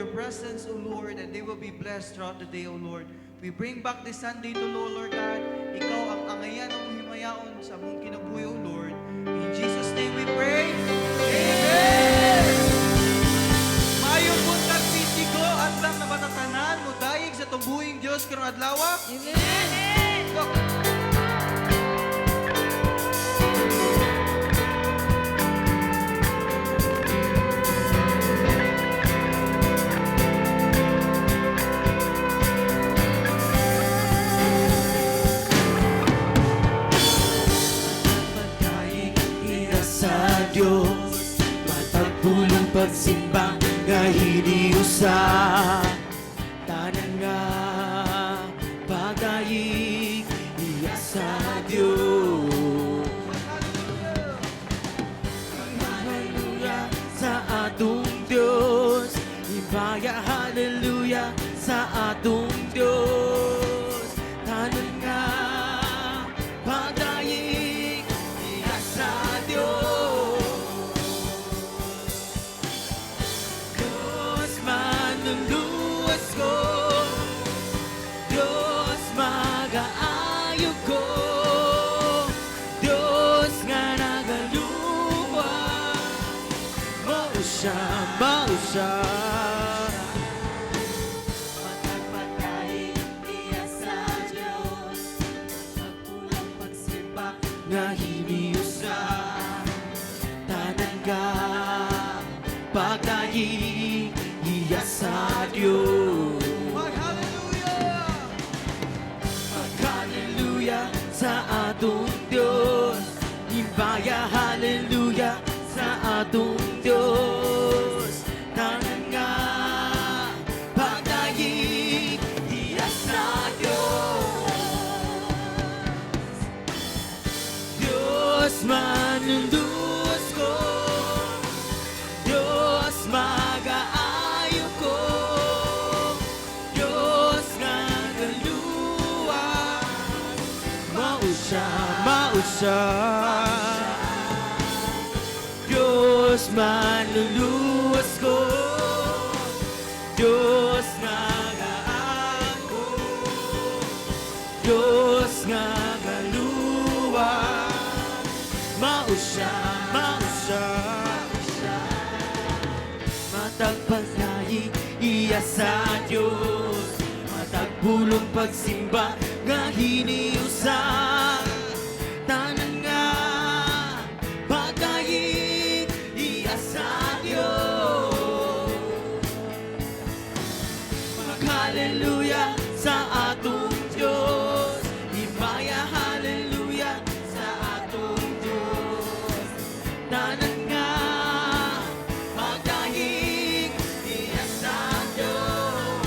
your presence, O Lord, and they will be blessed throughout the day, O Lord. We bring back this Sunday to Lord, Lord God. Ikaw ang angayan ng himayaon sa among kinabuhi, O Lord. In Jesus' name we pray. Amen! Maayong buntag, PCGO, andam na ba ta tanan modayeg sa atong buhing Dios karong adlaw? Amen! Go! Pagdayeg iya sa Diyos, matag pulong pagsimba nga hiniusa. Tanan nga pagdayeg iya sa Diyos. Hallelujah sa atong Diyos. Himaya, hallelujah sa atong Diyos. Tanan nga pagdayeg iya sa Diyos. Diyos manluluwas ko, Diyos magaayo ko, Diyos nga nagaluwas. Mao siya, mao siya. Matag pagdayeg iya sa Diyos, matag pulong pagsimba nga hiniusa. Tanan nga pagdayeg iya sa Diyos. Mag-hallelujah! Mag-hallelujah sa atong Diyos. Himaya, hallelujah sa atong Diyos. Tanan nga pagdayeg iya sa Diyos. Diyos manluluwas ko, Diyos magaayo ko, Diyos nga galuwas. Mao siya, mao siya. Diyos manluluwas ko, Diyos nga gaako, Diyos nga galuwas. Mao siya, mao siya. Matag pagdayeg iya sa Diyos, matag pulong pagsimba nga hiniusa. Tanan nga pagdayeg iya sa Diyos. Mag-hallelujah sa atong Diyos. Himaya, hallelujah sa atong Diyos. Tanan nga pagdayeg iya sa Diyos.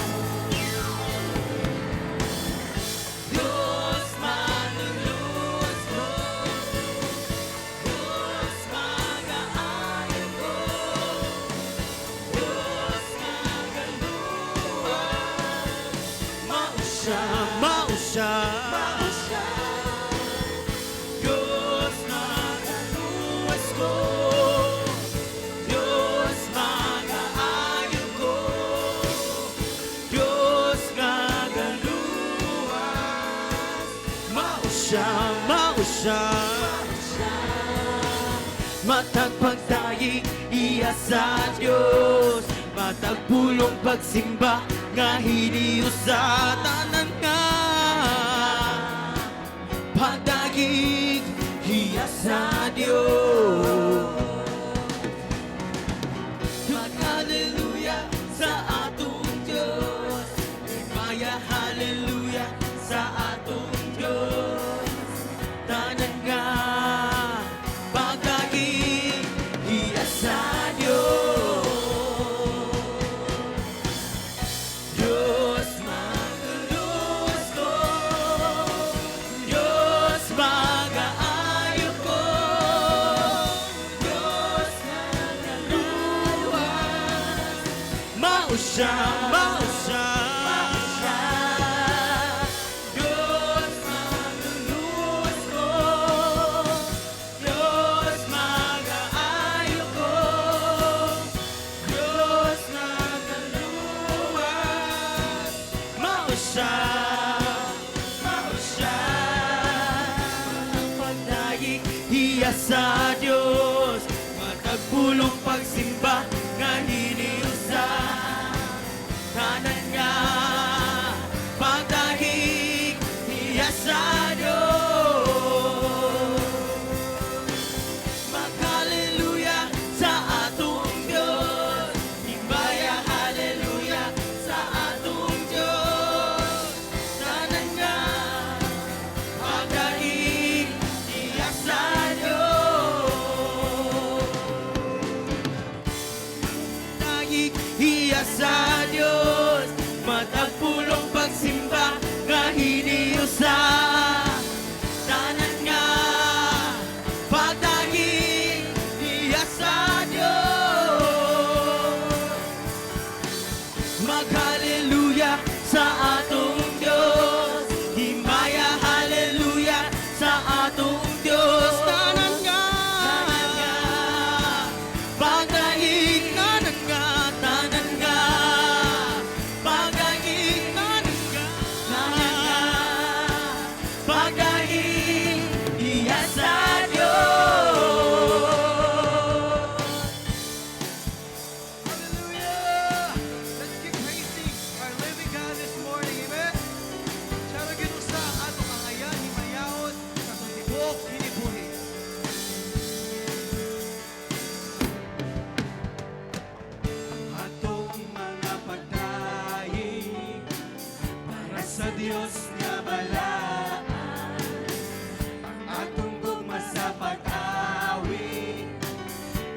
Diyos manluluwas ko, Diyos magaayo ko, Diyos nga galuwas. Mao siya, mao siya. Mao siya. Diyos manluluwas ko, Diyos magaayo ko, Diyos nga galuwas. Mao siya, mao siya. Matag pagdayeg iya sa Diyos, matag pulong pagsimba nga hiniusa. Tanan nga pagdayeg iya sa Diyos. Mag-hallelujah sa atong Diyos. Himaya, hallelujah sa atong Diyos. Tanan nga pagdayeg iya sa Diyos. Diyos manluluwas ko, Diyos magaayo ko, Diyos nagaluwas. Mao siya, mao siya. Diyos manluluwas ko, Diyos magaayo ko, Diyos nagaluwas. Siya, mao siya. Ang pagdayeg iya sa Dios, matag pulong pagsimba nga hiniusa. Tanan nga pagdayeg iya sa Dios. Mag-hallelujah sa atong Diyos. Himaya, hallelujah sa atong Diyos. Tanan nga pagdayeg iya sa Diyos. Dayeg iya sa Diyos, matag pulong pagsimba nga hiniusa. Tanan nga pagdayeg iya sa Diyos. Mag-hallelujah sa atong Diyos. Himaya, hallelujah sa atong Diyos. Tanan nga pagdayeg, tanan nga, tanan nga pagdayeg, tanan nga, tanan nga pagdayeg iya sa Diyos. Hallelujah! Let's keep praising our living God this morning. Amen? Siya ra gyud usa ang atong angayan, himayaon, sa atong tibuok kinabuhi. Atong mga pagdayeg para sa Dios nga balaan. Ang atong gugma sa pag-awit,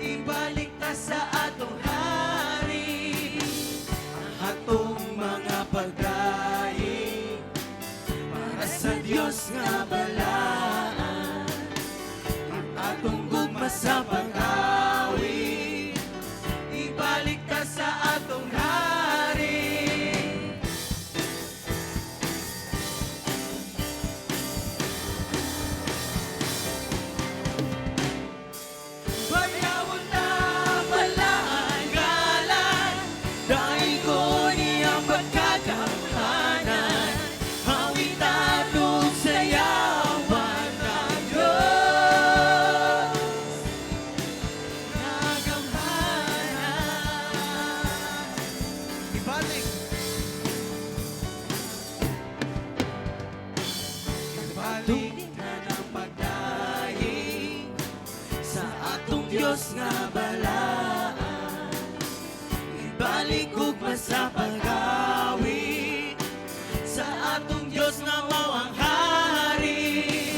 ibalik ta sa atong hari. Ang atong mga pagdayeg para sa Dios nga balaan. Ang atong gugma sa pag-awit, ibalik ta sa atong hari. Bayawon na balaan ngalan, daygon iyang pagkagamhanan. Awitan ug sayawan ang Diyos. Nagamhanan. Ibalik. Ibalik. Na ng pagdayeg sa atong Diyos nga balaan. Ibalik ugma sa pag-awit sa atong Diyos nga mao ang hari.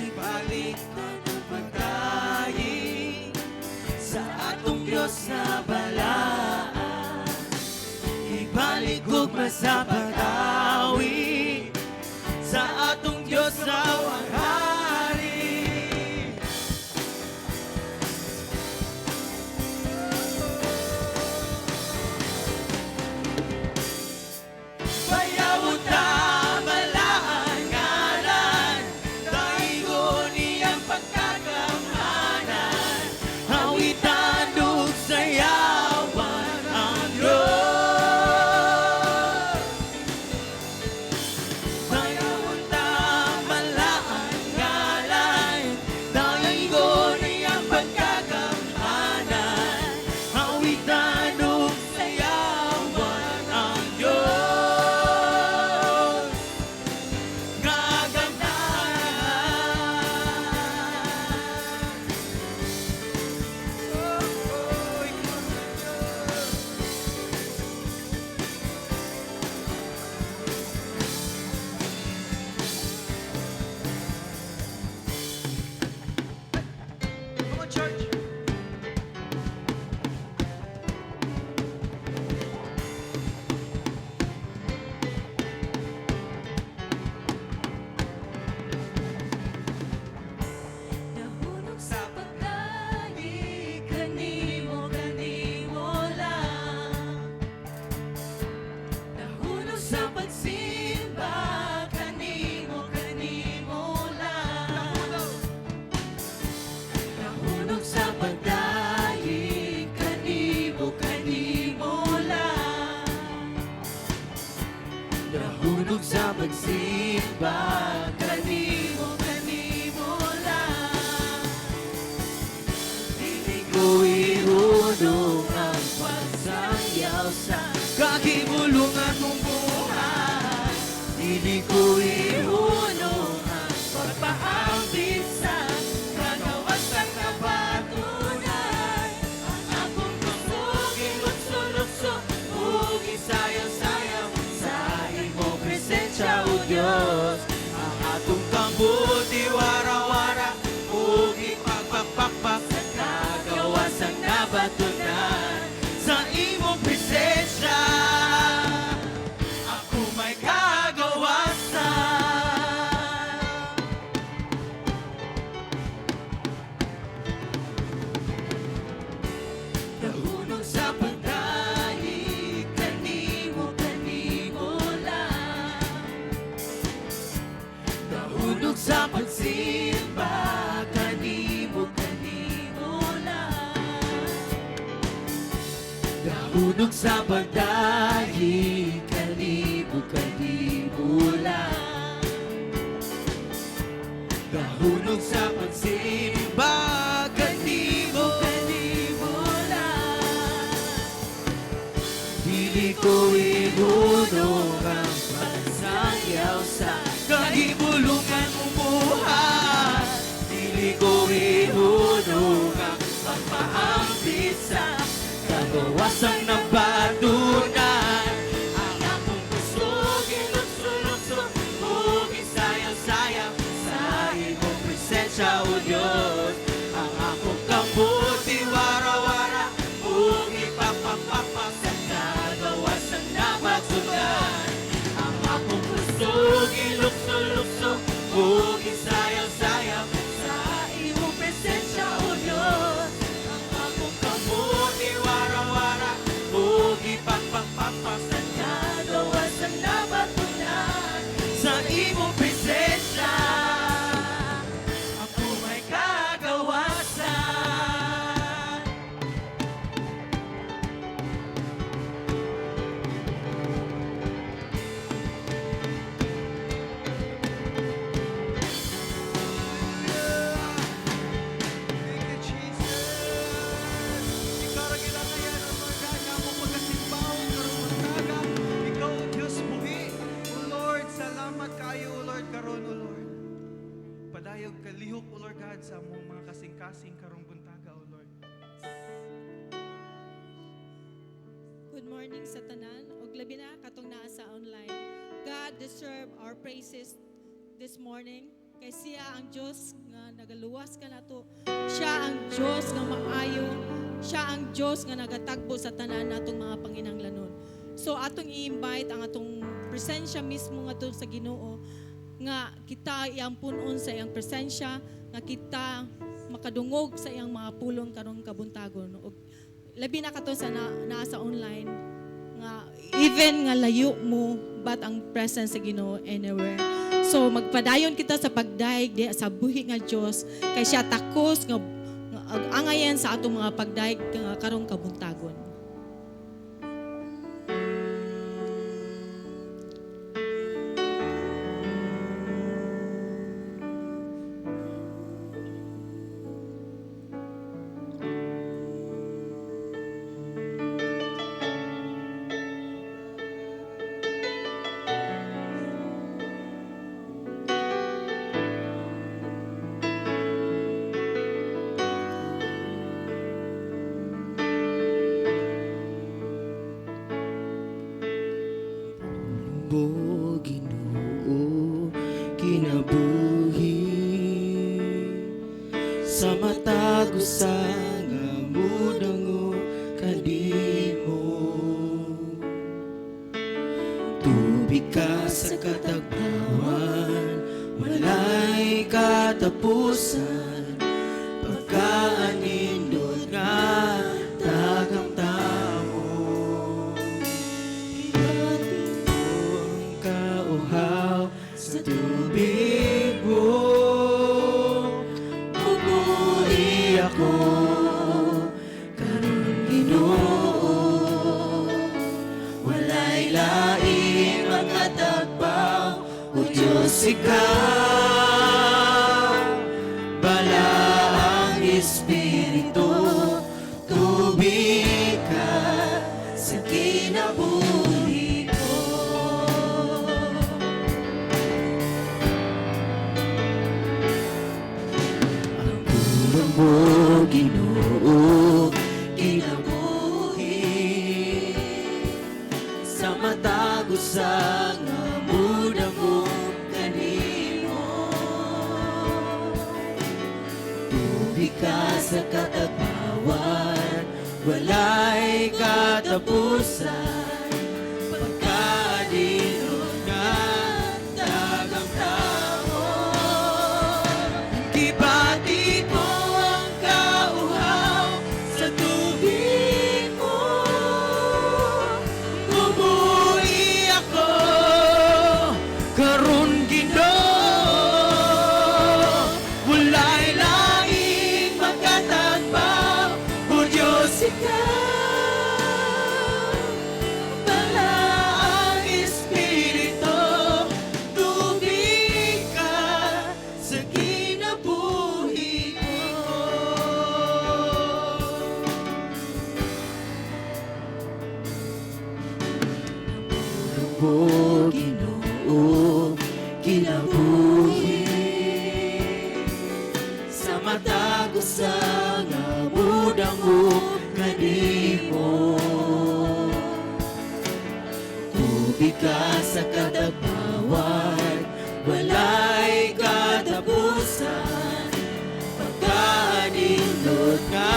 Ibalik na ng pagdayeg sa atong Diyos nga balaan. Ibalik ugma sa pag-awit sa atong Diyos nga mao ang hari. Bayawon ta balaan ngalan, daygon iyang pagkagamhanan. Awitan ug sayawan ang Diyos. Nahunog sa pagsimba kanimo, kanimo lang. Dili ko ihunong ang pagsayaw sa Kakibulungan mong buhay. Dili ko ihunong ang pagpaambit sa kagawasan na patunay. Ang akong kusog, ilukso-lukso, ug isayaw-sayaw sa imong presensya, O Diyos. Ang atong kabuti, wara-wara, ug ipagpakpakpak sa kagawasang nabatunan sa imong presensya. Ako may kagawasan. Nahunog sa pagdayeg kanimo, kanimo lang. Nahunog sa pagsimba kanimo, kanimo lang. Nahunog sa pagdayeg kanimo, kanimo lang. Nahunog sa pagsimba Kanimo, kanimo lang. Dili ko ihunong ang pagsayaw sa Kahibulungan mong buhay. Dili ko ihunong ang pagpaambit sa kagawasang nabatunan. Ang akong kusog, ilukso-lukso, ug isayaw-sayaw sa imong presensya, O Diyos. Ang akong kabuti, wara-wara, ug ipapakpapak sa kagawasang nabatunan. Ang akong kusog, ilukso-lukso, ug isayaw-sayaw sa imong presensya, O Diyos. Ang akong kabuti, wara-wara, ug ipapakpapak sa kagawasang nabatunan sa imong presensya. Ako may kagawasan. Thank you, Jesus. Ikaw ra gilangayan, O Lord God, nga among pagkasimbahon karong buntaga. Ikaw, O Diyos, buhi. O Lord, salamat kaayo, O Lord, karon, O Lord. Padayog kalihok, O Lord God, sa among mga kasing-kasing karong buntaga, O Lord. Good morning sa tanan ug labi na katong naa sa online. God deserve our praises this morning kay siya ang Dios nga nagaluwas kanato. Siya ang Dios nga maayo. Siya ang Dios nga nagatagbo sa tanan natong mga panginahanglanon. So atong i-invite ang atong presensya mismo ngadto sa Ginoo nga kita iyang punon sa iyang presensya, nga kita makadungog sa iyang mga pulong karong kabuntagon. Ug labi na kato sa naa sa online nga even nga layo mo, but ang presence sa Ginoo anywhere. So magpadayon kita sa pagdayeg di sa buhi nga Dios kay siya takos nga angayan sa atong mga pagdayeg nga karong kabuntagon. Mo Ginoo kinabuhi sa matag usa nga mudangog kanimo. Tubig ka sa katagbawan, walay katapusan, pagkaanindot nga tagang tao. Gibatin ko ang kauhaw sa tubig mo. Pupuri ako karon, Ginoo. Walay laing makatag Diyos, ikaw, Balaang Espiritu, tubig ka sa kinabuhi ko. Ang pulong mo, Ginoo, kinabuhi sa matag usa nga mudangop kanimo. Tubig ka sa katagbawan, walay katapusan, pagkanindot nga tagang tamon. Gibati ko ang kauhaw sa tubig mo. Mubuhi ako karon, Ginoo. Walay laing makatagbaw, O Diyos, ikaw, Balaang Espiritu, tubig ka sa kinabuhi ko. Mo, Ginoo, kinabuhi sa matag usa nga mudangop kanimo. Tubig ka sa katagbawan, walay katapusan, pagkanindot nga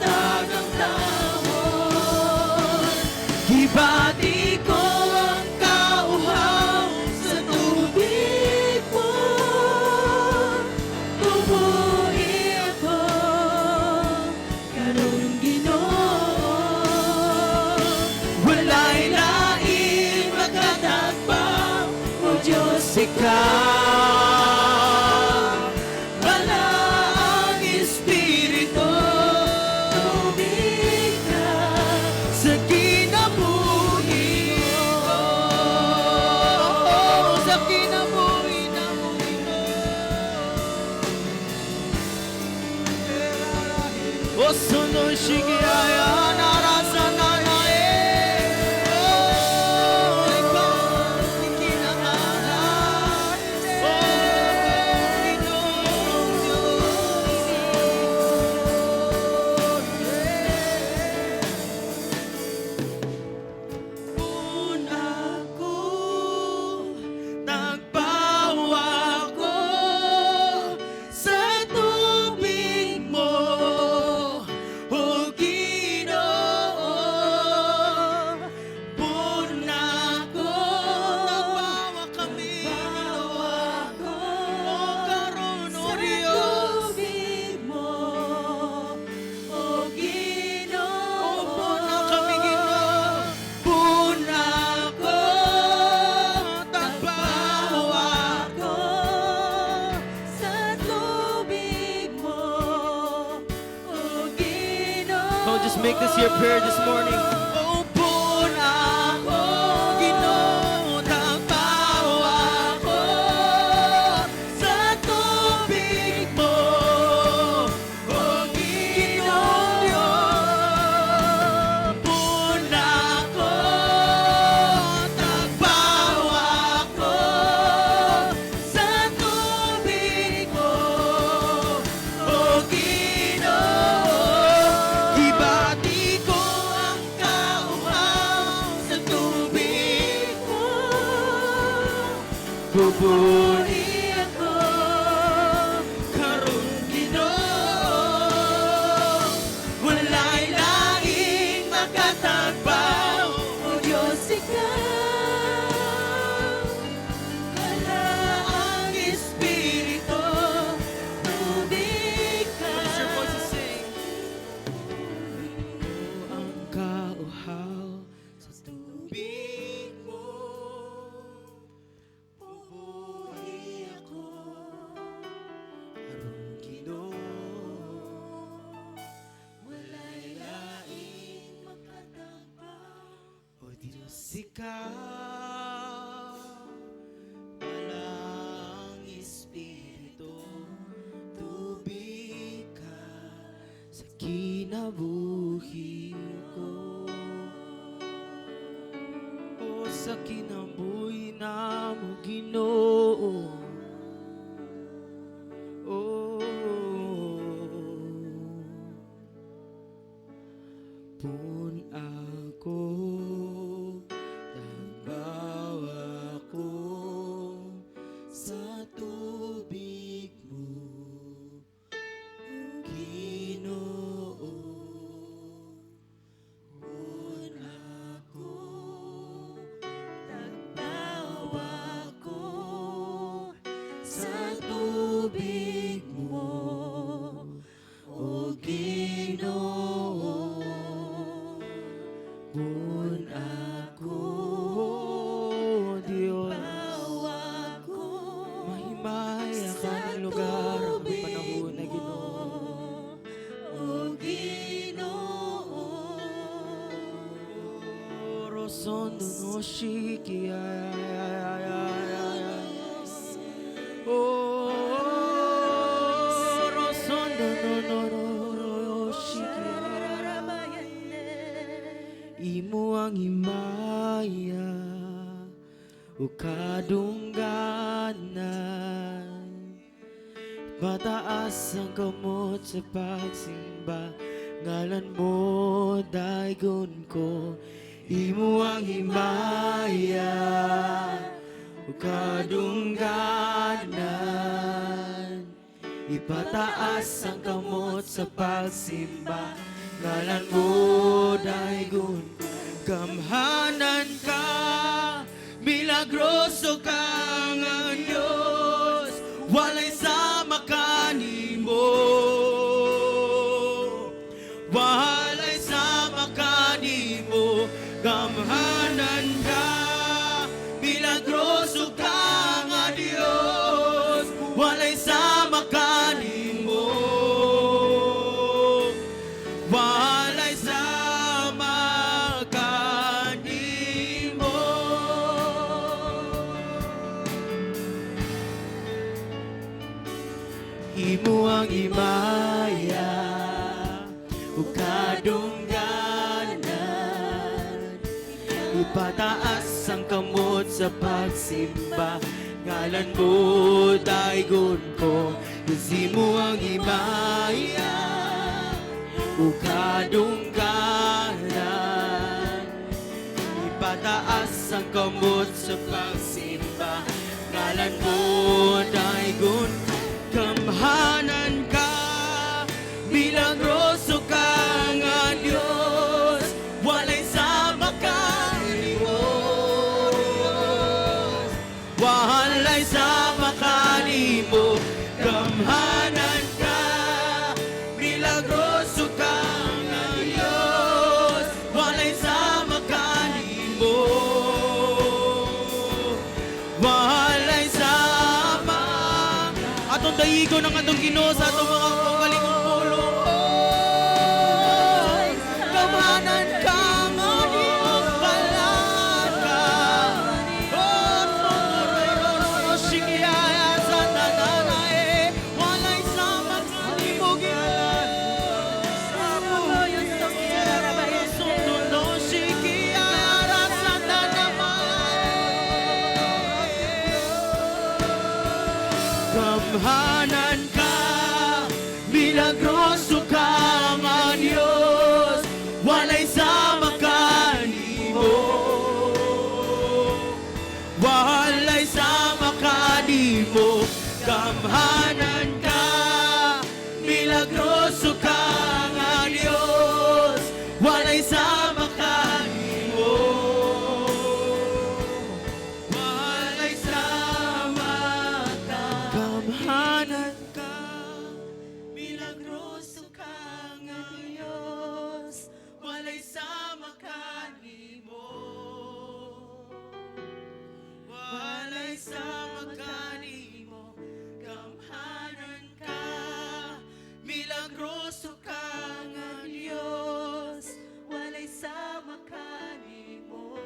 tagang tamon. Gibati ko ang kauhaw sa tubig mo. Mubuhi ako karon, Ginoo. Walay laing makatagbaw, O Diyos, ikaw, Balaang Espiritu, tubig ka sa kinabuhi ko. Sa kinabuhi namo, Ginoo. O sono shigaya narasa na e. Oh, ikaw ang kinangalan. Oh, Ginoong Diyos. Pun ako, tagbawa ko sa tubig mo, O Ginoo. Pun ako, Tagbawa kami, Ginoo. ko O karon, O sa Diyos. Tubig mo, O Ginoo. O pun-a kami, Ginoo. Pun ako, Tagbawa ko sa tubig mo, O Ginoo. Come on, just make this your prayer this morning. O pun-a ko, Ginoo, tagbawa ko Sa tubig mo, O Ginoo. Pun-a ko, tagbawa ko sa tubig mo, O Ginoo. Gibati ko ang kauhaw sa tubig mo. Mubuhi ako karon, Ginoo. Walay laing makatagbaw, O Diyos, ikaw, Balaang Espiritu, tubig ka. Raise your voice and sing. Ang kauhaw sa tubig mo. Mubuhi ako Karon, Ginoo. Walay laing makatagbaw, O Diyos, ikaw, Balaang Kinabuhi ko. O sa kinabuhi namo, Ginoo. Oh, Pun ako, tagbaw ako sa tubig mo, Ginoo. Pun ako, Tagbaw ako sa tubig mo, O Ginoo. Pun ako, Diyos. Tagbaw ako Mahimay ang sa kaning lugar ang tubig panahon na mo, Ginoo. O Ginoo. Rosondo no shiki ay ay ay ay ay ay. Oh, rosondo no no no no shiki. Imo ang himaya o kadungganan. Mataas ang kamot sa pagsimba, ngalan mo daygon ko. Imo ang himaya o kadungganan. Ipataas ang kamot sa pagsimba, ngalan mo daygon. Gamhanan ka, milagroso ka nga Diyos, walay sama kanimo. Walay sama kanimo. Gamhanan ka, milagroso ka nga Diyos, walay sama kanimo. Walay sama kanimo. Imo ang himaya ug kadungganan. Ipataas ang kamot sa pagsimba, ngalan mo daygon ko. Imo ang himaya ug kadungganan. Ipataas ang kamot sa pagsimba, ngalan mo daygon. Gamhanan ka, milagroso ka nga Diyos, walay sama kanimo. Walay sama kanimo. Gamhanan ka, milagroso ka nga Diyos, walay sama kanimo. Walay sama. Atong daygon ang atong Ginoo sa atong mga kaugalingong pulong. Oh, gamhanan ka nga Diyos, balaan ka. Oh, shikiaya sa nananae, walay sama kanimo, Ginoo. Sono shikiaya sa nananae. Gamhanan ka, milagroso ka nga Diyos, walay sama kanimo. Walay sama kanimo. Gamhanan ka, milagroso ka nga Diyos, walay sama kanimo. Walay sama ka. Gamhanan ka, milagroso ka nga Diyos, walay sama kanimo. Walay sama kanimo. Gamhanan ka, milagroso ka nga Diyos, walay sama kanimo.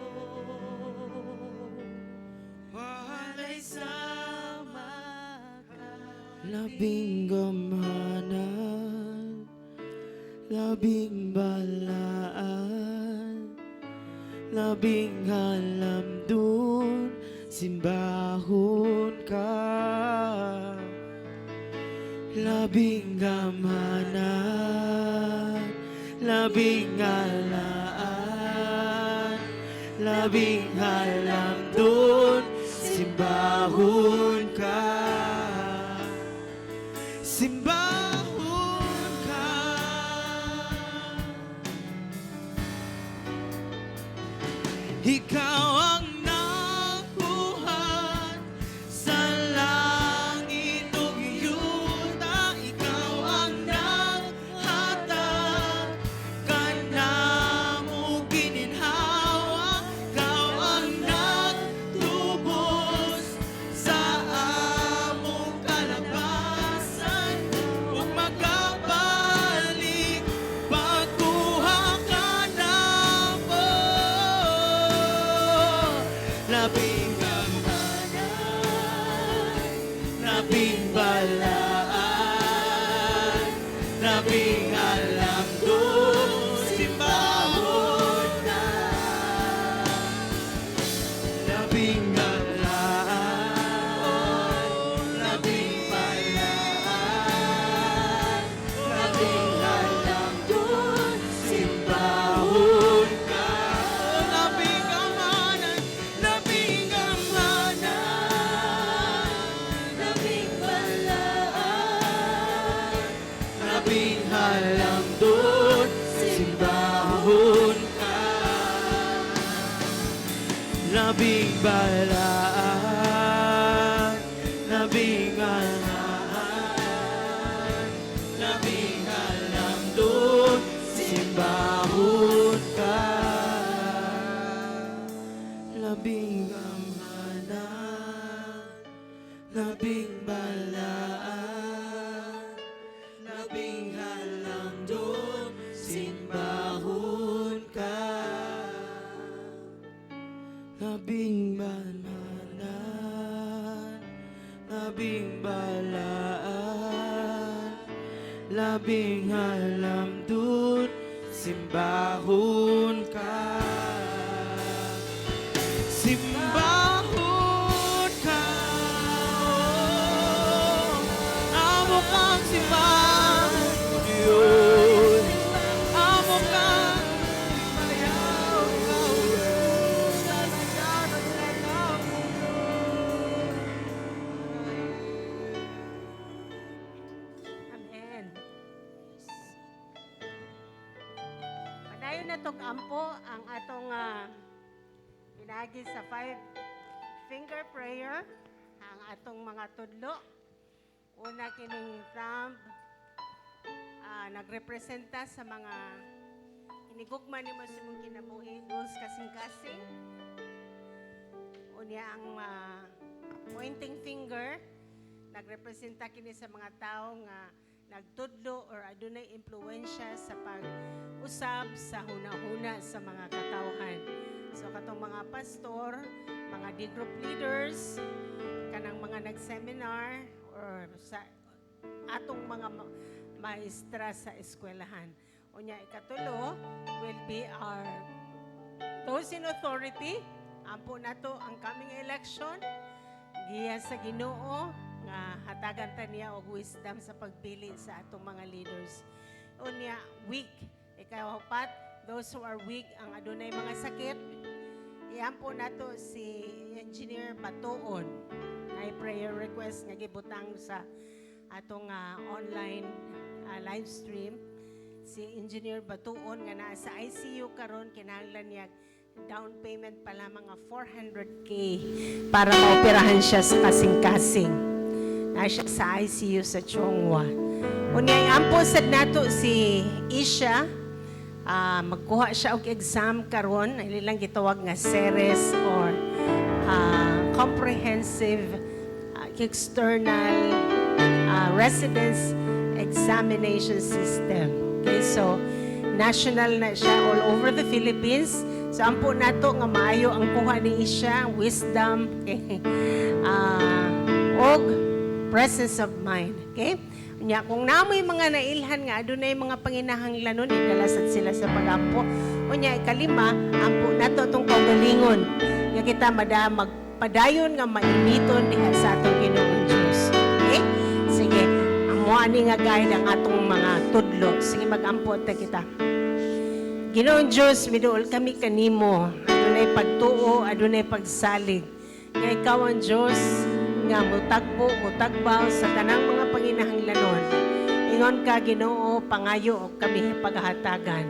Walay sama ka. Labing gamhanan, Labing balaan, labing halamdon, simbahon ka. Labing gamhanan, labing alaan, labing halamdon, simbahon ka. Simbahon ka. Ikaw ang nagbuhat sa langit ug yuta. Ikaw ang naghatag kanamo gininhawa. Ikaw ang nagtubos sa among kalabasan ug makabalik pagkuha kanamo. Labing gamhanan, labing balaan, labing halamdon, simbahon ka. Labing alaan, labing balaan, labing halamdon, simbahon ka. Labing gamhanan, labing gamhanan, Labing balaan, labing halamdon, simbahon ka. Labing balaan, labing alaan, labing halamdon, simbahon ka. Labing gamhanan, labing balaan, labing halamdon, simbahon ka. Labing gamhanan, labing balaan, labing halamdon, simbahon ka. Simbahon ka. Amo kang simbahon, Diyos. Amo kang Himayaon ka, O Diyos. Lalaganan ka namo, Diyos. Amen. Padayon na tong ampo ang atong pinagi sa five finger prayer ang atong mga tudlo. Una kining thumb, nagrepresenta sa mga inigugma nimo sa imong kinabuhi, goals, kasing-kasing. Unya ang pointing finger, nagrepresenta kini sa mga tao nga nagtudlo or adunay impluwensya sa pag-usab sa hunahuna sa mga katawhan. So katong mga pastor, mga D group leaders, kanang mga nag-seminar or sa atong mga maestra sa eskwelahan. Unya ikatulo will be our those in authority. Ampo nato ang coming election. Giya sa Ginoo nga hatagan ta niya og wisdom sa pagpili sa atong mga leaders. Unya weak. Ikaapat, those who are weak, ang adunay mga sakit. Iampo nato si Engineer Batuon na prayer request nga gibutang sa atong online live stream. Si Engineer Batuon nga naa sa ICU karon, kinahanglan niya down payment pala mga 400K para maoperahan siya sa kasing-kasing. Na siya sa ICU sa Chong Hua. Unya ampo sad nato si Isha. Magkuha siya og exam karon, ilang gitawag nga CERES or Comprehensive External Residence Examination System. Okay, so national na siya all over the Philippines. So ampo nato nga maayo ang kuha ni Isha, wisdom, okay? Og presence of mind. Okay? Nya kung namoy mga nailhan nga adunay mga panginahanglanon, idala sad sila sa pagampo. Unya ikalima, ampo nato atong kaugalingon nga kita mada magpadayon nga mainiton diha sa atong Ginoong Dios. Okay? Sige, amo ani nga guide ang atong mga tudlo. Sige, magampo ta kita. Ginoong Diyos, miduol kami kanimo. Adunay pagtuo, adunay pagsalig nga ikaw ang Diyos nga mutagbo, mutagbaw sa tanang mga panginahanglanon. Ingon ka, Ginoo, pangayo og kami paghatagan.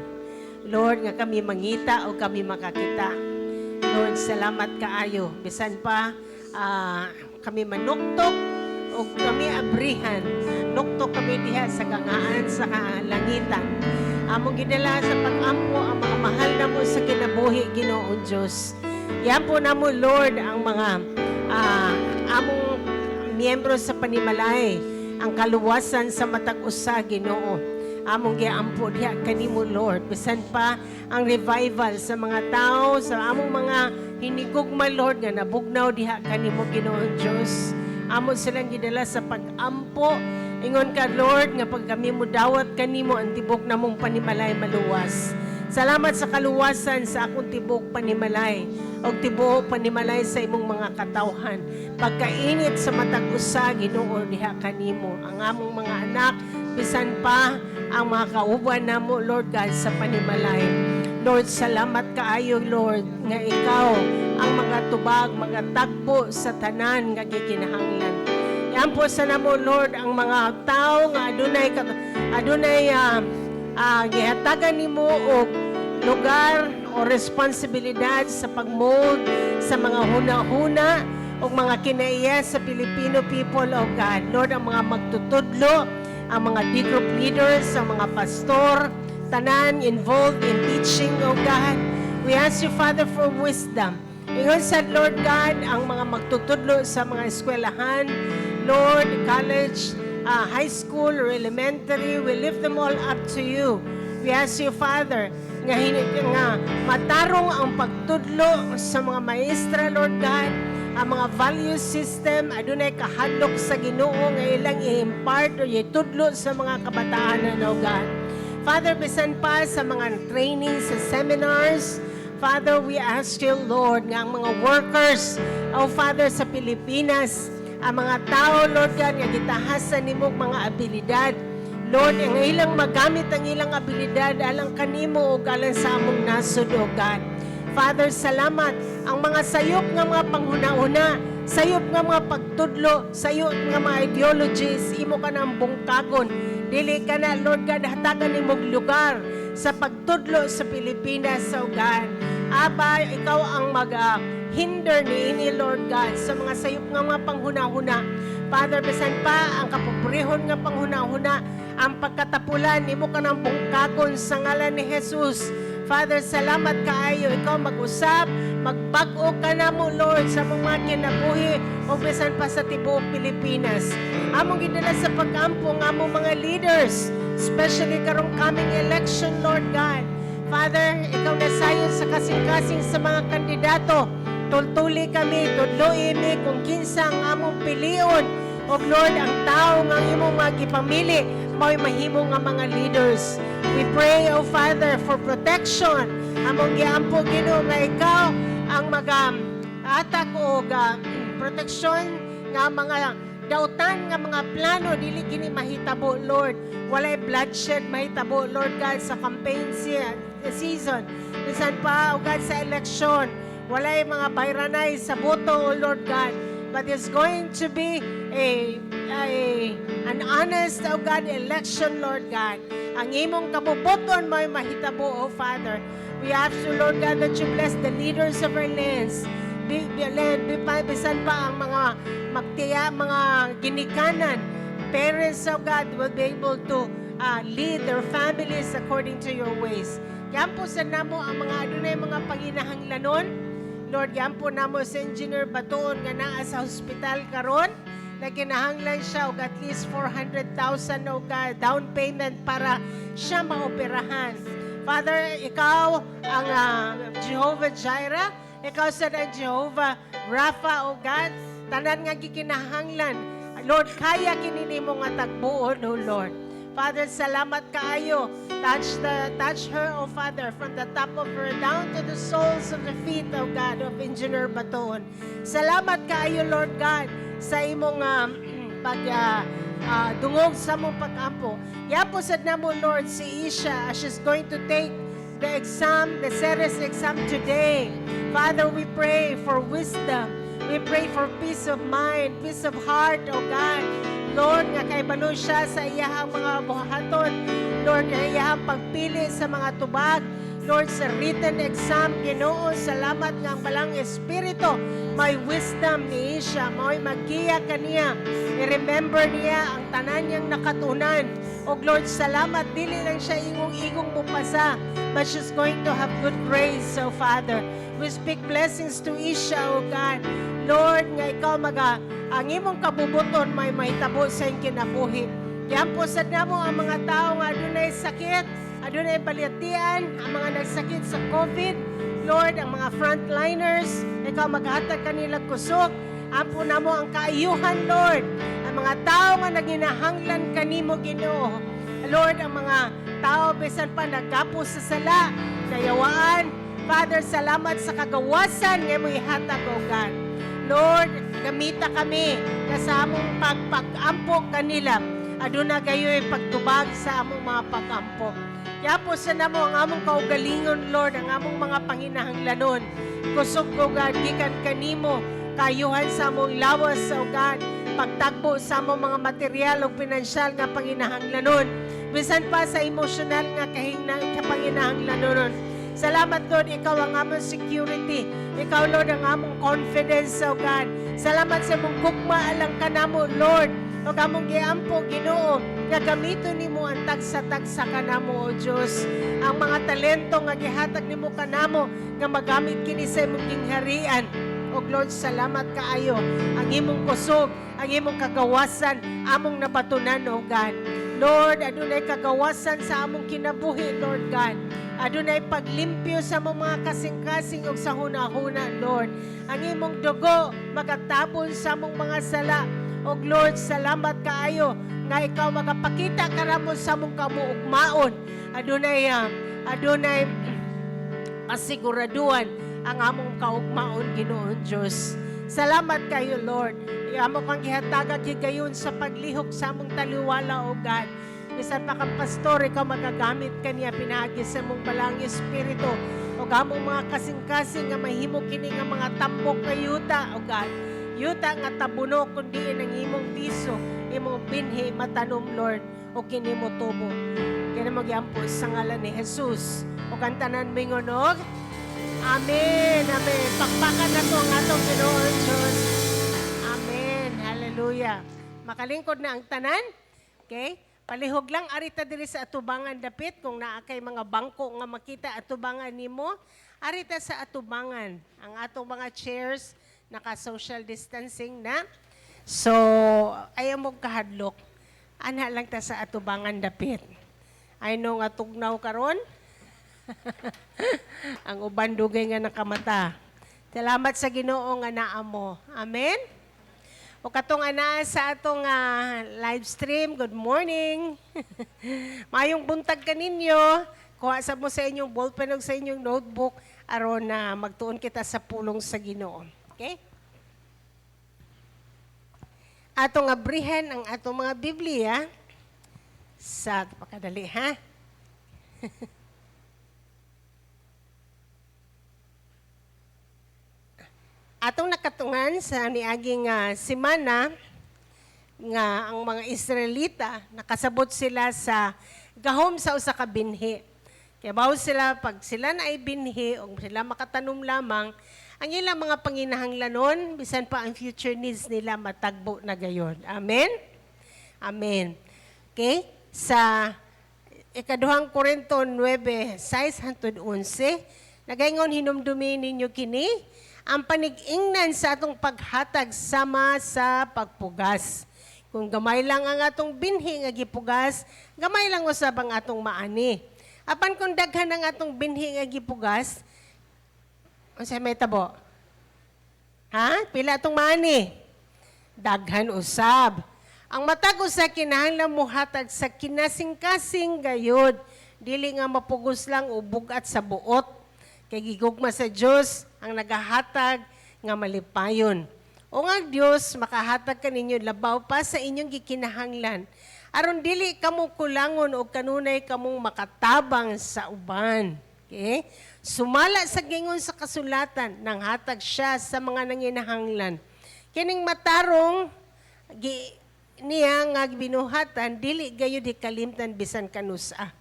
Lord, nga kami mangita o kami makakita. Lord, salamat kaayo. Bisan pa kami manuktok o kami abrihan. Nuktok kami diha sa gangaan sa kalangitan. Among gidala sa pag-ampo ang mga mahal namo sa kinabuhi, Ginoong Diyos. Yan po namo, Lord, ang mga among miyembro sa panimalay, ang kaluwasan sa matag usa, Ginoo. Among giampo diha kanimo, Lord. Bisan pa ang revival sa mga tao, sa among mga hinigugma, Lord, nga nabugnaw diha kanimo, Ginoong Diyos. Amo silang gidala sa pag-ampo. Ingon ka, Lord, nga pag kami mo dawat kanimo, ang tibok namong panimalay maluwas. Salamat sa kaluwasan sa akong tibok panimalay og tibuok panimalay sa imong mga katawhan. Pagkainit sa matag usa, Ginoo, diha kanimo. Ang among mga anak, bisan pa ang mga kauban namo, Lord God, sa panimalay. Lord, salamat kaayo, Lord, nga ikaw ang mga tubag, mga tagbo sa tanan nga gikinahanglan. Yan po sa namo, Lord, ang mga tao nga adunay gihatagan nimo og lugar o responsibilidad sa pagmold sa mga huna-huna o mga kinaiya sa Filipino people, O God. Lord, ang mga magtutudlo, ang mga D group leaders, ang mga pastor, tanan involved in teaching, O God. We ask you, Father, for wisdom. Ingon sa Lord God, ang mga magtutudlo sa mga eskwelahan, Lord, college, high school or elementary, we lift them all up to you. We ask you, Father, nga matarong ang pagtudlo sa mga maestra, Lord God, ang mga value system, adunay kahadlok sa Ginoo nga ilang i-impart o itudlo sa mga kabataan, O God. Father, bisan pa sa mga training, sa seminars, Father, we ask you, Lord, nga ang mga workers, oh Father, sa Pilipinas, ang mga tao, Lord God, nga gitahasan nimo mga abilidad, Lord, ang ilang magamit ang ilang abilidad alang kanimo ug alang sa among nasod, O God. Father, salamat. Ang mga sayop nga mga panghuna-huna, sayop nga mga pagtudlo, sayop nga mga ideologies, imo ka nang bungkagon. Dili ka na, Lord God, hatagan nimong lugar sa pagtudlo sa Pilipinas, O God. Aba, ikaw ang mag hinder ni ini, Lord God, sa mga sayop nga mga panghuna-huna. Father, bisan pa ang kapobrehon nga panghuna-huna, ang pagkatapulan, nimo ka ng bungkagon sa ngalan ni Jesus. Father, salamat kaayo. Ikaw mag-usab, magbag-o ka namo, Lord, sa mga kinabuhi o bisan pa sa tibuok Pilipinas. Among gidala sa pag-ampo ang among mga leaders, especially karong coming election, Lord God. Father, ikaw na sayon sa kasing-kasing sa mga kandidato. Tultuli kami, tudloi mi kung kinsa ang among pilion. O Lord, ang tao nga imong mga gipamili, mao'y mahimo nga mga leaders. We pray, O Father, for protection. Among giampo, Ginoo, nga ikaw ang maga atak og proteksyon nga mga dautan nga mga plano dili kini mahitabo, Lord. Walay bloodshed mahitabo, Lord God, sa campaign season. Bisan pa, O God, sa eleksyon, walay mga bayranay sa boto, O Lord God. But it's going to be a an honest, O God, election, Lord God. Ang imong kabubut-on may mahitabo, O Father. We ask you, Lord God, that you bless the leaders of our lands. Be, land, be, pa, bisan pa ang mga magtiya, mga ginikanan, parents of God will be able to lead their families according to your ways. Yan po sa namo ang mga adunay mga panginahanglanon. Lord, yan po namo sa Engineer Batuon nga naa sa hospital karon na kinahanglan siya og at least 400,000 og down payment para siya maoperahan. Father, ikaw ang Jehovah Jireh, ikaw sa ang Jehovah Rapha, O God, tanan nga gikinahanglan. Lord, kaya kini nimo nga tagbuon, O Lord. Father, salamat kaayo. Touch her, O Father, from the top of her down to the soles of the feet, O God, of Engineer Batoon. Salamat kaayo, Lord God, sa imong pag dungog sa among pag-ampo. Giampo sad namo, Lord, si Isha as she's going to take the exam, the CERES exam today. Father, we pray for wisdom. We pray for peace of mind, peace of heart, O God. Lord, nga kaybalo siya sa iyahang mga buhaton. Lord, nga iyahang pagpili sa mga tubag. Lord, sa written exam, Ginoo, salamat nga ang Balaang Espiritu may wisdom ni Isha, mao'y maggiya kaniya. I-remember niya ang tanan niyang nakatunan. O Lord, salamat, dili lang siya ingong-igong mupasa, but she's going to have good grades. So, Father, we speak blessings to Isha, O God. Lord, nga ikaw maga, ang imong kabubuton may mahitabo sa iyong kinabuhi. Giampo sad namo ang mga tao nga adunay sakit, adunay balatian, ang mga nagsakit sa COVID, Lord, ang mga frontliners, ikaw maghatag kanila kusog. Ampo namo ang kaayuhan, Lord. Ang mga tao nga naginahanglan kanimo, Ginoo. Lord, ang mga tao bisan pa nagapos sa sala, nayawaan. Father, salamat sa kagawasan nga imo ihatag, O God. Lord, gamita kami na sa among pagpag-ampo kanila. Aduna gayoy pagtubag sa among mga pag-ampo. Giampo sa namo ang among kaugalingon, Lord, ang among mga panginahanglanon. Kusog, O God, gikan kanimo, kaayuhan sa among lawas, O God, pagtagbo sa among mga material o pinansyal nga panginahanglanon. Bisan pa sa emosyonal nga kahingna kapanginahanglanon. Salamat, Lord, ikaw ang among security. Ikaw, Lord, ang among confidence, O God. Salamat sa imong gugma alang kanamo, Lord. Ug among giampo, Ginoo, nga gamiton nimo ang tagsa-tagsa kanamo, O Dios. Ang mga talento nga gihatag nimo kanamo nga magamit kini sa imong gingharian. O Lord, salamat kaayo. Ang imong kusog, ang imong kagawasan, among nabatunan, O God. Lord, adunay kagawasan sa among kinabuhi, Lord God. Adunay paglimpyo sa among mga kasing-kasing ug sa hunahuna, Lord. Ang imong dugo magatabon sa among mga sala. O Lord, salamat kaayo nga ikaw magapakita kanamo sa among kamuugmaon. Adunay kasiguraduan ang among kaugmaon, Ginoon Diyos. Salamat kayo, Lord. Amo kang gihatagag higayon sa paglihok sa among taliwala, O God. Bisan pa kang pastor, ikaw magagamit kaniya pinaagi sa among Balaang Espiritu. O among mga kasing-kasing nga mahimo kini nga mga tambok nga yuta, O God. Yuta nga tabuno kundi ang imong piso, imong binhi matanom, Lord, o kini mo tubo. Kini mo giampo sa ngalan ni Jesus. O ang tanan mingon og Amen. Amen. Pakpakan nato ang atong Ginoon Diyos. Amen. Hallelujah. Makalingkod na ang tanan. Okay? Palihog lang arita diri sa atubangan dapit kung naa kay mga bangko nga makita atubangan nimo. Arita sa atubangan. Ang atong mga chairs naka social distancing na. So, ayaw mo kahadlok. Anha lang ta sa atubangan dapit. I know nga tugnaw karon. Ang uban dugay nga nakamata. Salamat sa Ginoo nga naa mo. Amen. O katong anaa sa atong live stream, good morning. Mayong buntag kaninyo. Kuha sa mo sa inyong ballpen ug sa inyong notebook aron na magtuon kita sa pulong sa Ginoo. Okay? Atong abrihan ang atong mga Biblia sa pakadali, ha? Atong nakatungan sa niaging semana nga ang mga Israelita nakasabot sila sa gahom sa usa ka binhi. Kaya bawo sila pag sila na ay binhi o sila makatanom lamang, ang ilang mga panginahanglanon bisan pa ang future needs nila matagbo na gayon. Amen. Amen. Okay? Sa ikaduhang Korinto 9:6 hangtod 11, nagaingon, "Hinumdumi ninyo kini, ang panig-ingnan sa atong paghatag sama sa pagpugas. Kung gamay lang ang atong binhi nga gipugas, gamay lang usab ang atong maani. Apan kung daghan ang atong binhi nga gipugas, unsay may tabo? Ha? Pila atong maani? Daghan usab." Ang matag usa kinahanglan mohatag sa kinasingkasing gayod, dili nga mapugos lang o bugat sa buot. Kay gigugma sa Dios ang nagahatag nga malipayon. O nga Dios makahatag kaninyo labaw pa sa inyong gikinahanglan, aron dili kamo kulangon og kanunay kamong makatabang sa uban. Okay? Sumala sa gingon sa kasulatan, nanghatag siya sa mga nanginahanglan. Kining matarong gi, niya nga binuhatan, dili gayud hikalimtan bisan kanusa.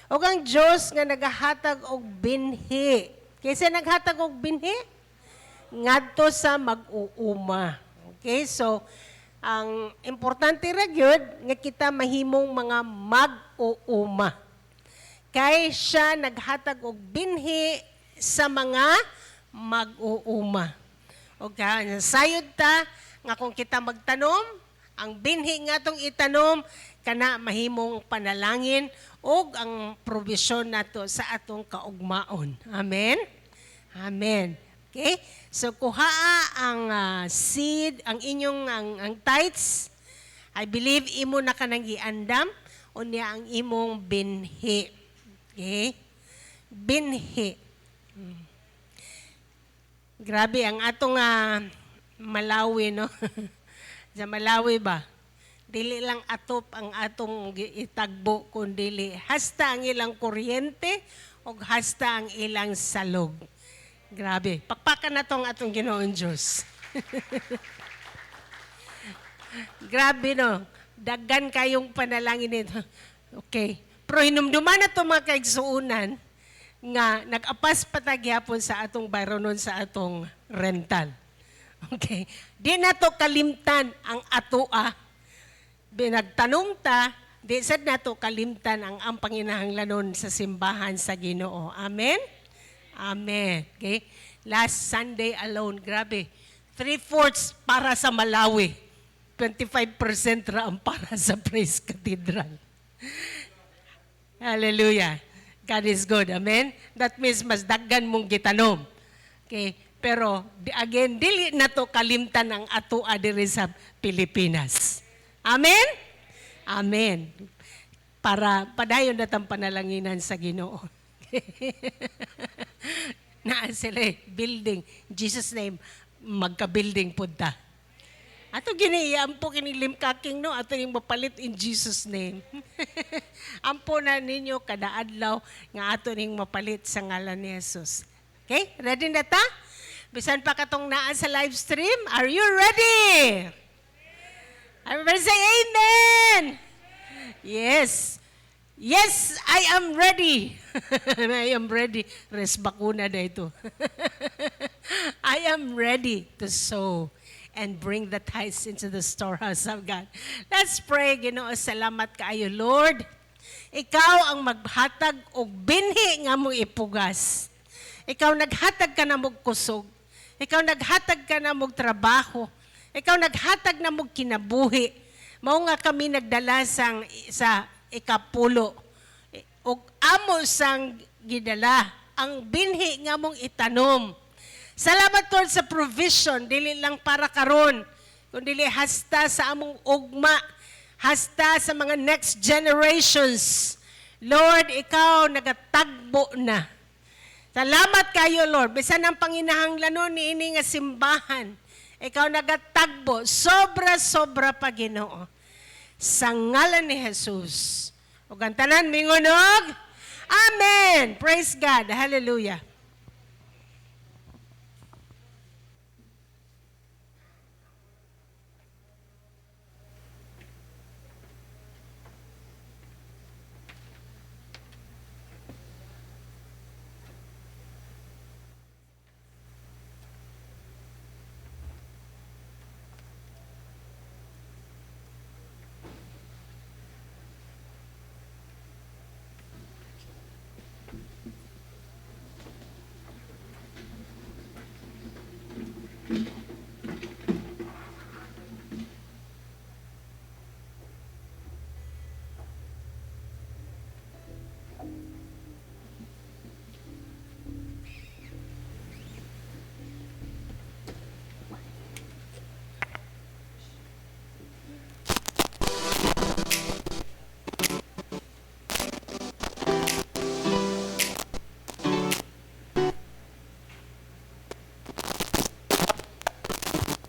Og ang Dios nga nagahatag og binhi. Kaysa naghatag og binhi ngadto sa mag-uuma. Okay? So ang importante ra gyud nga kita mahimong mga mag-uuma. Kay siya naghatag og binhi sa mga mag-uuma. Okay, sayod ta nga kung kita magtanom, ang binhi nga atong itanom kana mahimong panalangin ug ang probisyon nato sa atong kaugmaon. Amen. Amen. Okay? So kuhaa ang seed, ang inyong ang tithes. I believe imo na kanang giandam unya ang imong binhi. Okay? Binhi. Grabe ang atong Malawi, no? Sa Malawi ba? Dili lang atop ang atong itagbo kun dili hasta ang ilang kuryente o hasta ang ilang salog. Grabe. Pakpakan na tong atong Ginoong Diyos. Grabe, no? Daggan kayong panalangin nito. Okay. Pero hinumduman na ito, mga kaigsuunan, nga nag-apas pa ta gyapon sa atong bayronon sa atong rental. Okay. Di na to kalimtan ang atoa. Binagtanong ta, di sad nato kalimtan ang panginahanglanon sa simbahan sa Ginoo. Amen? Amen. Okay? Last Sunday alone, grabe. 3/4 para sa Malawi. 25% ra ang para sa Praise Cathedral. Hallelujah. God is good. Amen? That means mas daggan mong gitanom. Okay? Pero again, dili na to kalimtan ang atoa diri sa Pilipinas. Amen? Amen. Para padayon na tang panalanginan sa Ginoo. Naa sila eh, building. In Jesus' name, magka-building pud ta. Ato gini, ampo kini limkaking, no, ato yung mapalit in Jesus' name. Ampo na ninyo kada adlaw nga ato ning mapalit sa ngalan ni Jesus. Okay? Ready na ta? Bisan pa katong naa sa live stream, are you ready? Everybody say amen. Yes. Yes, I am ready. I am ready. Res bakuna na ito. I am ready to sow and bring the tithes into the storehouse of God. Let's pray. Ginoo, salamat kaayo, Lord. Ikaw ang maghatag og binhi nga mo ipugas. Ikaw naghatag ka na mog kusog. Ikaw naghatag ka na mog trabaho. Ikaw naghatag na mog kinabuhi. Mao nga kami nagdala sa ikapulo. Og amo sang gidala ang binhi nga mong itanom. Salamat, Lord, sa provision, dili lang para karon, kundi hasta sa among ugma, hasta sa mga next generations. Lord, ikaw nagatagbo na. Salamat kayo, Lord. Bisan ang panginahanglanon ni ini nga simbahan, ikaw nagatagbo, sobra-sobra pa, Ginoo. Sa ngalan ni Jesus. Ug ang tanan mingunog, Amen. Praise God. Hallelujah.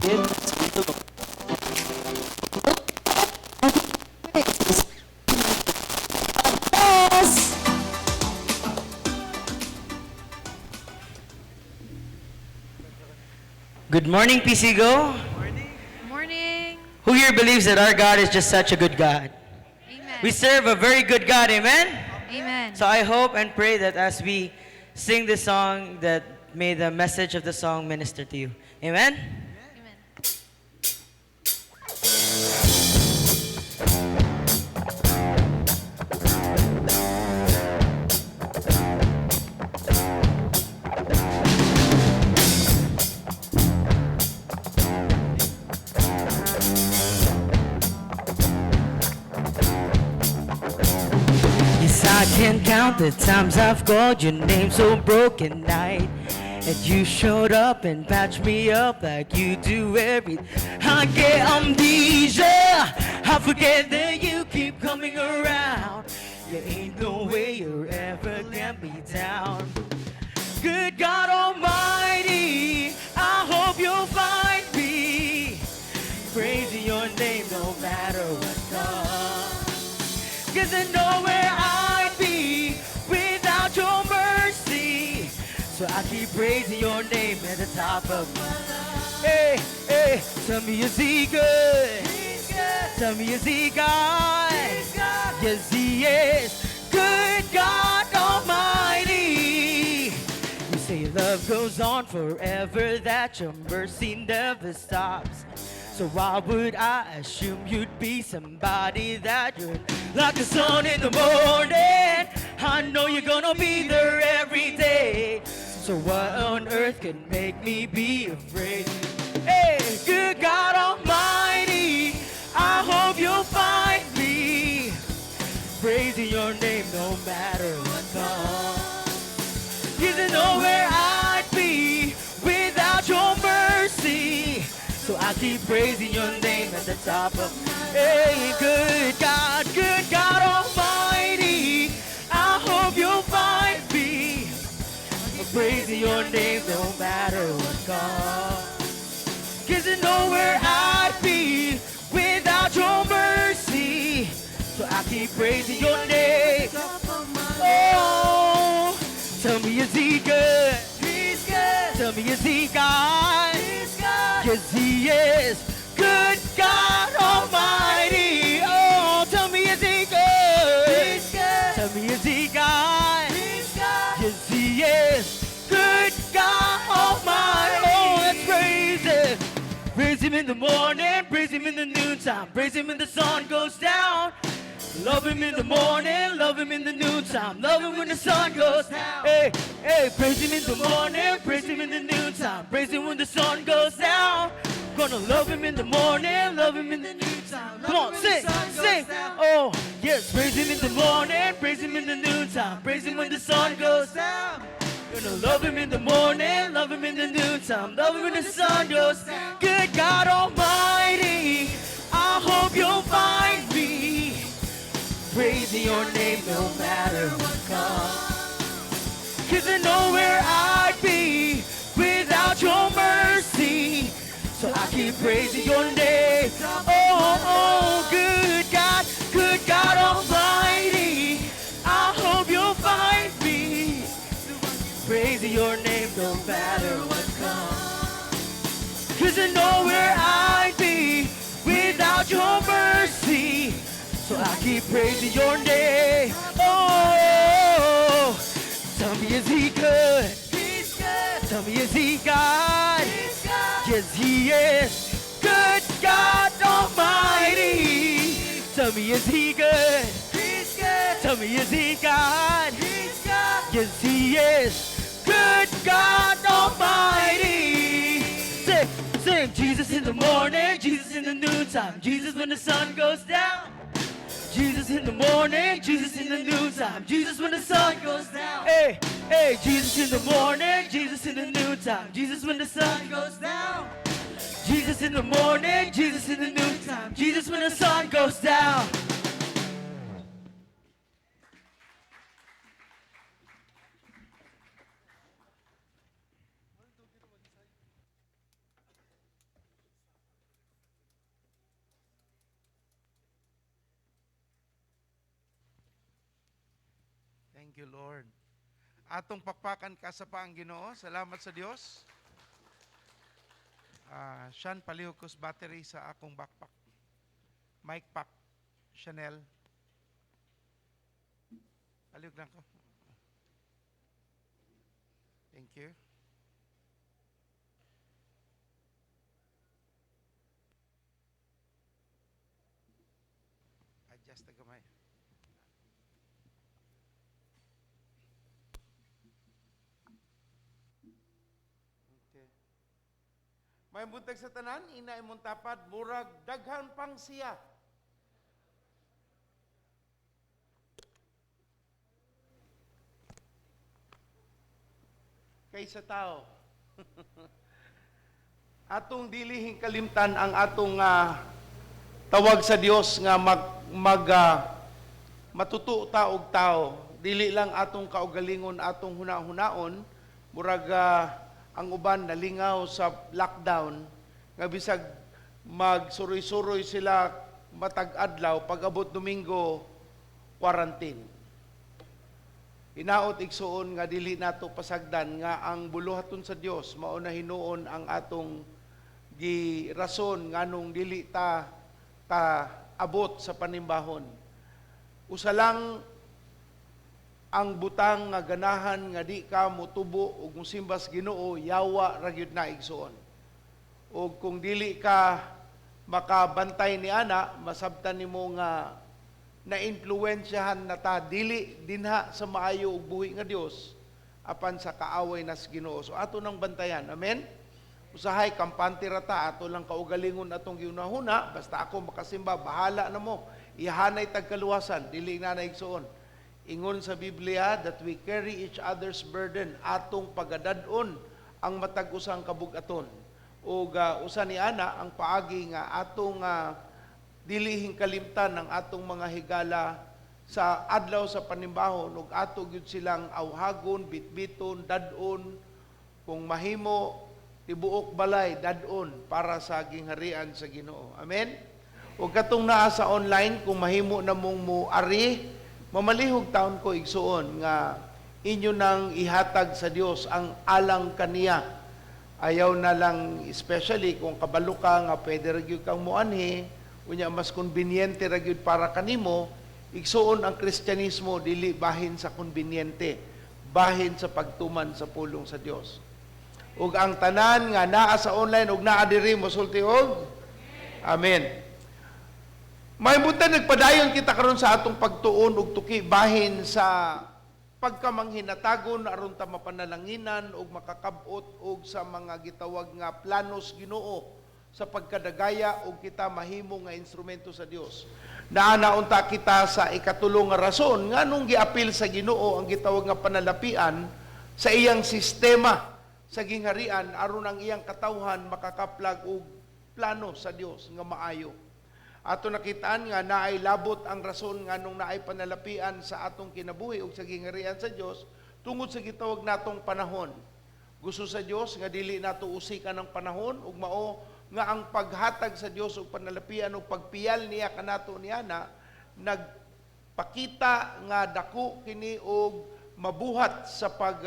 Give to the Lord. Bless! Good morning, PCGO. Morning. Who here believes that our God is just such a good God? Amen. We serve a very good God, amen? Amen. So I hope and pray that as we sing this song, that may the message of the song minister to you. Amen? Amen. Yes, I can count the times I've called your name so broken night. And you showed up and patched me up like you do every. I get amnesia. I forget that you keep coming around. There ain't no way you'll ever get me down. Good God Almighty, I hope you'll find me praising your name no matter what comes. 'Cause I know where I'd be without your mercy. So I keep praising your name at the top of my lungs. Hey, hey, tell me, is he good? He's good. Tell me, is he God? He's God. Yes, he is. Good God Almighty. You say love goes on forever, that your mercy never stops. So why would I assume you'd be somebody that you're like the sun in the morning? I know you're gonna be there every day. So what on earth could make me be afraid? Hey, good God Almighty, I hope you'll find me praising your name no matter what comes. You don't know where I'd be without your mercy. So I keep praising your name at the top of. Hey, good God Almighty, I hope you'll find me praising your name no matter what comes. 'Cause I know where I'd be without your mercy. So I keep praising your name. Oh, tell me, is he good? He's good. Tell me, is he God? He's God. Yes, he is. Good God Almighty. Oh, tell me, is he good? He's good. Tell me, is he God? He's God. Yes, he is. Good God Almighty. Oh, let's praise him. Praise him in the morning, praise him in the noontime, praise him when the sun goes down. Love him in the morning, love him in the noontime, love him when the sun goes down. Hey, hey, praise him in the morning, praise him in the noontime, praise him when the sun goes down. Gonna love him in the morning, love him in the noontime. Come on, sing, sing. Oh, yes, praise him in the morning, praise him in the noontime, praise him when the sun goes down. Gonna love him in the morning, love him in the noontime, love him when the sun goes down. Good God Almighty, I hope you'll find me praising your name no matter what comes. 'Cause I know where I'd be without your mercy. So I keep praising your name. Oh, good God Almighty, I hope you'll find me praising your name no matter what comes. 'Cause I know where I'd be without your mercy. So I keep praising your name. Oh, tell me, is he good? He's good. Tell me, is he God? He's God. Yes, he is. Good God Almighty. Tell me, is he good? He's good. Tell me, is he God? He's God. Yes, he is. Good God Almighty. Sing, sing. Jesus in the morning, Jesus in the noontime, Jesus when the sun goes down. Jesus in the morning, Jesus in the noontime, Jesus when the sun goes down. Hey, hey, Jesus in the morning, Jesus in the noontime, Jesus when the sun goes down. Jesus in the morning, Jesus in the noontime, Jesus when the sun goes down. Thank you, Lord. Atong pakpakan ka sa paang Ginoo. Salamat sa Dios. Ah, Sean, palihog ko's battery sa akong backpack. Mic pack. Chanel. Palihog lang ko. Thank you. Adjust na gamay. Okay. May buntag sa tanan, ina imong tapad, murag daghan pang siya. Kaysa tao. Atong dilihing kalimtan ang atong tawag sa Dios nga mag, mag matuto ta og tao. Dili lang atong kaugalingon, atong huna-hunaon, murag ang uban nalingaw sa lockdown nga bisag magsuroy-suroy sila matag adlaw, pag-abot Domingo, quarantine. Hinaot, igsuon, nga dili nato pasagdan nga ang buluhaton sa Dios mao na hinuon ang atong girason nganong dili ta ka abot sa panimbahon. Usa lang ang butang nga ganahan nga di ka motubo ug mosimbas Ginoo, yawa ra gyud na, igsuon. Ug kung dili ka makabantay ni ana, masabtan nimo nga naimpluwensyahan na ta dili dinha sa maayo ug buhi nga Dios apan sa kaaway nas Ginoo. So ato nang bantayan. Amen. Usahay kampante ra ta, ato lang kaugalingon atong giunahuna, basta ako makasimba, bahala na mo. Ihanay tag kaluwasan, dili na na, igsuon. Ingon sa Biblia that we carry each other's burden, atong pagadad-on ang matag usang kabugaton. Ug usa ni ana ang paagi nga atong dilihing kalimtan ang atong mga higala sa adlaw sa panimbahon ug ato gyud silang awhagon, bitbiton, dad-on, kung mahimo tibuok balay dad-on para sa gingharian sa Ginoo. Amen. Ug katong naa sa online, kung mahimo na mong moari, mamalihog taon ko, igsuon, nga inyo nang ihatag sa Dios ang alang kaniya. Ayaw na lang, especially kung kabalo ka nga pwede ra gyud kang moanhi, unya mas konbinyente ra gyud para kanimo. Igsuon, ang Kristyanismo dili bahin sa konbinyente, bahin sa pagtuman sa pulong sa Dios. Ug ang tanan nga naa sa online ug naa diri mosulti og Amen. May buntag, nagpadayon kita karon sa atong pagtuon og tuki bahin sa pagkamanghinatagon aron ta mapanalanginan ug makakab-ot og sa mga gitawag nga planos Ginoo sa pagkadagaya ug kita mahimo nga instrumento sa Dios. Naa na unta kita sa ikatulo nga rason nganong giapil sa Ginoo ang gitawag nga panalapian sa iyang sistema sa gingharian aron ang iyang katawhan makakaplag og plano sa Dios nga maayo. Ato nakitaan nga naay labot ang rason nganong naay panalapian sa atong kinabuhi ug sa gingharian sa Dios tungod sa gitawag natong panahon. Gusto sa Dios nga dili nato usikan ang panahon ug mao nga ang paghatag sa Dios og panalapian ug pagpiyal niya kanato niana nagpakita nga dako kini og mabuhat sa pag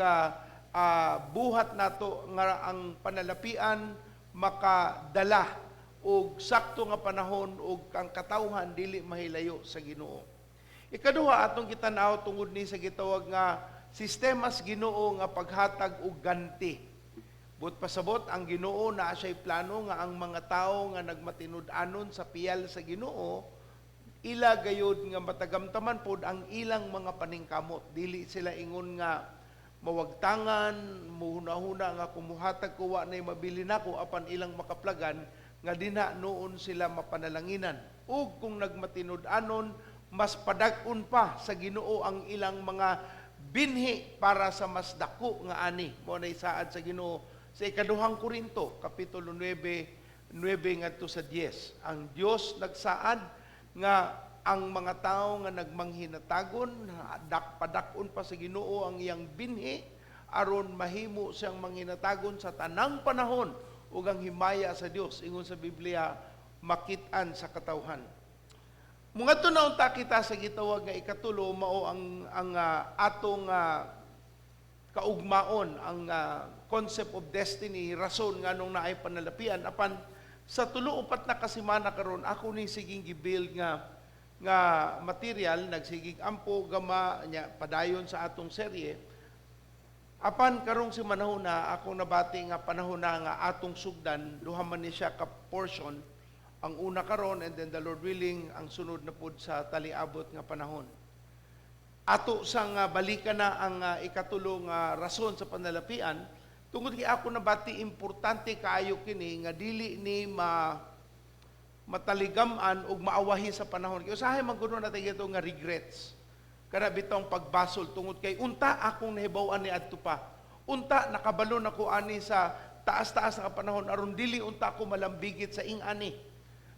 buhat nato nga ang panalapian makadala og sakto nga panahon ug ang katawhan dili mahilayo sa Ginoo. Ikaduha, atong gitan-aw tungod ni sa gitawag nga sistemas Ginoo nga paghatag og ganti. But pasabot ang Ginoo naa siya'y plano nga ang mga tawo nga nagmatinud-anon sa piyal sa Ginoo ila gayud nga matagamtaman pod ang ilang mga paningkamot. Dili sila ingon nga mawagtangan, muhuna-huna nga kumuhatag ko wa nay mabili nako, apan ilang makaplagan nga dinha noon sila mapanalanginan. Ug kung nagmatinud-anon, mas padag-on pa sa Ginoo ang ilang mga binhi para sa mas dako nga ani. Mao nay saad sa Ginoo sa ikaduhang Korinto, kapitulo 9, 9 ngadto sa 10. Ang Dios nagsaad nga ang mga tawo nga nagmanghinatagon, padak-on pa sa Ginoo ang iyang binhi aron mahimo siyang manghinatagon sa tanang panahon ug ang himaya sa Dios, ingon sa Biblia, makit-an sa katawhan. Mga na unta kita sa gitawag nga ikatulo, mao ang atong kaugmaon, ang concept of destiny, rason nganong naay panalapian. Apan sa tulo upat na kasimana karon, ako ni siging gibuild nga material, nagsigig ampo, gama nya, padayon sa atong serye. Apan karong si manahon na akong nabati nga panahon na nga atong sugdan, duha man ni siya ka portion, ang una karon and then, the Lord willing, ang sunod na pud sa taliabot nga panahon. Ato sang balikan na ang ikatulo nga rason sa panalapian tungod kay ako nabati importante kaayo kini nga dili ni mataligam-an ug maawahi sa panahon. Kay usahay man kuno natin ito nga regrets. Kana bitawng pagbasol tungod kay unta akong nahibaw-an ni adto pa. Unta nakabalo nako ani sa taas-taas nga panahon aron dili unta ako malambigit sa ing-ani.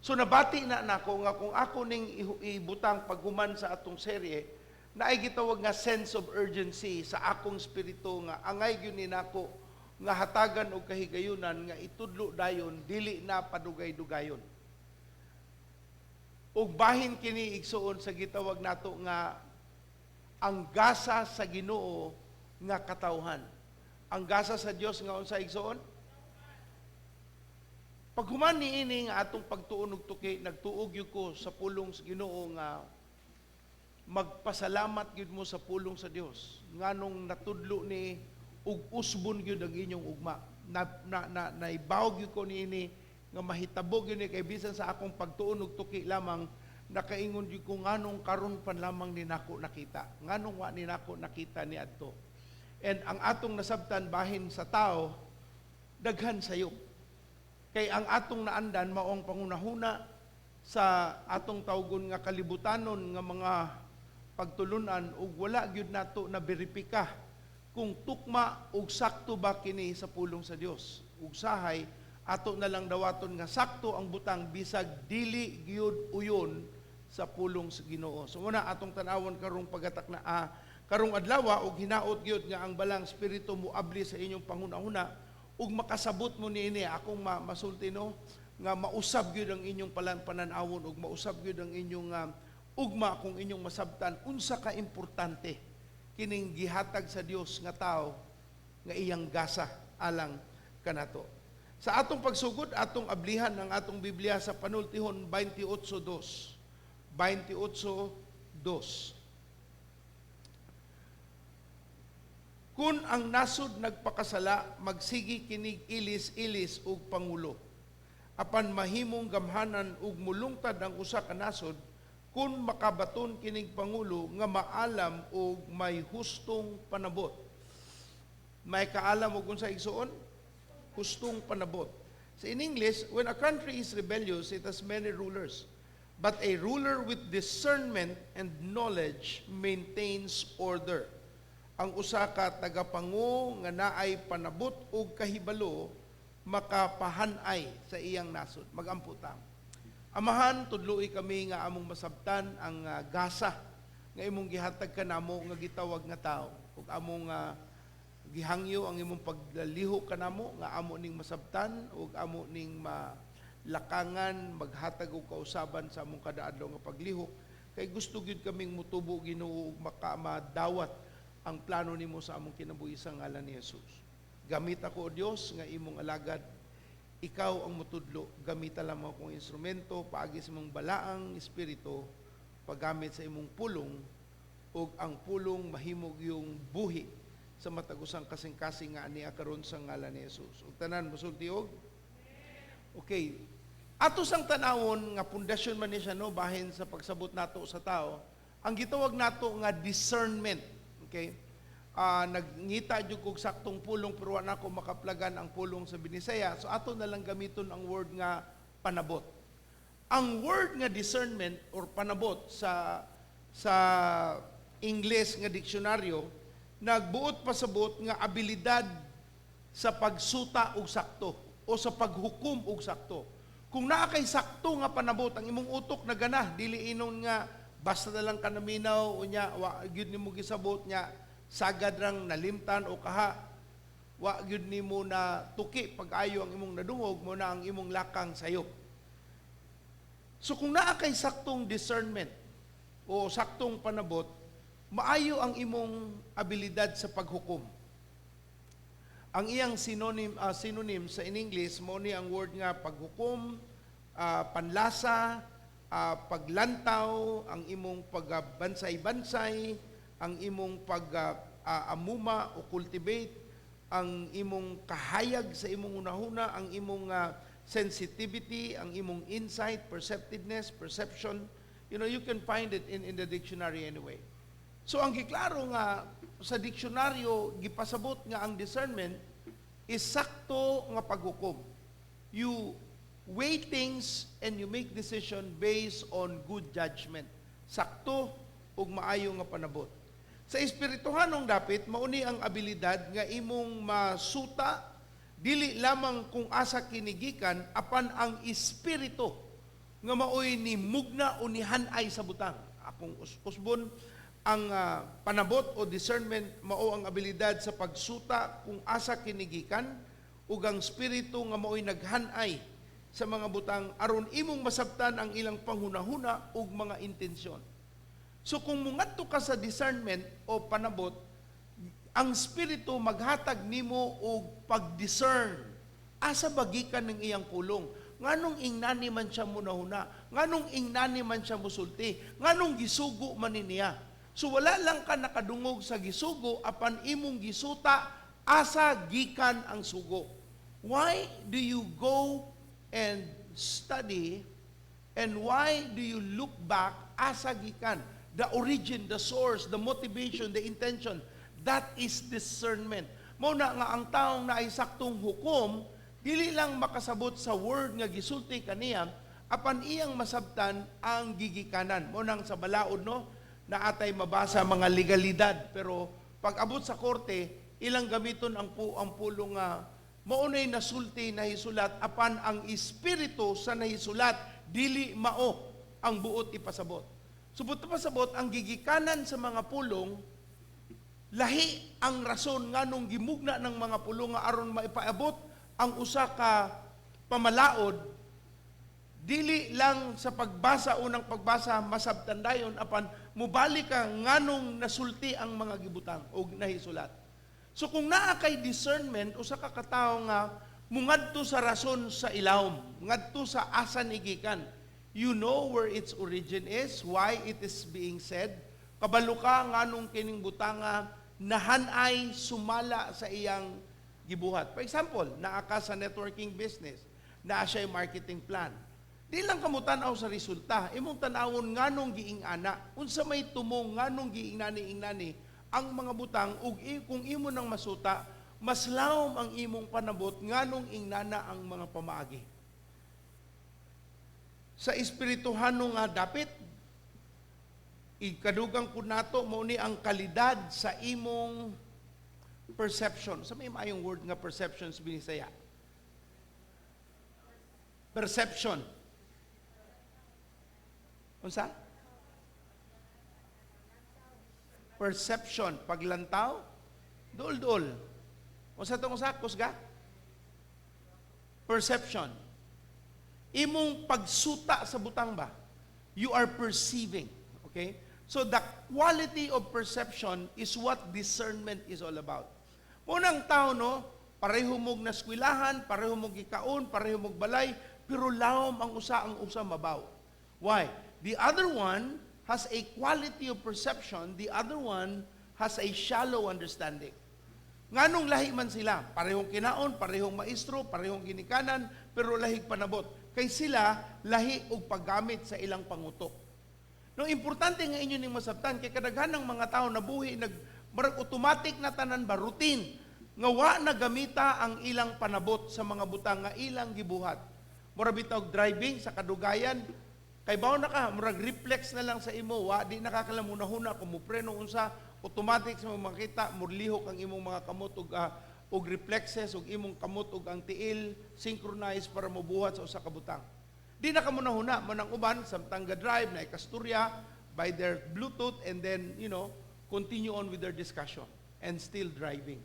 So nabati na nako nga kung ako ning ibutang paghuman sa atong serye, naay gitawag nga sense of urgency sa akong espiritu nga angay gyud ni nako nga hatagan og kahigayunan nga itudlo dayon, dili na padugay-dugayon. Ug bahin kini, igsuon, sa gitawag nato nga ang gasa sa Ginoo nga katawhan. Ang gasa sa Dios nga unsa, igsuon? Paghuman niini nga atong pagtuon og tuki, nagtuog gyud ko sa pulong sa Ginoo nga magpasalamat gyud mo sa pulong sa Dios nganong natudlo ni ug usbon gyud ang inyong ugma. Na na, na naibawog gyud ko niini nga mahitabo gyud ni kay bisan sa akong pagtuon og tuki lamang, nakaingon gyud ko nganong karon pa lamang ni nako nakita, nganong wa ni nako nakita ni adto. And ang atong nasabtan bahin sa tao, daghan sayo. Kay ang atong naandan mao ang pangunahuna sa atong tawgon nga kalibutanon nga mga pagtulunan ug wala gyud nato na beripika kung tukma ug sakto ba kini sa pulong sa Dios. Ug sahay ato na lang dawaton nga sakto ang butang bisag dili gyud uyon sa pulong sa Ginoo. So muna atong tan-awon karong pagatak na karong adlaw, ug hinaot gyud nga ang Balaang Espiritu moabli sa inyong panghuna-huna ug makasabot mo niini akong masulti, no, nga mausab gyud ang inyong palan pananawon ug mausab gyud ang inyong ugma kung inyong masabtan unsa ka importante kining gihatag sa Dios nga tao nga iyang gasa alang kanato. Sa atong pagsugod, atong ablihan ang atong Biblia sa Panultihon 28:2. 28:2. Kung ang nasod nagpakasala, magsigi kinig ilis-ilis ug pangulo. Apan mahimong gamhanan ug mulungtad ang usa ka nasod kung makabaton kinig pangulo nga maalam ug may hustong panabot. May kaalam og unsa, igsuon? Hustong panabot. So in English, "When a country is rebellious, it has many rulers. But a ruler with discernment and knowledge maintains order." Ang usa ka tagapangu nga naay panabot ug kahibalo makapahanay sa iyang nasod. Magampo ta. Amahan, tudloi kami nga among masabtan ang gasa nga imong gihatag kanamo nga gitawag nga tao. Ug among gihangyo ang imong paglihok kanamo nga amo ning masabtan ug amo ning malakangan, maghatag og kausaban sa among kada adlaw nga paglihok kay gusto gyud kaming mutubo, Ginoo, ug makamadawat ang plano nimo sa among kinabuhi sa ngalan ni Jesus. Gamit ako, O Dios, nga imong alagad. Ikaw ang mutudlo, gamita lamang akong instrumento paagi sa imong Balaang Espiritu, paggamit sa imong pulong, ug ang pulong mahimog yung buhi sa matag usang kasing-kasing nga ania karon sa ngalan ni Jesus. Ug tanan mosulti og okay. Ato sang tanawon nga pundasyon man ni siya, no, bahin sa pagsabot nato sa tao, ang gitawag nato nga discernment. Okay? Nagngita jud kog saktong pulong pero wa na ako makaplagan ang pulong sa Binisaya. So ato na lang gamiton ang word nga panabot. Ang word nga discernment or panabot sa English nga diksyonaryo, nagbuot pasabot nga abilidad sa pagsuta og sakto o sa paghukom og sakto. Kung naa kay sakto nga panabot, ang imong utok nagana, dili inon nga basta na lang ka naminaw unya wa gyud nimo gisabot nya sagad rang nalimtan o kaha wa gyud nimo na tuki pag-ayo ang imong nadungog mo na ang imong lakang sayop. So kung naa kay saktong discernment o saktong panabot, maayo ang imong abilidad sa paghukom. Ang iyang synonym sa in English mao ni ang word nga paghukom, panlasa, paglantaw, ang imong pagbansay-bansay, ang imong pag amuma o cultivate, ang imong kahayag sa imong hunahuna, ang imong sensitivity, ang imong insight, perceptiveness, perception. You can find it in the dictionary anyway. So ang giklaro nga sa diksyonaryo, gipasabot nga ang discernment is sakto nga paghukom. You weigh things and you make decision based on good judgment. Sakto ug maayo nga panabot. Sa espirituhanong dapit, mao ni ang abilidad nga imong masuta dili lamang kung asa kinigikan apan ang espiritu nga maoy ni mugna o ni hanay sa butang. Akong usbon ang panabot o discernment, mao ang abilidad sa pagsuta kung asa kinigikan ug ang espiritu nga maoy naghanay sa mga butang aron imong masabtan ang ilang panghunahuna ug mga intensyon. So kung mungadto ka sa discernment o panabot, ang espiritu maghatag nimo og pag-discern. Asa ba gikan ng iyang pulong? Nganong ingnani man siya munahuna? Nganong ingnani man siya musulti? Nganong gisugo man ni niya? So wala lang ka nakadungog sa gisugo apan imong gisuta asa gikan ang sugo. Why do you go and study and why do you look back asa gikan? The origin, the source, the motivation, the intention. That is discernment. Mao na nga ang taong naay saktong hukom, dili lang makasabot sa word nga gisulti kaniya, apan iyang masabtan ang gigikanan. Mao nang sa balaod, no, naatay mabasa mga legalidad, pero pag abot sa korte, ilang gamiton ang pulong nga maunay nasulti, nahisulat, apan ang espiritu sa nahisulat dili mao ang buot ipasabot. So buot ipasabot ang gigikanan sa mga pulong, lahi ang rason nganong gimugna ng mga pulong nga aron maipaabot ang usa ka pamalaod. Dili lang sa pagbasa, unang pagbasa masabtan dayon, apan mubalik ka nganong nasulti ang mga gibutang og nahisulat. So kung naa kay discernment, usa ka katawo nga mungadto sa rason sa ilawom, ngadto sa asa ni gikan. You know where its origin is, why it is being said. Kabalo ka nganong kining butanga nahanay sumala sa iyang gibuhat. For example, naa ka sa networking business, naa siya marketing plan. Di lang kamo tan-aw sa resulta, imong tan-awon nganong giing-ana, unsa may tumong nganong giingnani-ingnani ang mga butang ug kung imo nang masuta, mas lawom ang imong panabot nganong ingnana ang mga pamaagi. Sa espirituhano nga dapit, ikadugang pud nato, mao ni ang kalidad sa imong perception. Sa may maayong word nga perception sa Binisaya? Perception. Unsa? Perception, paglantaw, duol-duol. Unsa tong usa kusga? Perception. Imong pagsuta sa butang ba? You are perceiving, okay? So the quality of perception is what discernment is all about. Munang tao, no, pareho mog naskwelahan, pareho mog gikaon, pareho mog balay, pero lawom ang usa mabaw. Why? The other one has a quality of perception, the other one has a shallow understanding. Nganong lahi man sila? Parehong kinaon, parehong maestro, parehong ginikanan, pero lahig panabot. Kay sila lahi og paggamit sa ilang pangutok. No, importante nga inyo ning masabtan kay kadaghan ng mga tao nabuhi nag marag automatic na tanan ba, routine nga wa na gamita ang ilang panabot sa mga butang nga ilang gibuhat. Mura bitaw driving sa kadugayan, kay bawo na ka, murag reflex na lang sa imo, wa di nakakalamuna-huna kung mupreno unsa, automatic sa imong makita, murlihok ang imong mga kamot og reflexes og imong kamot og ang tiil synchronized para mobuhat sa usa ka butang. Di na ka munahuna, manang uban samtang ga-drive na ikasturya by their Bluetooth and then continue on with their discussion and still driving.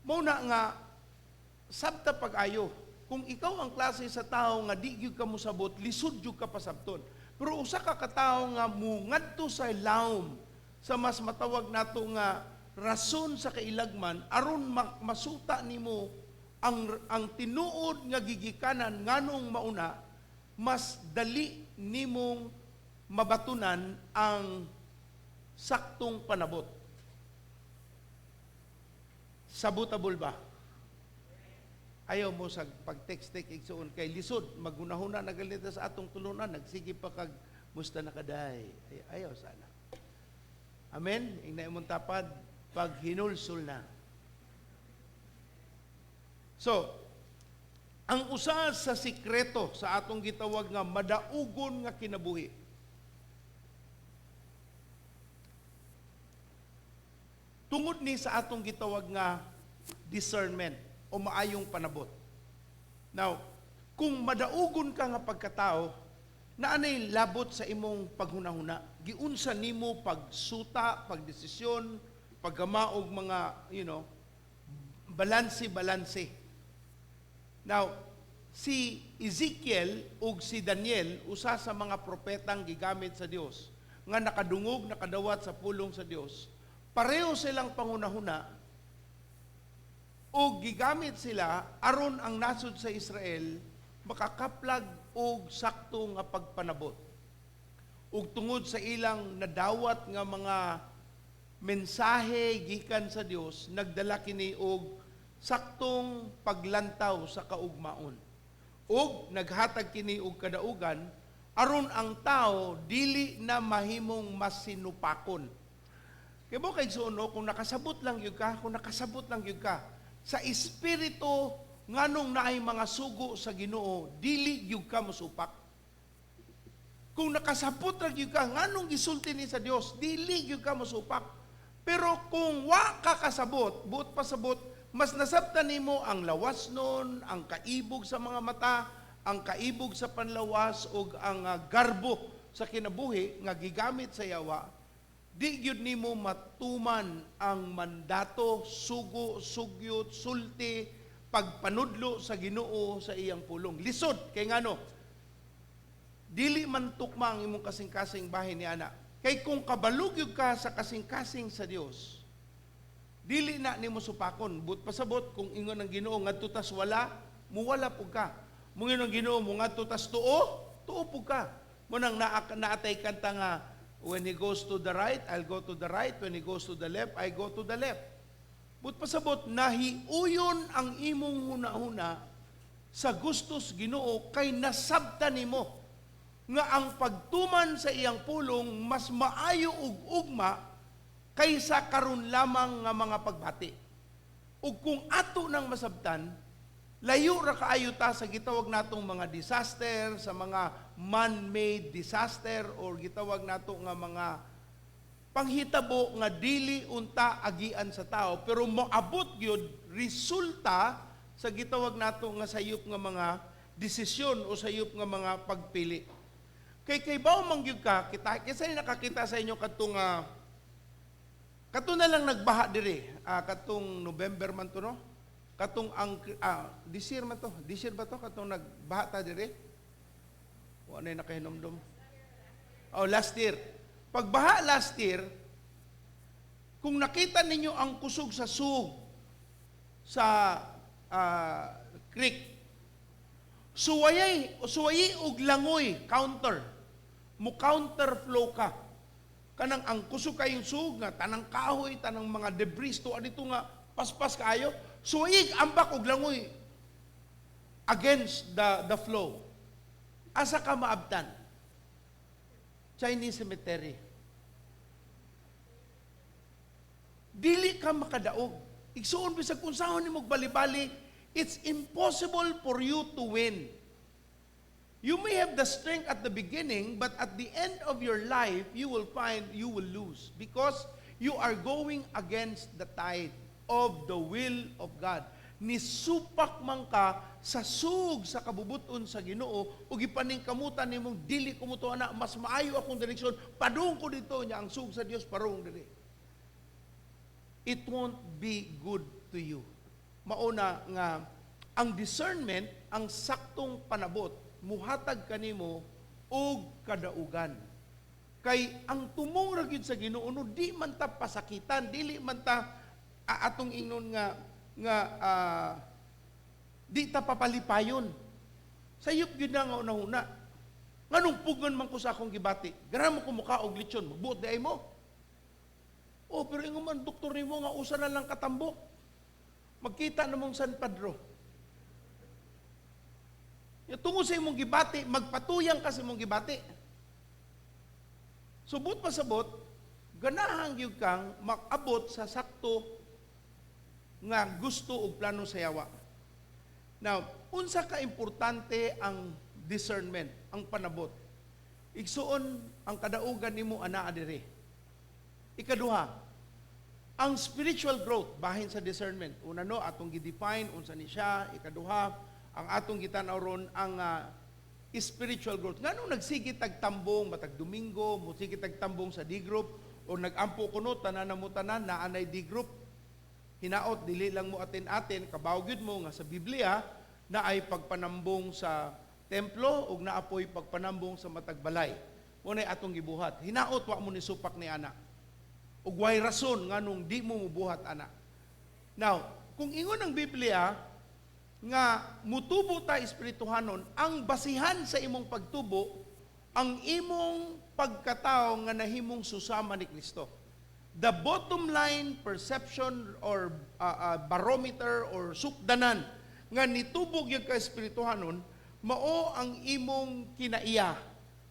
Mao na nga sabta pag-ayo. Kung ikaw ang klase sa tao nga di gyud ka mosabot, lisod gyud ka pasabton. Pero usa ka katawo nga mungadto sa lawom sa mas matawag nato nga rason sa kailagman aron masuta nimo ang tinuod nga gigikanan nganong mauna, mas dali nimong mabatunan ang saktong panabot. Sabotable ba? Ayaw mo sa pag-text-text, igsuon, kay lisod magunahuna na ganito sa atong tulunan, nagsige pa kag "Musta na kaday?" Ay, ayaw sana. Amen. Ingna imong tapad, pag hinulsol na. So, ang usa sa sikreto sa atong gitawag nga madaugon nga kinabuhi, tungod ni sa atong gitawag nga discernment o maayong panabot. Now, kung madaugon ka nga pagkatao, naanay labot sa imong paghunahuna. Giunsa nimo pagsuta, pagdesisyon, paggamaog mga, balanse-balanse. Now, si Ezekiel ug si Daniel, usa sa mga propetang gigamit sa Dios, nga nakadungog, nakadawat sa pulong sa Dios, pareho silang pangunahuna o gigamit sila aron ang nasod sa Israel makakaplag og sakto nga pagpanabot. Ug tungod sa ilang nadawat nga mga mensahe gikan sa Dios, nagdala kini og saktong paglantaw sa kaugmaon. Ug naghatag kini og kadaugan aron ang tao dili na mahimong masinupakon. Kay mo kay suno, kung nakasabot lang gyud ka, kung nakasabot lang gyud ka sa espiritu nganong naay mga sugo sa Ginoo, dili gyud ka mosupak. Kung nakasabot ra gyud ka nganong gisulti ni sa Dios, dili gyud ka mosupak. Pero kung wa ka kasabot, buot pasabot, mas nasabtan nimo ang lawas nun, ang kaibog sa mga mata, ang kaibog sa panlawas ug ang garbo sa kinabuhi nga gigamit sa yawa, di gyud nimo matuman ang mandato, sugo, sugyot, sulti, pagpanudlo sa Ginoo sa iyang pulong. Lisod kay ngano? Dili man tukma ang imong kasing-kasing bahin ni ana. Kay kung kabalog gyud ka sa kasing-kasing sa Dios, dili na nimo supakon. But pasabot kung ingon ang Ginoo ngadto tas wala, muwala pug ka. Mungon ang Ginoo mo ngadto tas tuo, tuo pug ka. Munang naatay kanta nga, "When he goes to the right, I'll go to the right. When he goes to the left, I go to the left." But pasabot, nahiuyon ang imong huna-huna sa gustos Ginoo kay nasabtan nimo nga ang pagtuman sa iyang pulong mas maayo ug ugma kaysa karon lamang nga mga pagbati. Ug kung ato nang masabtan, layo ra kaayo ta sa gitawag natong mga disaster, sa mga man-made disaster or gitawag nato nga mga panghitabo nga dili unta agian sa tao pero moabot gyud resulta sa gitawag nato nga sayop nga mga desisyon o sayop nga mga pagpili. Kay bawo man gyud ka, kita kinsa nakakita sa inyo kadtong kato na lang nagbaha diri, katong November man to, no? Katong ang this year man to, this year ba to katong nagbaha ta diri? Wa na nakahinomdom. Oh, last year. Pagbaha last year, kung nakita ninyo ang kusog sa sug sa creek, suwayay, suwayi og langoy, counter. Mo counterflow ka. Kanang ang kusog kayong sug nga tanang kahoy, tanang mga debris to adito nga paspas kaayo, suwayig ambak og langoy against the flow. Asa ka maabtan? Chinese Cemetery. Dili ka makadaog. Igsuon bisag kung saan nimo bali-bali, it's impossible for you to win. You may have the strength at the beginning, but at the end of your life, you will find you will lose because you are going against the tide of the will of God. Nisupak man ka sa sug sa kabubuton sa Ginoo ug gipaningkamutan nimong dili ko motuo ana, mas maayo akong direksyon, padung ko dito nya ang sug sa Dios parong diri. It won't be good to you. Mauna nga Ang discernment, ang saktong panabot, muhatag kanimo og kadaugan. Kay ang tumong ra gyud sa Ginoo no, di man ta pasakitan, dili man ta atong ingnon nga nga di ta papalipayon. Sayop gyud na nga una-una. Nganong pugon man ko sa akong gibati? Ganahan mo ko mukaog lechon, magbuot diay mo. Oh, pero ingon man doktor nimo nga usa na lang katambok. Magkita namong San Pedro. Ya, tungod sa imong gibati, magpatuyang ka sa imong gibati. Subot pasabot, ganahan gyud kang makabot sa sakto nga gusto ug plano sa yawa. Now, unsa ka importante ang discernment, ang panabot? Igsuon, ang kadaugan nimo anaa diri. Ikaduha, ang spiritual growth bahin sa discernment. Una no, atong gi-define unsa ni siya. Ikaduha, ang atong gitan-aw ron ang spiritual growth. Nganong nagsige tag tambong matag Domingo, musige tag tambong sa D group o nagampo kuno tanan na mo tanan naa nay D group. Hinaot dili lang mo atin-atin, kabaw gyud mo nga sa Biblia na ay pagpanambong sa templo ug naapoy pagpanambong sa matag balay. Mo nay atong gibuhat. Hinaot wa mo ni supak ni ana. Ug way rason nganong di mo mubuhat ana. Now, kung ingon ang Biblia nga mutubo ta espirituhanon, ang basihan sa imong pagtubo ang imong pagkatao nga nahimong susama ni Kristo. The bottom line perception or barometer or sukdanan nga nitubo gyud ka espirituhanon mao ang imong kinaiya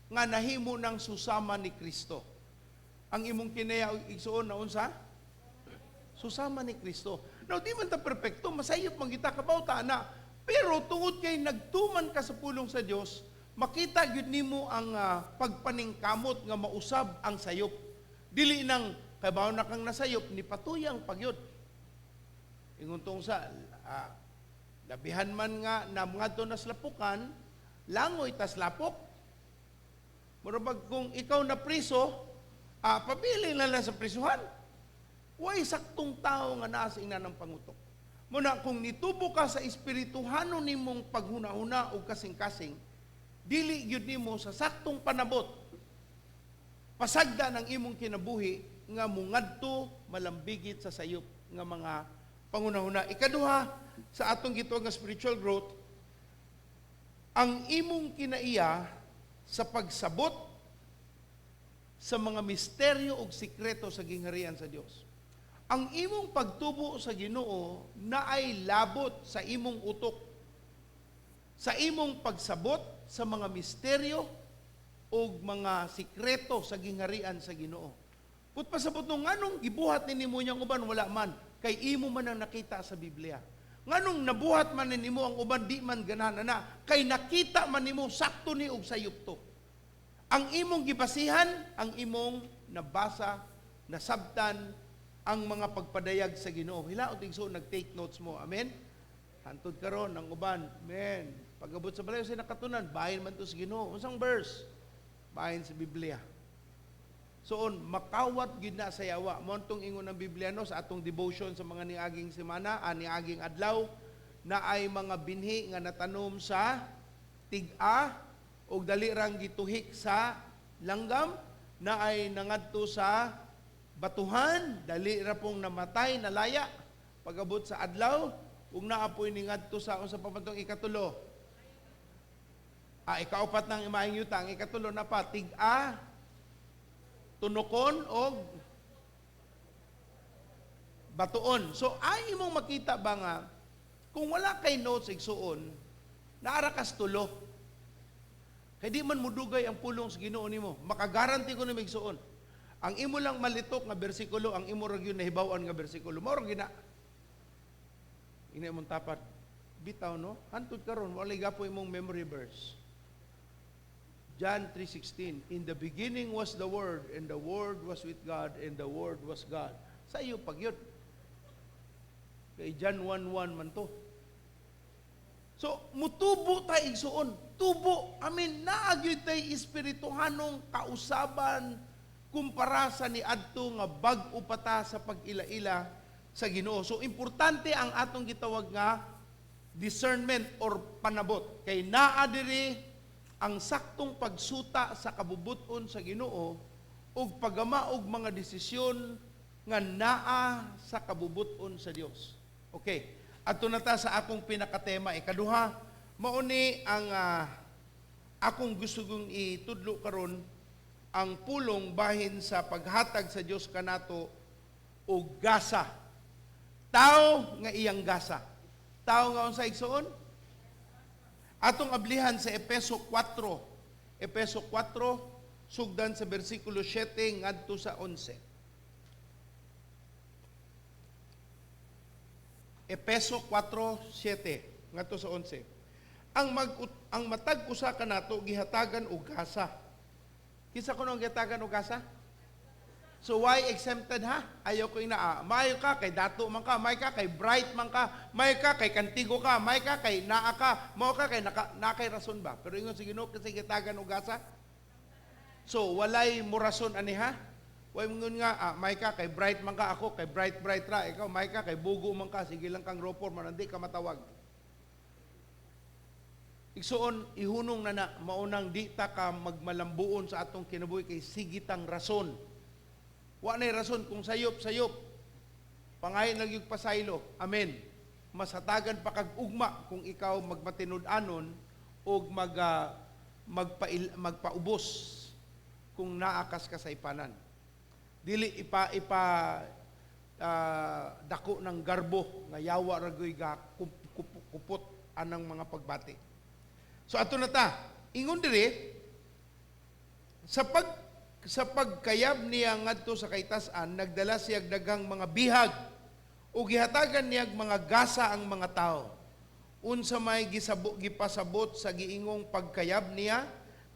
nga nahimo ng susama ni Kristo. Ang imong kinaiya, igsuon, na unsa? Susama ni Kristo. Now, di man ta perpekto, masayop man kita, kabaw ta na. Pero tungod kay nagtuman ka sa pulong sa Dios, makita gyud nimo ang pagpaningkamot nga mausab ang sayop. Dili nang kabaw na kang nasayop ni patuyang pagyud. Ingon tong sa labihan man nga na ngadto na slapukan, langoy tas lapok. Mura bag kung ikaw na priso, pabili na lang sa prisuhan. Way saktong tao nga naa sa ingnan ng pangutok. Muna kung nitubo ka sa espirituhanon nimong paghuna-huna o kasing-kasing, dili gyud nimo sa saktong panabot pasagda ng imong kinabuhi nga mungadto malambigit sa sayop nga mga pangunahuna. Ikaduha sa atong gituwag nga spiritual growth, ang imong kinaiya sa pagsabot sa mga misteryo ug sikreto sa gingharian sa Dios. Ang imong pagtubo sa Ginoo naay labot sa imong utok, sa imong pagsabot sa mga misteryo ug mga sikreto sa gingharian sa Ginoo. Put pasabot nung nganong gibuhat ni nimo niyang uban wala man kay imo man ang nakita sa Biblia. Nganong nabuhat man ni nimo ang uban di man ganahan na kay nakita man nimo sakto ni og sayop to. Ang imong gibasihan, ang imong nabasa, nasabtan ang mga pagpadayag sa Ginoo. Hilaot, igsoon, nag-take notes mo. Amen? Hantod karon ang uban. Amen. Pag-abot sa balay sa nakatunan, bahin man to sa Ginoo. Unsang verse? Bahin sa Biblia. So on, makawat gyud na sa yawa. Mo tong ingon ng Biblia no sa atong devotion sa mga niaging semana, niaging adlaw, na ay mga binhi nga natanom sa tig-a og dali rang gituhik sa langgam, na ay nangadto sa batuhan, dali ra pong namatay, nalaya pag-abot sa adlaw, ug naapoy ni ngadto sa unsa pa man tong ikatulo? Ikaupat ng imaing yuta, ang ikatulo na pa tig-a, tunokon og batuon. So ay imong makita ba nga kung wala kay notes, igsuon, naara kas tulo. Kay di man mudugay ang pulong sa Ginoo nimo. Makagaranti ko nimo, igsuon. Ang imo lang malitok nga bersikulo, ang imo ra gyud nahibaw-an nga bersikulo. Mao ra gyud na. Ina imong tapat. Bitaw no, hantod karon wala gapo imong memory verse. John 3:16, "In the beginning was the Word, and the Word was with God, and the Word was God." Sa iyo pagyud. Kay John 1:1 man to. So, mutubo ta, igsuon. Tubo. I mean, naa gyud tay espirituhanong kausaban kumpara sa niadto nga bag-o pa ta sa pag-ila-ila sa Ginoo. So, importante ang atong gitawag nga Discernment or panabot. Kay naa diri ang saktong pagsuta sa kabubuton sa Ginoo ug paggama og mga desisyon nga naa sa kabubuton sa Dios. Okay. Adto na ta sa akong pinakatema ikaduha, mao ni ang akong gusto kong itudlo karon, ang pulong bahin sa paghatag sa Dios kanato og gasa. Tao nga iyang gasa. Tao nga unsa, igsoon? Atong ablihan sa Epeso 4. Epeso 4 sugdan sa bersikulo 7 ngadto sa 11. Epeso 4:7 ngadto sa 11. Ang matag usa kanato gihatagan og gasa. Kinsa kuno ang gihatagan og gasa? So why exempted, ha? Ayaw ko inaa. Maayo ka kay dato man ka, maayo ka kay bright man ka, maayo ka kay kantigo ka, maayo ka kay naa ka, mao ka kay naka, naa kay rason ba? Pero ingon sa Ginoo, kasi gihatagan og gasa. So walay mo rason ani, ha? Way ngon nga maayo ka kay bright man ka, ako kay bright bright ra, ikaw maayo ka kay bugo man ka, sige lang kang ropor man di ka matawag. Igsuon, ihunong na na maunang di ta ka magmalambuon sa atong kinabuhi kay sigitang rason. Wa nay rason kung sayop sayop. Pangayon lang yung pasaylo. Amen. Masatagan pa kag ugma kung ikaw magmatinud-anon og magpaubos kung naakas ka sa ipanan. Dili ipa ipa dako ng garbo nga yawa ra gyud ga kupot anang mga pagbati. So ato na ta. Ingon diri sa pagkayab niya ngadto sa kaitas-an, nagdala siya daghang mga bihag ug gihatagan niya mga gasa ang mga tao. Unsa may gipasabot sa giingong pagkayab niya?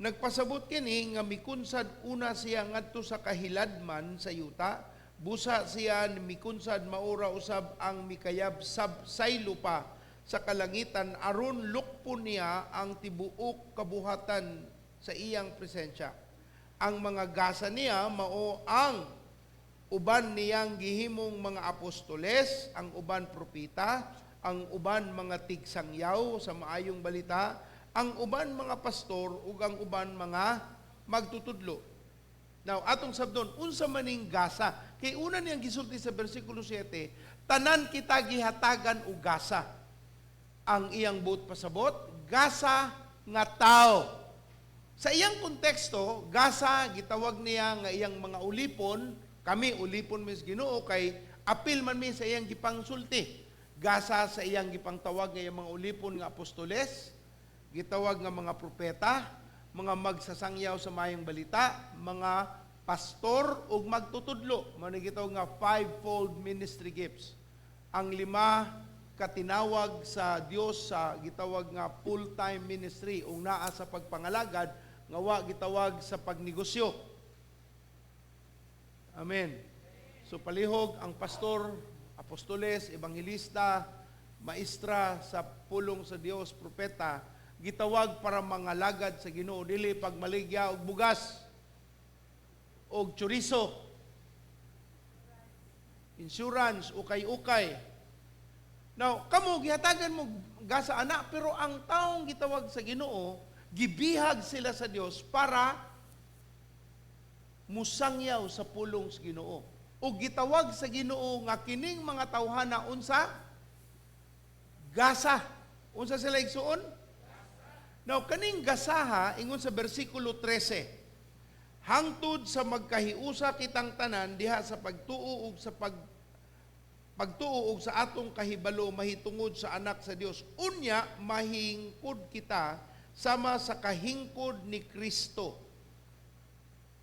Nagpasabot kini nga mikunsad una siya ngadto sa kahiladman sa yuta, busa siya mikunsad maura usab ang mikayab sab saylo pa sa kalangitan aron lukpon niya ang tibuok kabuhatan sa iyang presensya. Ang mga gasa niya mao ang uban niyang gihimong mga apostoles, ang uban propeta, ang uban mga tigsangyaw sa maayong balita, ang uban mga pastor ug ang uban mga magtutudlo. Now, atong sabdon, unsa maning gasa? Kay una niyang gisulti sa bersikulo 7, tanan kita gihatagan og gasa. Ang iyang buot pasabot, gasa nga tao. Sa iyang konteksto, gasa gitawag niya nga iyang mga ulipon, kami ulipon mis Ginoo kay apil man mi sa iyang gipangsulti. Gasa sa iyang gipangtawag nga iyang mga ulipon nga apostoles, gitawag nga mga propeta, mga magsasangyaw sa mayong balita, mga pastor ug magtutudlo. Mao ni gitawag nga fivefold ministry gifts. Ang lima katinawag sa Dios sa gitawag nga full-time ministry ug naa sa pagpangalagad nga wa gitawag sa pagnegosyo. Amen. So palihog ang pastor, apostoles, ebanghelista, maestra sa pulong sa Dios, propeta, gitawag para mangalagad sa Ginoo, dili pagmaligya og bugas og chorizo, insurance, ukay-ukay. Now, kamo gihatagan mo gasa ana, pero ang taong gitawag sa Ginoo, gibihag sila sa Dios para musangyaw sa pulong sa Ginoo. O gitawag sa Ginoo nga kining mga tawhana unsa? Gasa. Unsa sila, igsuon? Now, kaning gasaha, ingon sa bersikulo 13, hangtod sa magkahiusa kitang tanan diha sa pagtuo ug sa pagtuo ug sa atong kahibalo mahitungod sa anak sa Dios, unya mahingkod kita sama sa kahingkod ni Kristo.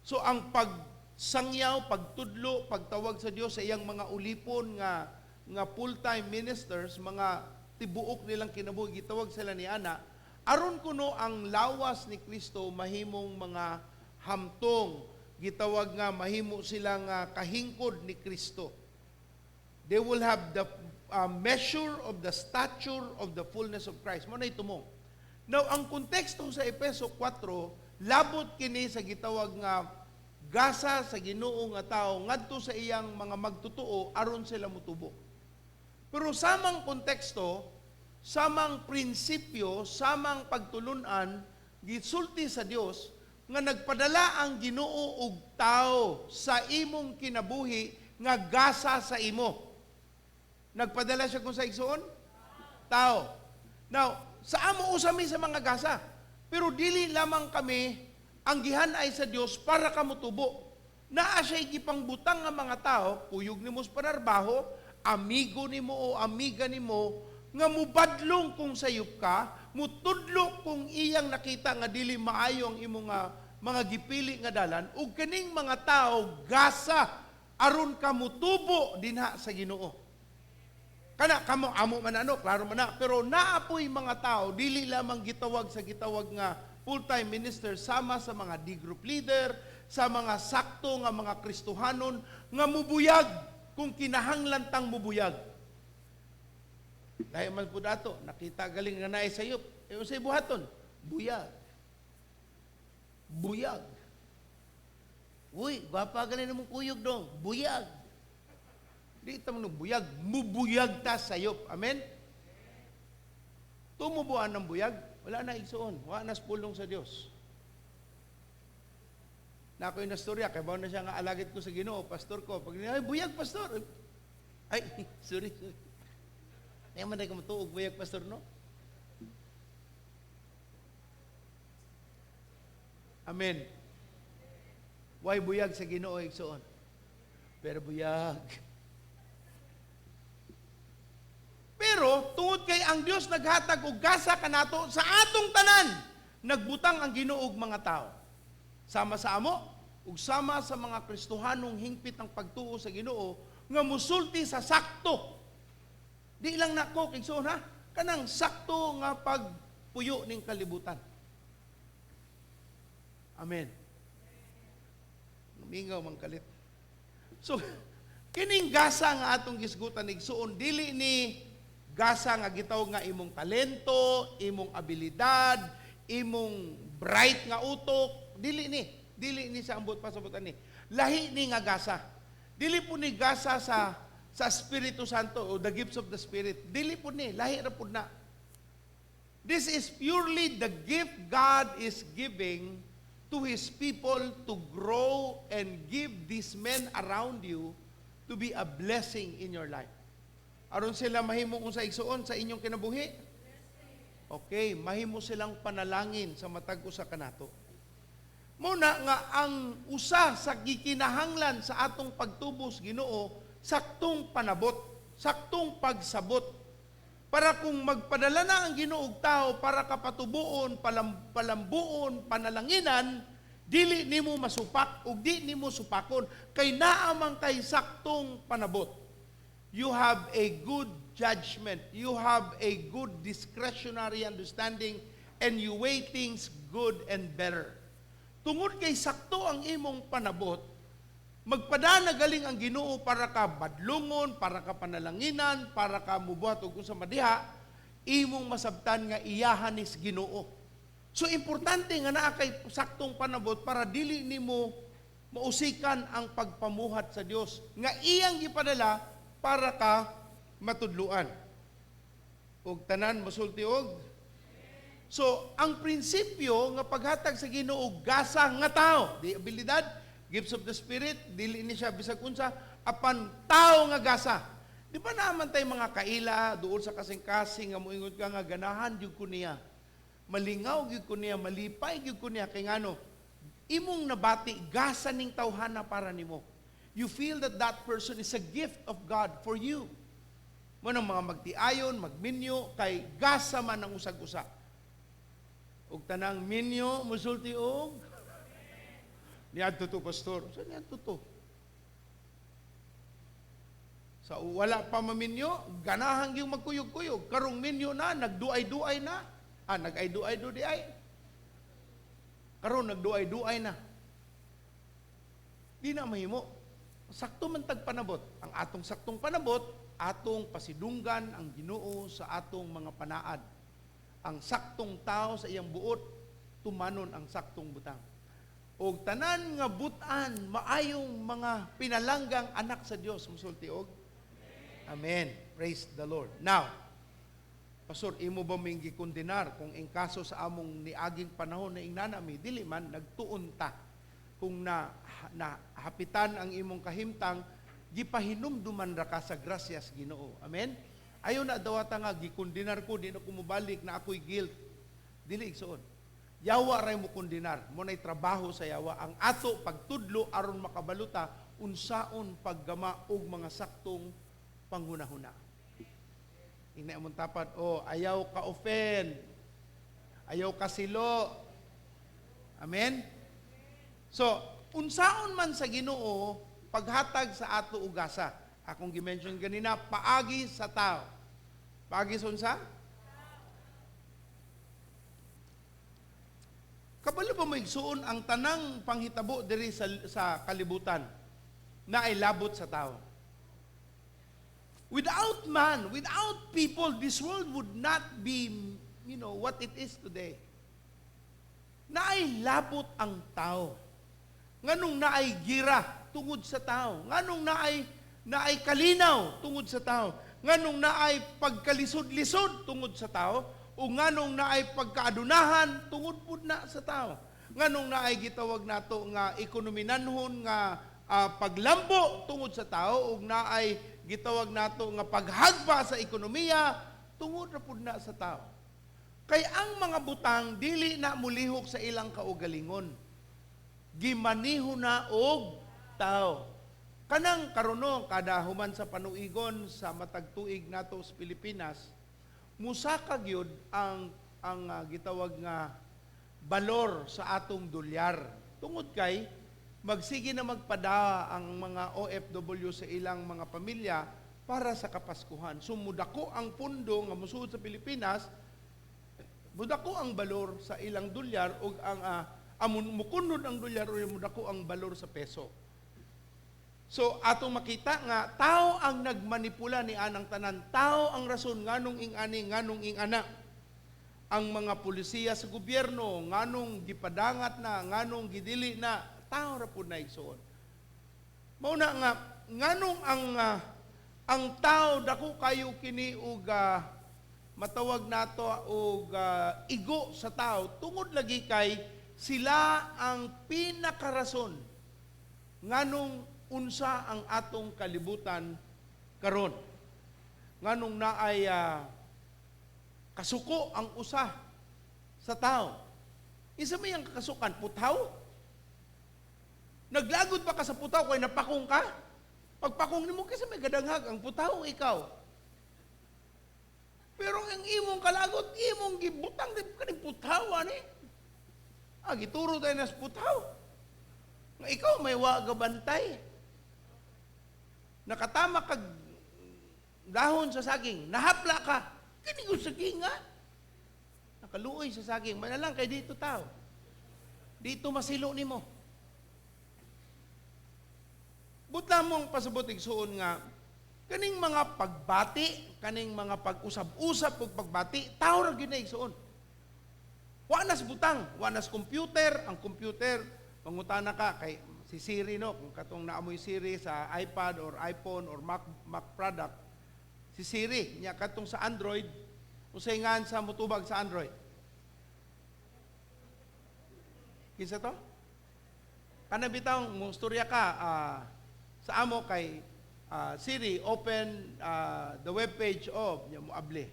So ang pagsangyaw, pagtudlo, pagtawag sa Dios sa iyang mga ulipon nga nga full-time ministers, mga tibuok nilang kinabuhi, gitawag sila ni ana, aron kuno ang lawas ni Kristo mahimong mga hamtong, gitawag nga mahimo sila nga kahingkod ni Kristo. They will have the measure of the stature of the fullness of Christ. Mao na tumong. Now, ang konteksto sa Epeso 4, labot kini sa gitawag nga gasa sa Ginoo nga tao ngadto sa iyang mga magtutuo aron sila mutubo. Pero samang konteksto, Samang prinsipyo, samang pagtulunan, gisulti sa Dios nga nagpadala ang Ginoo og tao sa imong kinabuhi nga gasa sa imo. Nagpadala siya kung sa igsuon? Tao. Now, sa amo usami sa mga gasa. Pero dili lamang kami ang gihanay sa Dios para kamutubo. Naa siya gipangbutang nga mga tao, kuyog nimo sa panarbaho, amigo nimo o amiga nimo, nga mubadlong kung sayop ka, mutudlo kung iyang nakita nga dili maayo ang imong nga mga gipili nga dalan, ug kining mga tao gasa aron ka mutubo dinha sa Ginoo. Kana kamo amo man ano, klaro man na, pero naa poy mga tao dili lamang gitawag sa gitawag nga full-time minister sama sa mga D group leader, sa mga sakto nga mga Kristohanon nga mubuyag kung kinahanglan tang mubuyag. Lahi man po dato, nakita galing nga naay sayop. E unsay buhaton? Buyag. Buyag. Uy, gwapa galing namong kuyog dong. Buyag. Di ta mo buyag, mubuyag ta sayop. Amen? Tumubuan ng buyag, wala na igsuon, wala na pulong sa Dios. Na ako yung nastorya, kay na siya nga alagit ko sa Ginoo, pastor ko. Pag ay, buyag, pastor. Ay, sorry, sorry. Kaya man ka matuog, buyag, pastor, no? Amen. Why buyag sa Ginoo igsuon? Pero buyag. Pero tungod kay ang Dios naghatag og gasa kanato sa atong tanan, nagbutang ang Ginoo og mga tao. Sama sa amo ug sama sa mga Kristohanong hingpit ang pagtuo sa Ginoo nga musulti sa sakto. Di lang nako igsuon ha, kanang sakto nga pagpuyo ning kalibutan. Amen. Mingaw man kalit. So kining gasa nga atong gisgutan igsuon dili ni gasa nga gitawag nga imong talento, imong abilidad, imong bright nga utok, dili ni sa ambot pasabutan ni. Lahi ni nga gasa. Dili po ni gasa sa Espiritu Santo o the gifts of the Spirit. Dili po ni, lahi ra pud na. This is purely the gift God is giving to His people to grow and give these men around you to be a blessing in your life. Aron sila mahimo kung sa igsuon sa inyong kinabuhi? Okay, mahimo silang panalangin sa matag usa kanato. Muna nga ang usa sa gikinahanglan sa atong pagtubos Ginoo, saktong panabot, saktong pagsabot. Para kung magpadala na ang Ginoo og tao para kapatubuon, palambuon, panalanginan, dili nimo masupak ug di nimo supakon kay naa man kay saktong panabot. You have a good judgment. You have a good discretionary understanding and you weigh things good and better. Tungod kay sakto ang imong panabot, magpadana galing ang Ginoo para ka badlungon, para ka panalanginan, para ka mubuhat og unsa madiha, imong masabtan nga iyahan is Ginoo. So importante nga naa kay saktong panabot para dili nimo mausikan ang pagpamuhat sa Dios nga iyang gipadala para ka matudluan. Og tanan mosulti og. So, ang prinsipyo nga paghatag sa Ginoo gasa nga tao, di abilidad, gifts of the Spirit, dili ni siya bisag unsa, apan tao nga gasa. Di ba naman tay mga kaila duol sa kasing-kasing nga moingon ka nga ganahan gyud ko niya. Malingaw gyud ko niya, malipay gyud ko niya kay ngano imong nabati gasa ning tawhana para nimo. You feel that that person is a gift of God for you. Mo nang mga magtiayon, magminyo, kay gasa man ang usag-usa. Og tanang minyo, musulti og niadto to, pastor. Sa niadto to? Sa wala pa maminyo, ganahan gyud magkuyog-kuyog. Karong minyo na, nagduay-duay na. Ah, nag-ay-duay do di ay. Karon nagduay-duay na. Di na mahimo. Sakto man tag panabot. Ang atong saktong panabot, atong pasidunggan ang Ginoo sa atong mga panaad. Ang saktong tao sa iyang buot, tumanon ang saktong butang. Og tanan nga butan, maayong mga pinalanggang anak sa Dios, musulti og. Amen. Praise the Lord. Now, Pastor, imo ba ming gikondenar kung in kaso sa among niaging panahon na ingnana mi? Dili man, nagtuon ta. Kung na hapitan ang imong kahimtang, gipahinumduman ra ka sa grasyas Ginoo. Amen? Ayo na dawata nga gikondenar ko, di na ko mobalik na ako'y guilt. Dili, igsoon. Yawa ray mo kondenar. Mo na'y trabaho sa yawa. Ang ato pagtudlo aron makabaluta unsaon paggama og mga saktong panghunahuna. Ingna imong tapad, oh, ayaw ka offend. Ayaw ka silo. Amen? So, unsaon man sa Ginoo paghatag sa ato ugasa. Akong gi-mention ganina, paagi sa tao. Paagi sa unsa? Kabalo ba mo, igsuon, ang tanang panghitabo diri sa kalibutan na ay labot sa tao? Without man, without people, this world would not be what it is today. Naay labot ang tao. Nganong naay gira tungod sa tao. Nganong naay kalinaw tungod sa tao. Nganong naay pagkalisod-lisod tungod sa tao. O nganong naay pagkaadunahan tungod pud na sa tao. Nganong naay gitawag nato nga ekonominanhon nga paglambo tungod sa tao, ug naay gitawag nato nga paghagpa sa ekonomiya tungod ra pud na sa tao. Kay ang mga butang dili na mulihok sa ilang kaugalingon. Gimaniho na og tao. Kanang karuno kada human sa panuigon sa matag tuig nato sa Pilipinas, musaka gyud ang gitawag nga balor sa atong dolyar. Tungod kay magsige na magpada ang mga OFW sa ilang mga pamilya para sa Kapaskuhan. So mudako ang pundo nga musuod sa Pilipinas, mudako ang balor sa ilang dolyar ug ang mukunod ang dolyar o mudako ang balor sa peso. So atong makita nga tao ang nagmanipula ni anang tanan, tao ang rason nganong ing-ani, nganong ing-ana. Ang mga pulisiya sa gobyerno, nganong gipadangat na, nganong gidili na, tao ra pud na, igsoon. Mao na nga nganong ang tao dako kayo kini og matawag nato og igo sa tao tungod lagi kay sila ang pinakarason nganong unsa ang atong kalibutan karon. Nganong naay kasuko ang usa sa tao. Isa may ang kasukan, putaw? Naglagod pa ka sa putaw kay napakong ka? Pagpakong nimo kasi may gadanghag ang putaw ikaw. Pero ang imong kalagot, imong gibutang di kaning putaw ani. Gituro tayo na sa putaw. Nga ikaw may wa gabantay. Nakatama kag dahon sa saging, nahapla ka. Kini ko saging nga. Nakaluoy sa saging, manalang kay dito tao. Dito masilo nimo. Butla mong pasabot igsuon nga kaning mga pagbati, kaning mga pag-usab-usab ug pagbati, tao ra gyud na, igsuon. Wa nas butang, wa nas computer, ang computer mangutana ka kay si Siri, no, kung katong naamoy Siri sa iPad or iPhone or Mac product, si Siri nya. Katong sa Android, unsay ngan sa mutubag sa Android? Kinsa to? Kana bitaw mo storya ka sa amo kay "Siri, open the web page of," nya mo abli.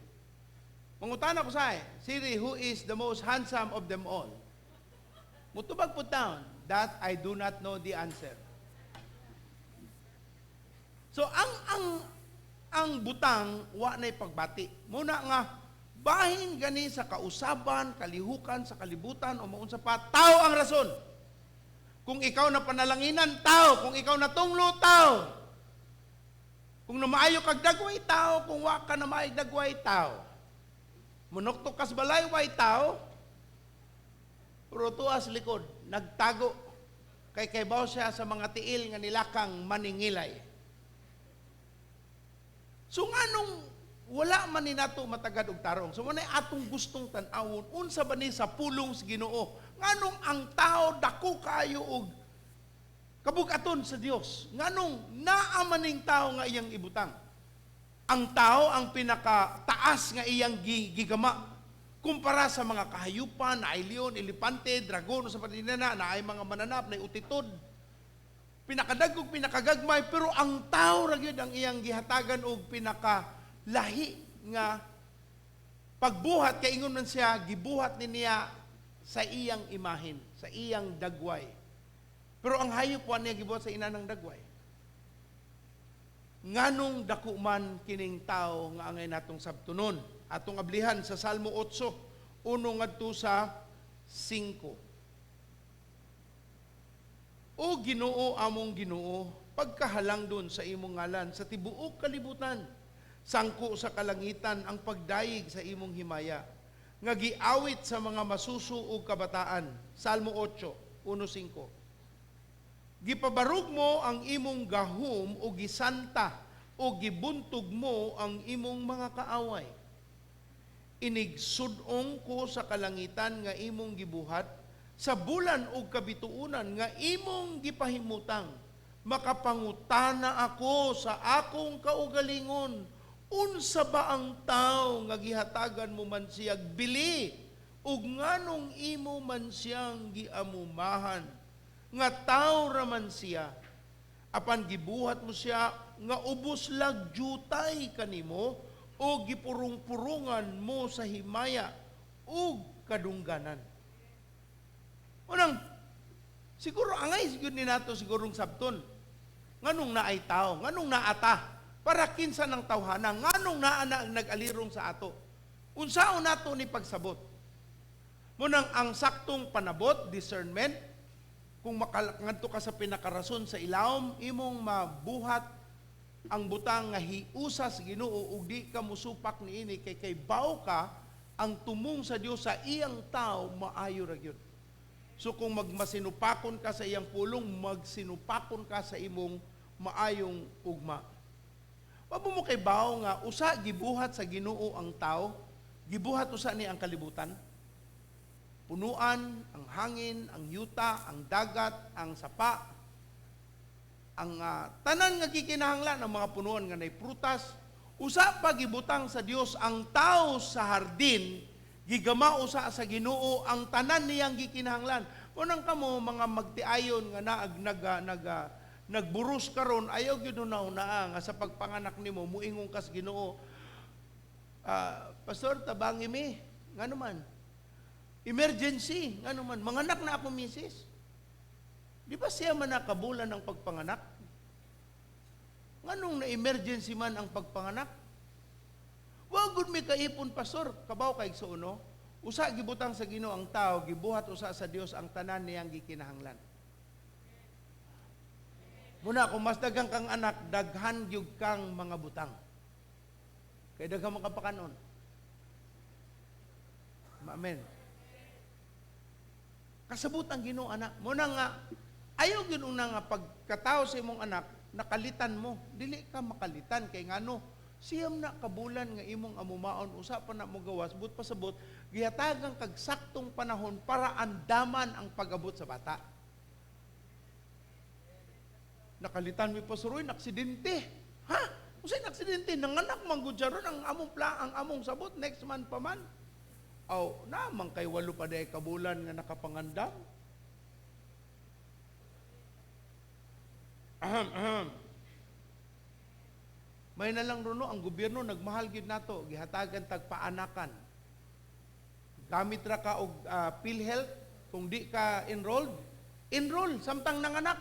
Mangutana ko sa "Siri, who is the most handsome of them all?" Mutubag pud taon, "That I do not know the answer." So ang butang wa nay pagbati. Muna nga bahin gani sa kausaban, kalihukan sa kalibutan o maunsa pa, tao ang rason. Kung ikaw na panalanginan, tao. Kung ikaw na tunglo, tao. Kung namaayo kag dagway, tao. Kung wa ka na maay dagway, tao. Munuktok kas balay, way tao. Pero tuas likod, nagtago. Kay kaybaw siya sa mga tiil nga nilakang maningilay. So nganong wala man ni nato matagad og tarong? So wala atong gustong tan-awon unsa ba ni sa pulong sa Ginoo? Nganong ang tao dako kayo og kabugaton sa Dios? Nganong naa maning tao nga iyang ibutang? Ang tao ang pinakataas nga iyang gigama kumpara sa mga kahayupan, naay leon, elepante, dragon, sa patinana, naay mga mananap, naay utitod. Pinakadagog, pinakagagmay, pero ang tao ra gyud ang iyang gihatagan og pinakalahi nga pagbuhat, kay ingon man siya, gibuhat ni niya sa iyang imahen, sa iyang dagway. Pero ang hayop wa niya gibuhat sa inanang dagway. Nganong dako man kining tao nga angay natong sabtunon? Atong ablihan sa Salmo 8, 1 ngadto sa 5. O Ginoo, among Ginoo, pagkahalangdon sa imong ngalan sa tibuok kalibutan, sangko sa kalangitan ang pagdayeg sa imong himaya, nga giawit sa mga masuso ug kabataan. Salmo 8, 1-5. Gipabarog mo ang imong gahom o gisanta o gibuntog mo ang imong mga kaaway. Inigsudong ko sa kalangitan nga imong gibuhat, sa bulan ug kabituonan nga imong gipahimutang. Makapangutana ako sa akong kaugalingon, unsa ba ang tawo nga gihatagan mo man siyag bili, ug nganong imo man siyang giamumahan, nga tawo ra man siya, apan gibuhat mo siya nga ubos lag jutay kanimo, o gipurong-purungan mo sa himaya ug kadungganan. Unang, siguro angay siguro ni nato sigurong sabton. Nganong naay tao, nganong naata, para kinsa ng tawhana, nganong naa na ang nag-alirong sa ato. Unsaon nato ni pagsabot? Munang ang saktong panabot, discernment, kung makangadto ka sa pinakarason sa ilawom, imong mabuhat ang butang nga hiusa sa Ginoo ug di ka musupak niini kay baw ka ang tumong sa Dios sa iyang tao maayo ra gyud. So kung magmasinupakon ka sa iyang pulong, magsinupakon ka sa imong maayong ugma. Wa mo kay baw nga usa gibuhat sa Ginoo ang tao, gibuhat usa ni ang kalibutan. Punuan, ang hangin, ang yuta, ang dagat, ang sapa, ang tanan nga gikinahanglan ang mga punuan nga nay prutas. Usa pa gibutang sa Dios ang tao sa hardin, gigama usa sa Ginoo ang tanan niyang gikinahanglan. Unang kamo mga magtiayon nga naag nag nag nagburus karon, ayaw gyud hunahunaa nga sa pagpanganak nimo muingon kas Ginoo, "Pastor, tabangi mi." Ngano man? Emergency. Ngano man? Manganak na ako, misis. Di ba siya man nakabulan ng pagpanganak? Nganong na-emergency man ang pagpanganak? Wa gud mi kaipon, pastor, kabaw kay sa uno. Usa gibutang sa Ginoo ang tao, gibuhat usa sa Dios ang tanan niyang gikinahanglan. Muna kung mas daghang kang anak, daghan gyud kang mga butang. Kay daghan man kapakanon. Amen. Kasabot ang Ginoo anak. Muna nga ayaw gyud una nga pagkatao sa imong anak, nakalitan mo. Dili ka makalitan kay ngano siyam na kabulan nga imong amumaon, usa pa na mo gawas, but pasabot gihatagan kag saktong panahon para andaman ang pag-abot sa bata. Nakalitan mi, pastor, uy, naksidente. Ha? Unsay naksidente? Nanganak man gud siya ron, ang among pla, ang among sabot next month pa man. Aw, naman kay 8 pa day kabulan nga nakapangandam. Ahem, ahem. May na lang runo, ang gobyerno nagmahal gyud nato, gihatagan tag paanakan. Gamit ra ka og PhilHealth, kung di ka enrolled, enroll samtang nanganak.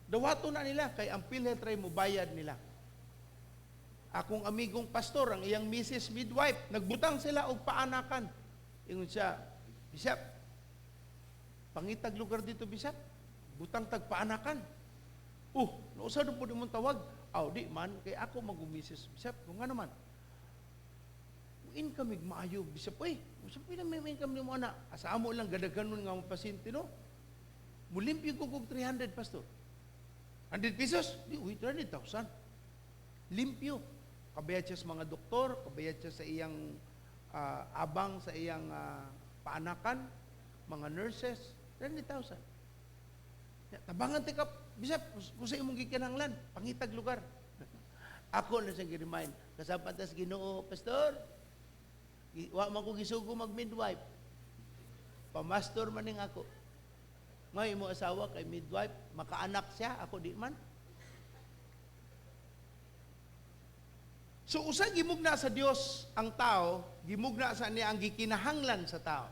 Dawato na nila kay ang PhilHealth ray mobayad nila. Akong amigong pastor, ang iyang misis midwife, nagbutang sila og paanakan. Ingon siya, "Bishop, pangitag lugar dito, Bishop, butang tag paanakan." Nausa do po imong tawag. Aw, di man, kay ako magumisis, Bishop, kung nga naman. Income maayo, Bishop, uy, usa pila may income nimo ana? Asa amo lang gadaghanon nga mo pasyente, no? Mulimpyo ko og 300, pastor. 100 pesos? Di, uy, 300,000. Limpyo. Kabayad siya sa mga doktor, kabayad siya sa iyang abang, sa iyang paanakan, mga nurses, 300,000. Tabangan ti ka, Bishop, kung sa imong gikinahanglan, pangitag lugar. Ako na siyang gi-remind. Kasapat tas Ginoo, pastor. Wa man ko gisugo mag-midwife. Pamastor man ning ako. Ngay mo asawa kay midwife, makaanak siya, ako di man. So usa gimugna sa Dios ang tao, gimugna sa niya ang gikinahanglan sa tao.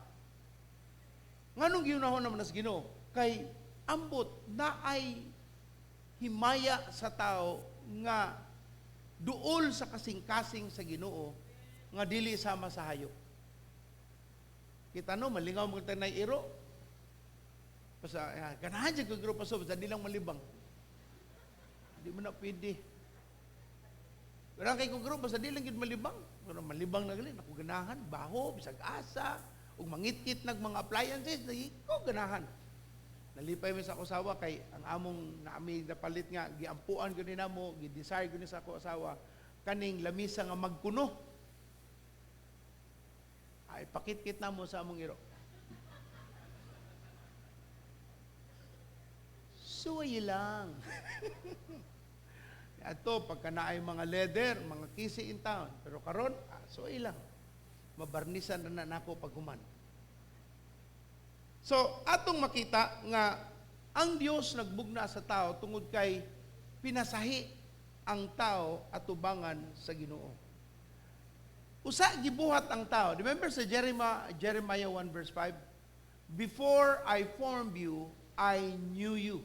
Nganong giunahon naman sa Ginoo? Kay ambot naay himaya sa tao nga duol sa kasing-kasing sa Ginoo nga dili sama sa hayop. Kita no, malingaw mo kita iro. Basta, ganahan siya kag paso, basta di lang malibang. Di mo na pwede. Ganahan kay kong basta di lang gyud malibang. Pero malibang na gali, naku ganahan, baho, bisag asa, ug mangitkit nag mga appliances, lagi ko ganahan. Nalipay mi sa ako asawa kay ang among naami napalit nga giampuan gyud ni namo, gi-desire gyud ni sa ako asawa kaning lamisa nga magkuno. Ay pakitkit namo sa among iro. Suway lang. Ato pagka naay mga leather, mga kisi in town, pero karon suway lang. Mabarnisan na nako paghuman. So, atong makita nga ang Dios nagbugna sa tao tungod kay pinasahi ang tao atubangan sa Ginoo. Usa gibuhat ang tao. Remember sa Jeremiah 1 verse 5? Before I formed you, I knew you.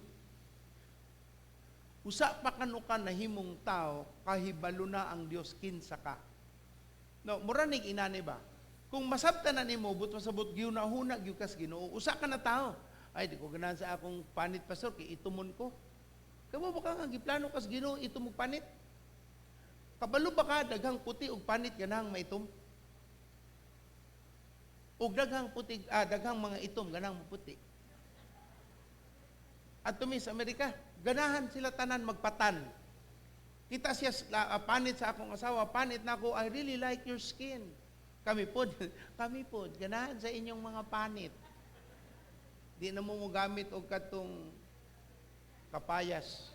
Usa pa kanukan nahimong tao, kahibalo na ang Dios kinsa ka. No, mura nig inani ba? Kung masabtan na nimo, but masabot giunahuna gyud kas Ginoo, usa ka na tao. Ay, di ko ganahan sa akong panit, pastor, kay itumon ko. Kamo ba ka nga giplano kas Ginoo itumog panit? Kabalo ba ka daghang puti og panit ganahang maitom? Og daghang puti, daghang mga itom ganahang maputi. At tumi sa Amerika, ganahan sila tanan magpatan. Kita siya panit sa akong asawa, panit na ako, I really like your skin. Kami pod, kami pod, ganahan sa inyong mga panit. Di na mo mogamit og katong kapayas.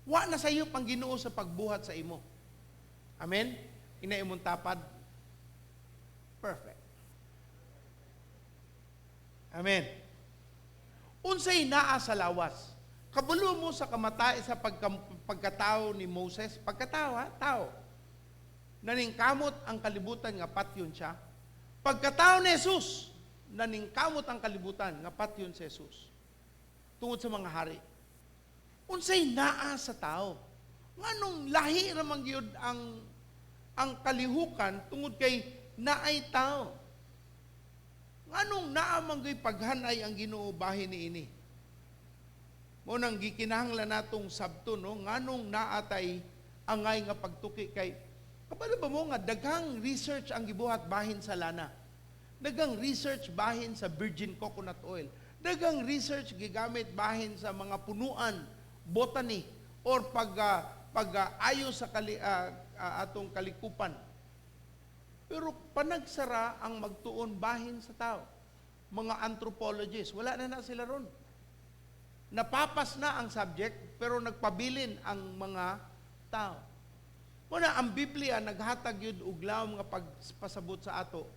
Wa na sayo pang Ginoo sa pagbuhat sa imo. Amen? Ina imong tapad. Perfect. Amen. Unsay naa sa lawas? Kabalo mo sa kamatay sa pagkatao ni Moses, pagkatao ha, tao. Naningkamot ang kalibutan nga patyon siya. Pagkatao ni Jesus, naningkamot ang kalibutan nga patyon si Jesus. Tungod sa mga hari. Unsay naa sa tao? Nganong lahi ra man gyud ang kalihukan tungod kay naay tao? Nganong naa man gyud paghanay ang Ginoo bahin niini? Mo nang gikinahanglan natong sabto, no, nganong naatay angay nga pagtuki kay kabalo ba mo nga daghang research ang gibuhat bahin sa lana. Daghang research bahin sa virgin coconut oil. Daghang research gigamit bahin sa mga punuan, botany or pag-ayo sa atong kalikupan. Pero panagsara ang magtuon bahin sa tao. Mga anthropologists, wala na na sila ron. Napapas na ang subject, pero nagpabilin ang mga tao. Muna, ang Biblia naghatag yun og lawom nga pagpasabot sa ato,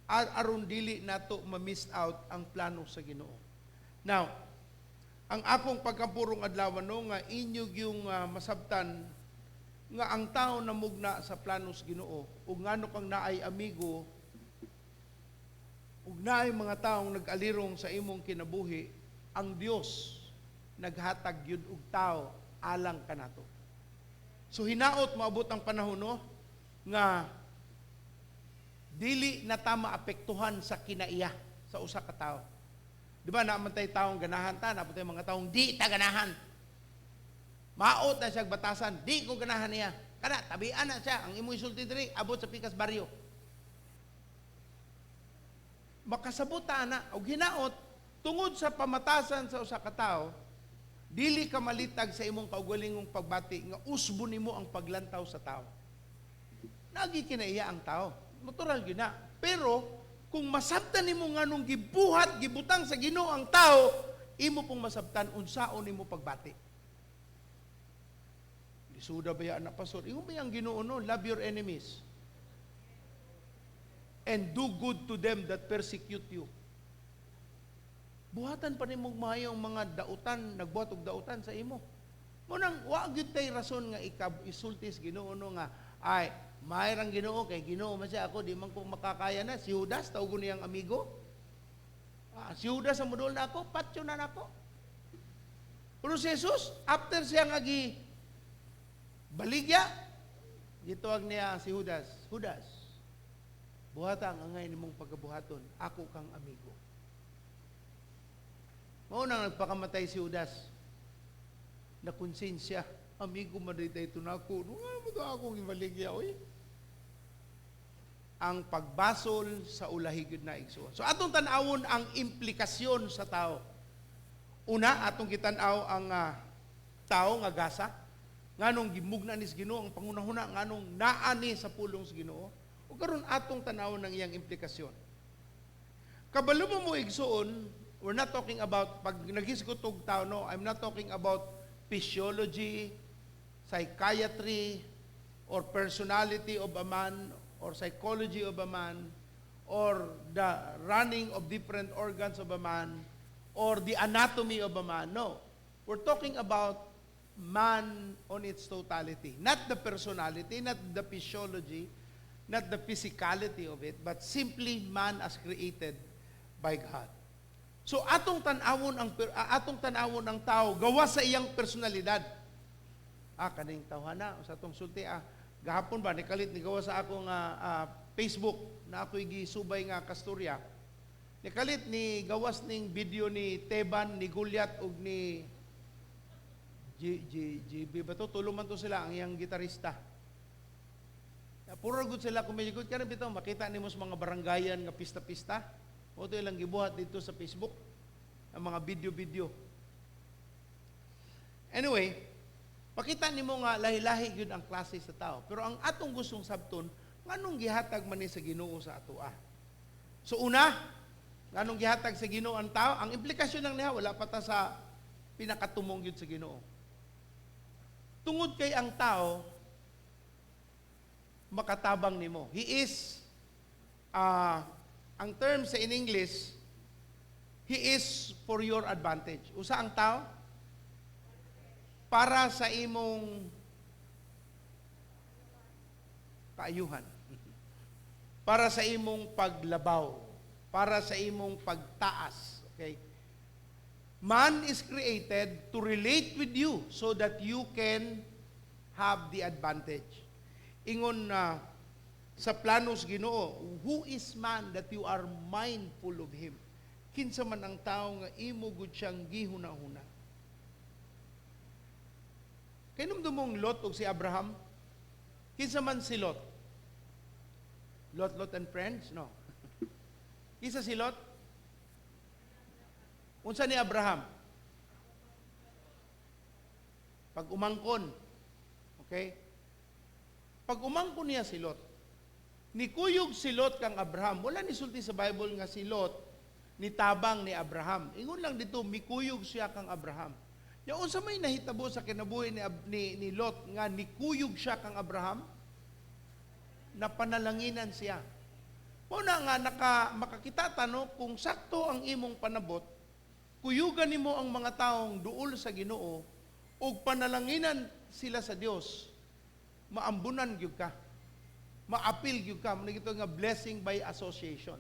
aron dili nato ma-miss out ang plano sa Ginoo. Now, ang akong pagkampurong adlaw no nga inyo yung masabtan nga ang tao namugna sa plano sa Ginoo ug ngano kang naay amigo ug naay mga taong nag-alirong sa imong kinabuhi, ang Dios naghatag yun og tao alang kanato. So hinaot maabot ang panahon no nga dili na ta maapektuhan sa kinaiya sa usa ka tawo. Di ba naa man tay taong ganahan ta, naa tay mga taong di ta ganahan. Maot na siya batasan, di ko ganahan niya. Kana tabian na siya, ang imong isulti diri abot sa pikas baryo. Makasabot ta ana og hinaot tungod sa pamatasan sa usa ka tawo, dili ka malitag sa imong kaugalingong pagbati nga usbo nimo ang paglantaw sa tao. Nagi kinaiya ang tao. Natural gyud na. Pero kung masabtan nimo nganong gibuhat, gibutang sa Ginoo ang tao, Imo pong masabtan unsaon nimo pagbati. Lisuda ba ya, anak, pastor? Ingon ba ang Ginoo, no? "Love your enemies. And do good to them that persecute you." Buhatan pa nimo maayo ang mga dautan, nagbuhat og dautan sa imo. Mao nang wa gyud tay rason nga ikab isulti sa Ginoo, no, nga ay maayo ang Ginoo kay Ginoo man siya, ako di man ko makakaya na. Si Judas, tawgon niyang amigo. Ah, si Judas ang modol na ako, patyo na nako. Pero si Jesus, after siya nga gi baligya, gitawag niya si Judas, "Judas, buhata ang angay nimong pagabuhaton, ako kang amigo." Mao nang nagpakamatay si Judas. Na konsensya, amigo man diay ito nako. No, nga mo to akong ibaligya, oy. Ang pagbasol sa ulahi gyud na, igsuon. So atong tan-awon ang implikasyon sa tao. Una, atong gitan-aw ang tao nga gasa. Nganong gimugna ni sa Ginoo ang pangunahuna, nganong naa ni sa pulong sa Ginoo. O karon atong tan-awon ang iyang implikasyon. Kabalo mo mo, igsuon, we're not talking about, pag naghisgot og tao, no, I'm not talking about physiology, psychiatry, or personality of a man, or psychology of a man, or the running of different organs of a man, or the anatomy of a man. No. We're talking about man on its totality. Not the personality, not the physiology, not the physicality of it, but simply man as created by God. So atong tan-awon ang tao gawas sa iyang personalidad. Ah, kaning tawhana sa atong sulti, gahapon ba nikalit ni gawas sa akong Facebook na ako'y gisubay nga kasturya. Nikalit ni gawas ning video ni Teban, ni Goliath ug ni G, G, GB ba to? Tulo man to sila ang iyang gitarista. Puro gud sila comedy good kanang bitaw makita nimo sa mga baranggayan nga pista-pista. Mao to ilang gibuhat dito sa Facebook ang mga video-video. Anyway, makita nimo nga lahi-lahi gyud ang klase sa tao. Pero ang atong gustong sabton, nganong gihatag man ni sa Ginoo sa atoa? So una, nganong gihatag sa Ginoo ang tao? Ang implikasyon lang niya, wala pa ta sa pinakatumong gyud sa Ginoo. Tungod kay ang tao makatabang nimo. He is ang term sa in English, he is for your advantage. Usa ang tao? Para sa imong kaayuhan. Para sa imong paglabaw. Para sa imong pagtaas. Okay? Man is created to relate with you so that you can have the advantage. Ingon na sa planos Ginoo, "Who is man that you are mindful of him?" Kinsa man ang tao nga imo gud siyang gihuna-huna? Kahinumdom mong Lot ug si Abraham? Kinsa man si Lot? Lot, Lot and Friends? No. Kinsa si Lot? Unsa ni Abraham? Pag umangkon. Okay? Pag umangkon niya si Lot, nikuyog si Lot kang Abraham. Wala ni sulti sa Bible nga si Lot nitabang ni Abraham. Ingon lang dito, mikuyog siya kang Abraham. Ya unsa may nahitabo sa kinabuhi ni Lot nga nikuyog siya kang Abraham? Napanalanginan siya. Mao na nga makakita ta, no, kung sakto ang imong panabot, kuyugan nimo ang mga taong duol sa Ginoo ug panalanginan sila sa Dios, maambunan gyud ka. Maapil gyud ka. Mao nga blessing by association.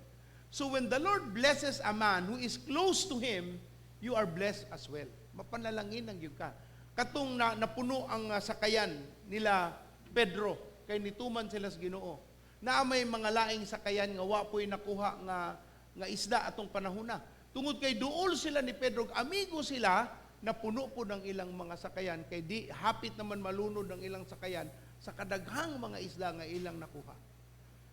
So when the Lord blesses a man who is close to him, you are blessed as well. Mapanalanginan gyud ka. Katong napuno ang sakayan nila Pedro kay nituman sila sa Ginoo. Naa may mga laing sakayan nga wa po'y nakuha nga isda atong panahona. Tungod kay duol sila ni Pedro, amigo sila, napuno po ng ilang mga sakayan kay di hapit naman malunod ang ilang sakayan sa kadaghang mga isda nga ilang nakuha.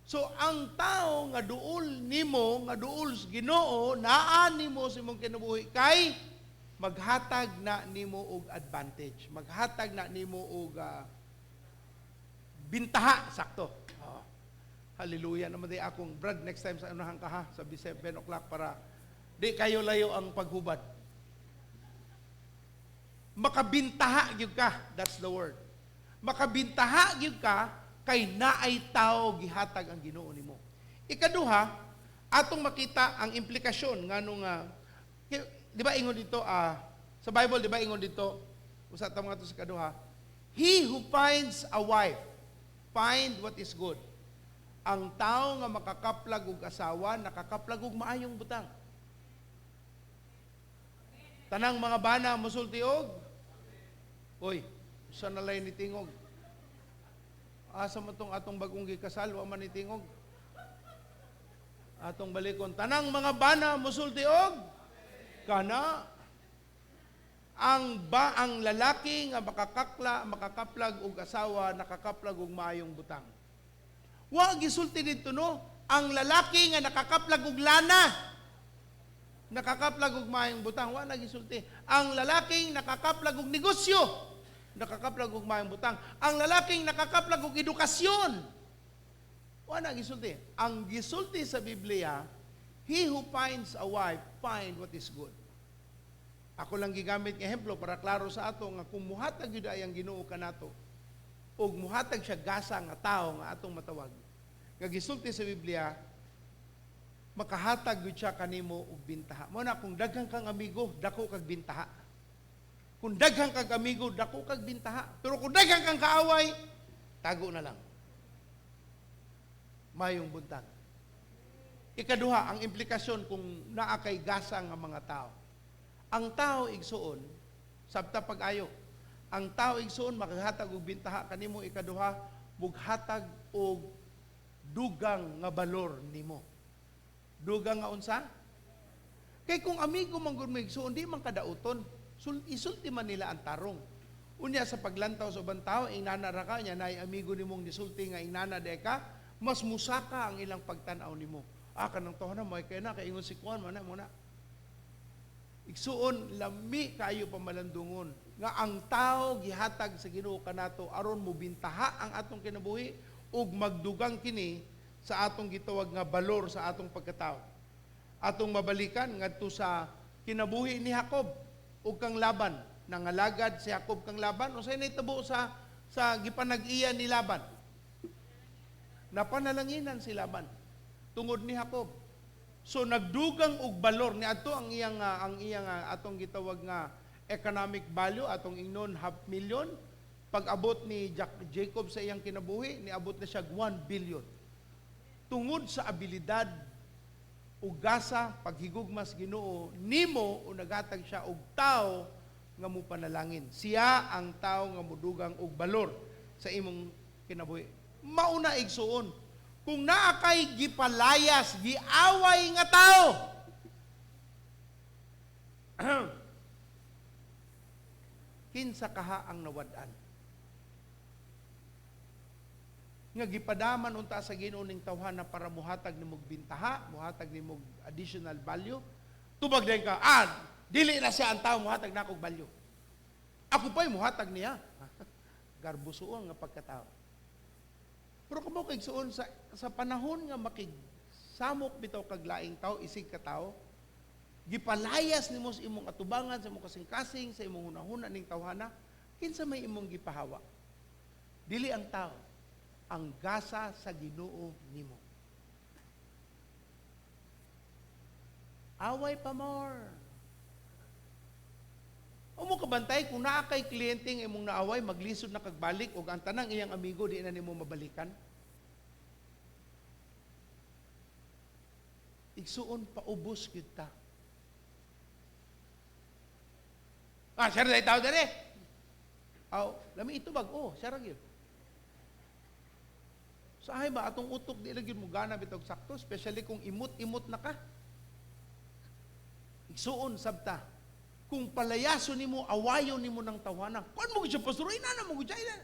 So ang tao nga duol nimo, nga duol sa Ginoo, naa nimo sa imong kinabuhi kay maghatag na nimo og advantage, maghatag na nimo og bintaha sakto. Oh. Hallelujah naman di akong Brad, next time sa unahan ka ha, sa 7 o'clock para di kayo layo ang paghubad. Makabintaha gyud ka, that's the word. Makabintaha gyud ka kay naay tao gihatag ang Ginoo nimo. Ikaduha, atong makita ang implikasyon nganong di ba ingon dito sa Bible, di ba ingon dito, usa ta mga to sa kaduha, "He who finds a wife find what is good." Ang tao nga makakaplag og asawa, nakakaplag og maayong butang. Tanang mga bana musulti og, "Uy, usa na lay ni tingog. Asa man tong atong bagong gikasal, wa man ni tingog?" Atong balikon. Tanang mga bana musulti og "Kana." Ang lalaki nga makakaplag og asawa, nakakaplag og maayong butang. Wa gisulti didto, no? Ang lalaki nga nakakaplag og lana, nakakaplag og maayong butang, wa na gisulti. Ang lalaking nakakaplag og negosyo, nakakaplag og maayong butang. Ang lalaking nakakaplag og edukasyon, wa na gisulti. Ang gisulti sa Biblia, "He who finds a wife find what is good." Ako lang gigamit nga ehemplo para klaro sa ato nga kung muhatag gyud ay ang Ginoo kanato ug muhatag siya gasa nga tao nga atong matawag. Nga gisulti sa Biblia, makahatag gyud siya kanimo og bintaha. Mao na kung daghan kang amigo, dako kag bintaha. Kung daghan kag amigo, dako kag bintaha. Pero kung daghan kang kaaway, tago na lang. Mayong buntag. Ikaduha, ang implikasyon kung naa kay gasa nga mga tao. Ang tao, igsuon, sabta pag-ayo. Ang tao, igsuon, makahatag og bintaha kanimo. Ikaduha, mughatag og dugang nga balor nimo. Dugang nga unsa? Kay kung amigo man gud mo, igsuon, di man kadauton. Isulti man nila ang tarong. Unya sa paglantaw sa ubang tao, inana ra ka niya, naay amigo nimong nisulti nga inana de ka, mas musaka ang ilang pagtan-aw nimo. Ah, kanang tawo na mo kay na kay ingon si kuan man na mo na. Igsuon, lami kayo pamalandungon nga ang tao gihatag sa Ginoo kanato aron mobintaha ang atong kinabuhi ug magdugang kini sa atong gitawag nga balor sa atong pagkatao. Atong mabalikan ngadto sa kinabuhi ni Jacob ug kang Laban. Nangalagad si Jacob kang Laban. Unsay nahitabo sa gipanag-iya ni Laban? Napanalanginan si Laban tungod ni Jacob. So nagdugang og balor ni adto ang iyang atong gitawag nga economic value, atong ingnon half million. Pag abot ni Jacob sa iyang kinabuhi, niabot na siya 1 billion. Tungod sa abilidad ug gasa paghigugma sa Ginoo nimo o nagatag siya og tao nga mopanalangin. Siya ang tao nga mudugang og balor sa imong kinabuhi. Mauna, igsuon, kung naa kay gipalayas, giaway nga tao, kinsa kaha ang nawad-an? Nga gipadaman unta sa Ginoo ning tawhana para muhatag nimog bintaha, muhatag nimog additional value. Tubag din ka, "Ah, dili na siya ang tao muhatag nakog value. Ako pa'y muhatag niya." Garbusoon nga pagkatao. Pero kamo kay igsuon, sa panahon nga makigsamok bitaw kag laing tao, isig ka tao, gipalayas nimo sa imong atubangan, sa imong kasing-kasing, sa imong hunahuna ning tawhana, kinsa may imong gipahawa? Dili ang tao, ang gasa sa Ginoo nimo. Away pa more. Umo kabantay kung naa kay kliyente nga imong naaway, maglisod na kagbalik ug ang tanang iyang amigo di na nimo mabalikan. Igsuon, paubos gyud ta. "Ah, siya ra tao dere. Aw, lami ito bag, oh, siya ra gyud." Sahay ba atong utok di lagi mo gana bitog sakto, especially kung imot-imot na ka. Igsuon, sabta. Kung palayaso nimo, awayon nimo ng tawhana. "Kuan mo gud siya, pastor, inana mo gud siya, ina."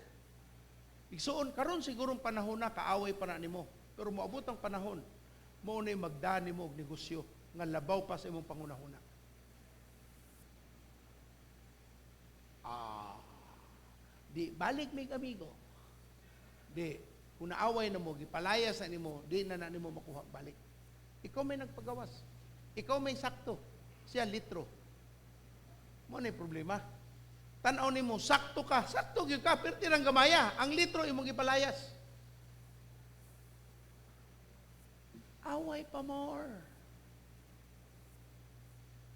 Igsuon, karon sigurong panahon na kaaway pa na nimo. Pero moabot ang panahon, mao na'y magda nimo og negosyo nga labaw pa sa imong pangunahuna. Ah, di balik mig amigo. Di, kung naaway na mo, gipalayas na nimo, di na na nimo makuha balik. Ikaw may nagpagawas. Ikaw may sakto. Siya litro. Mao na problema. Tan-aw nimo sakto ka, sakto gyud ka, perti rang gamaya, ang litro imong gipalayas. Away pa more.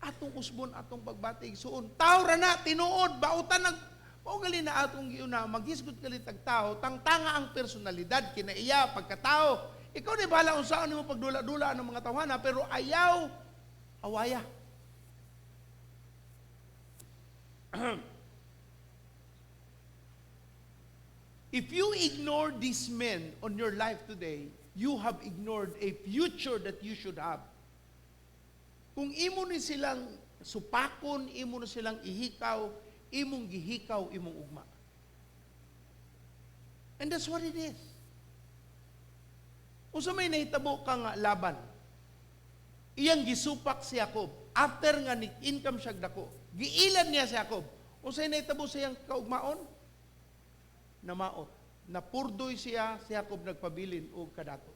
Atong usbon, atong pagbati, igsuon. Tao ra na, tinuod, bautan nag mao gali na atong giuna, maghisgot gali tag tao, tangtanga ang personalidad, kinaiya, pagkatao. Ikaw ni bahala unsaon nimo pagdula-dula ang mga tawhana, pero ayaw awaya. If you ignore these men on your life today, you have ignored a future that you should have. Kung imo ni silang supakon, imo ni silang ihikaw, imong gihikaw, imong ugma. And that's what it is. Unsa may nahitabo ka nga Laban? Iyang gisupak si Jacob. After nga ni income siya dako, giilan niya si Jacob. Unsay nahitabo sa iyang kaugmaon? Namaot. Napurdoy siya, si Jacob nagpabilin og kadato.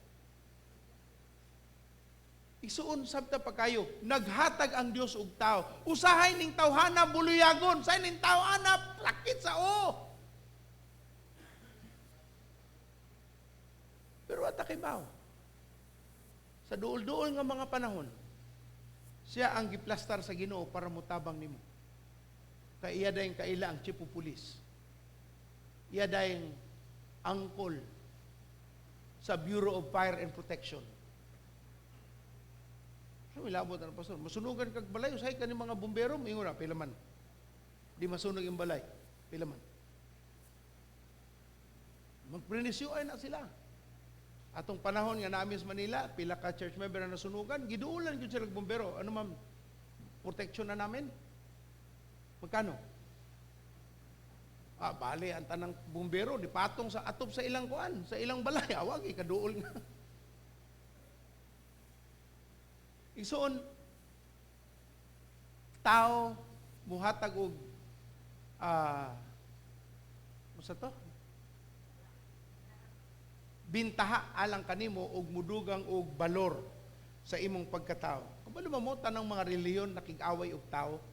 Isuon sabta pa kayo, naghatag ang Dios og tao. Usahay ning tawhana buluyagon, say ning tawhana plakit sa o. Pero ata kay bao. Sa duol-duol nga mga panahon, siya ang giplastar sa Ginoo para motabang nimo. Kay iya dayong kaila ang chief of police. Iya dayong angkol sa Bureau of Fire and Protection. So, milabot ang pastor. Masunugan kag balay, usahay ka ni mga bumbero, mingon na, pila man. Di masunog yung balay, pila man. Magprenisyo ay na sila. Atong panahon nga namin sa Manila, pila ka church member na nasunugan, giduulan gyud sila og bumbero. Ano ma'am? Protection na namin? Magkano? Ah, bale ang tanang bumbero di patong sa atop sa ilang kuan, sa ilang balay, awag ikaduol nga. Igsoon, tao muhatag og unsa to? Bintaha alang kanimo og mudugang og balor sa imong pagkatao. Kabalo ba mo tanang mga relihiyon nakig-away og tao?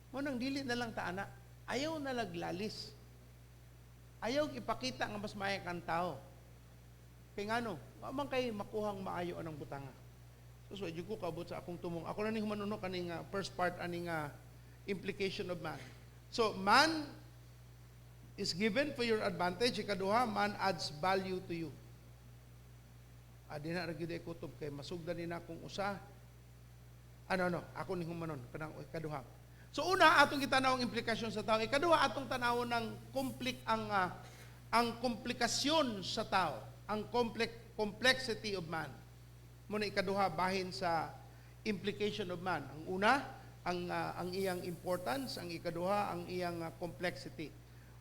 Mo nang dili na lang ta ana. Ayaw na laglalis. Ayaw ipakita nga mas maayo kang tao. Kay ngano, wa man kay makuhang maayo anang butanga. So, so ko kaabot sa akong tumong. Ako na ni humanuno kaning first part aning implication of man. So, man is given for your advantage. Ikaduha, man adds value to you. Adi na ra gyud ay kutob kay masugdan ni na akong usa. Ano, ako ni humanon kanang ikaduha. So una atong gitanaw ang implikasyon sa tao. Ikaduha atong tanawon ng ang komplikasyon sa tao, ang complexity of man. Muna ikaduha bahin sa implication of man. Ang una, ang iyang importance, ang ikaduha ang iyang complexity.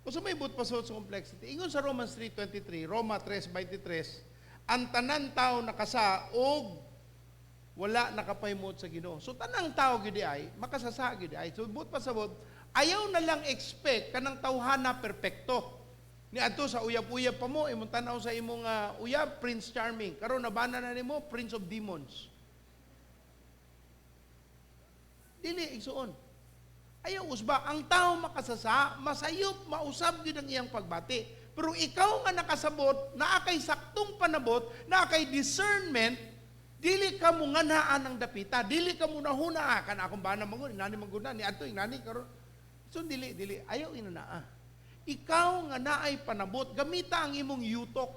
Unsa may buot pasod sa complexity? Ingon sa Romans 3:23, Roma 3:23, ang tanan tao nakasa og wala nakapahimot sa Ginoo. So tanang tao gyud ay makasasa gyud ay. So buot pasabot, ayaw na lang expect kanang tawhana perpekto. Ni adto sa uyab-uyab pa mo, imong tan-aw sa imong uyab, Prince Charming. Karon nabana na nimo Prince of Demons. Dili igsuon. Ayaw usba, ang tao makasasa, masayop, mausab gyud ang iyang pagbati. Pero ikaw nga nakasabot, naa kay saktong panabot, naa kay discernment, dili ka mo nganhaan ang dapita, dili ka mo nahuna, kana akong bana mangun, nani mangun ni adto nani karon. So dili dili ayaw inunaa. Ikaw nga naay panabot, gamita ang imong yutok.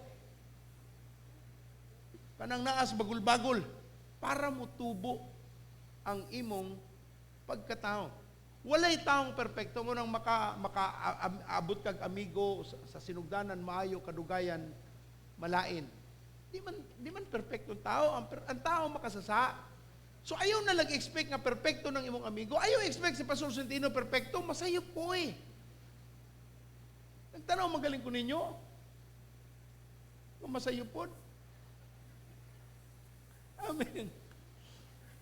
Kanang naas bagul-bagul para motubo ang imong pagkatao. Walay taong perpekto mo nang maka-abot kag amigo sa sinugdanan maayo kadugayan malain. Di man perpekto ang tao, ang tao makasasa. So ayaw na lang expect nga perpekto ng imong amigo. Ayaw expect si Pastor Sentino perpekto, masayop ko eh. Nagtanaw magaling ko ninyo. Masayop po. Amen.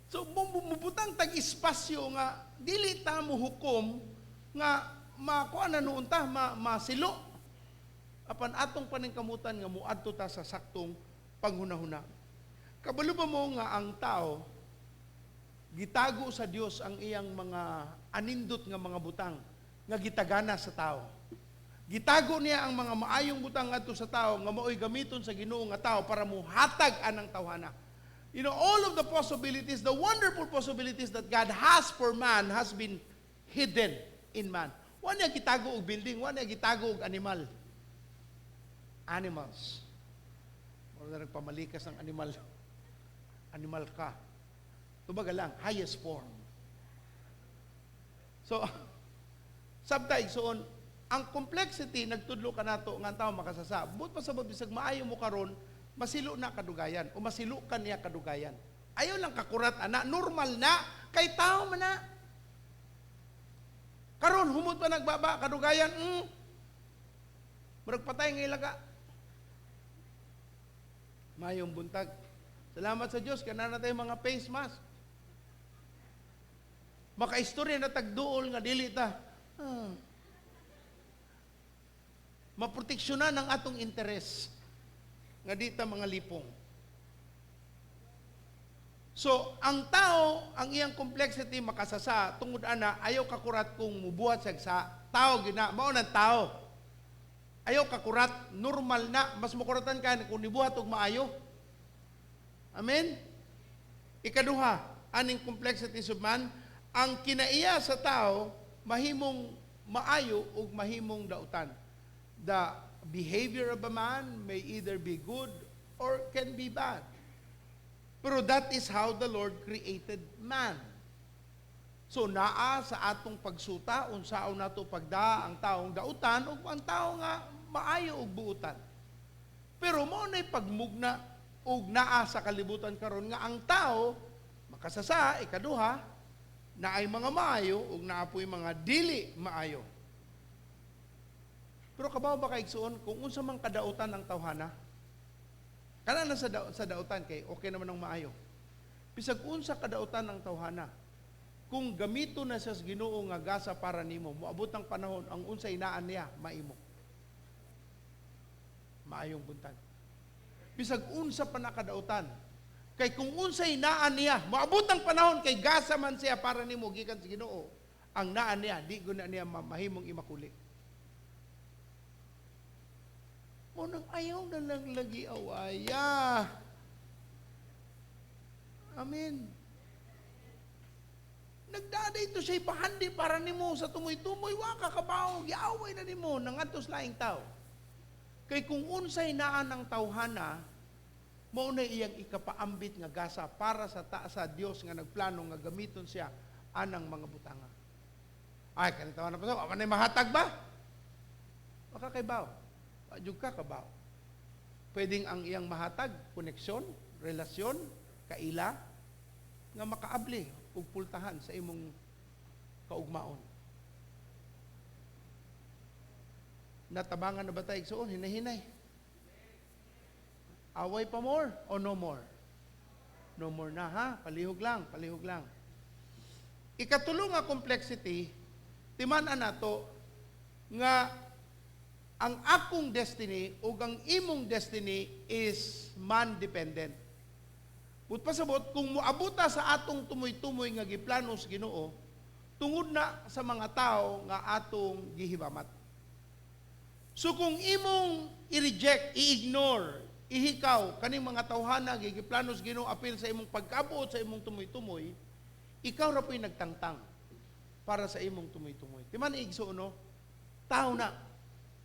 So mubutang tag-espasyo nga dili ta mo hukom nga makuha na noon ta, masilo. Apan atong paningkamutan nga muadto ta sa saktong panghunahuna. Kabalo ba mo nga ang tao Gitago sa Dios ang iyang mga anindot nga mga butang nga gitagana sa tao. Gitago niya ang mga maayong butang ngadto sa tao nga mao'y gamiton sa Ginoo nga tao para muhatag anang tawhana. All of the possibilities, the wonderful possibilities that God has for man has been hidden in man. Wa niya gitago og building, wa niya gitago og animal. Animals. Wala na nagpamalikas ng animal. Animal ka. Tubaga lang, highest form. So, sabta, igsoon, ang complexity nagtudlo kanato nga ang tao makasasa. But pa sa bisag maayo mo karon, masilo na kadugayan o masilo ka niya kadugayan. Ayaw lang kakurat ana, normal na kay tao man na. Karon humot pa nagbaba kadugayan, Murag patay nga ilaga. Mayong buntag. Salamat sa Diyos, kana na tayo mga face mask. Makaistorya na tagduol nga dili ta. Ah. Maproteksyonan ang atong interes nga di ta mga lipong. So, ang tao, ang iyang complexity makasasa, tungod ana, ayaw kakurat kung mubuhat siya sa tao gina, mao nang tao. Ayaw kakurat, normal na, mas makuratan ka kung nibuhat og maayo. Amen? Ikaduha, aning complexity of man, ang kinaiya sa tao, mahimong maayo ug mahimong dautan. The behavior of a man may either be good or can be bad. Pero that is how the Lord created man. So naa sa atong pagsuta, unsaon nato pagdaa ang taong dautan ug ang tao nga maayo og buutan. Pero mao na'y pagmugna ug naa sa kalibutan karon nga ang tao makasasa, ikaduha, naay mga maayo ug naa po'y mga dili maayo. Pero kabaw ba kaigsuon kung unsa man kadautan ang tawhana? Kana na sa dautan kay okay naman ang maayo. Bisag unsa kadautan ang tawhana, kung gamito na siya sa Ginoo nga gasa para nimo, moabot ang panahon ang unsay naan niya maimo. Maayong buntag. Bisag unsa pa na kadautan, kay kung unsay naan niya, moabot ang panahon kay gasa man siya para nimo gikan sa Ginoo, ang naan niya di guna niya mahimong imakuli. Mo nang ayaw na lang lagi awaya. Amen. Nagdaday ito siya'y bahandi para nimo sa tumoy-tumoy, wa ka kabaw, giaway na nimo nangadto sa laing tao. Kay kung unsay naan ang tawhana, mao na iyang ikapaambit nga gasa para sa sa Dios nga nagplano nga gamiton siya anang mga butanga. Ay, kanita na pa sa, manay mahatag ba? Baka kay baw. Wa jud ka kabaw. Pwedeng ang iyang mahatag, koneksyon, relasyon, kaila, nga makaabli ug pultahan sa imong kaugmaon. Natabangan na ba tayo igsuon? Hinahinay. Away pa more o no more? No more na, ha? Palihog lang, palihog lang. Ikatulo nga complexity, timan-an nato nga ang akong destiny o ang imong destiny is man-dependent. But pasabot, kung moabuta sa atong tumoy-tumoy nga giplano sa Ginoo, tungod na sa mga tao nga atong gihibamat. So kung imong i-reject, i-ignore, ihikaw kaning mga tawhana nga giplano sa Ginoo apil sa imong pagkabuot sa imong tumoy-tumoy, ikaw ra po'y nagtangtang para sa imong tumoy-tumoy. Di man igsuon, no? Tao na.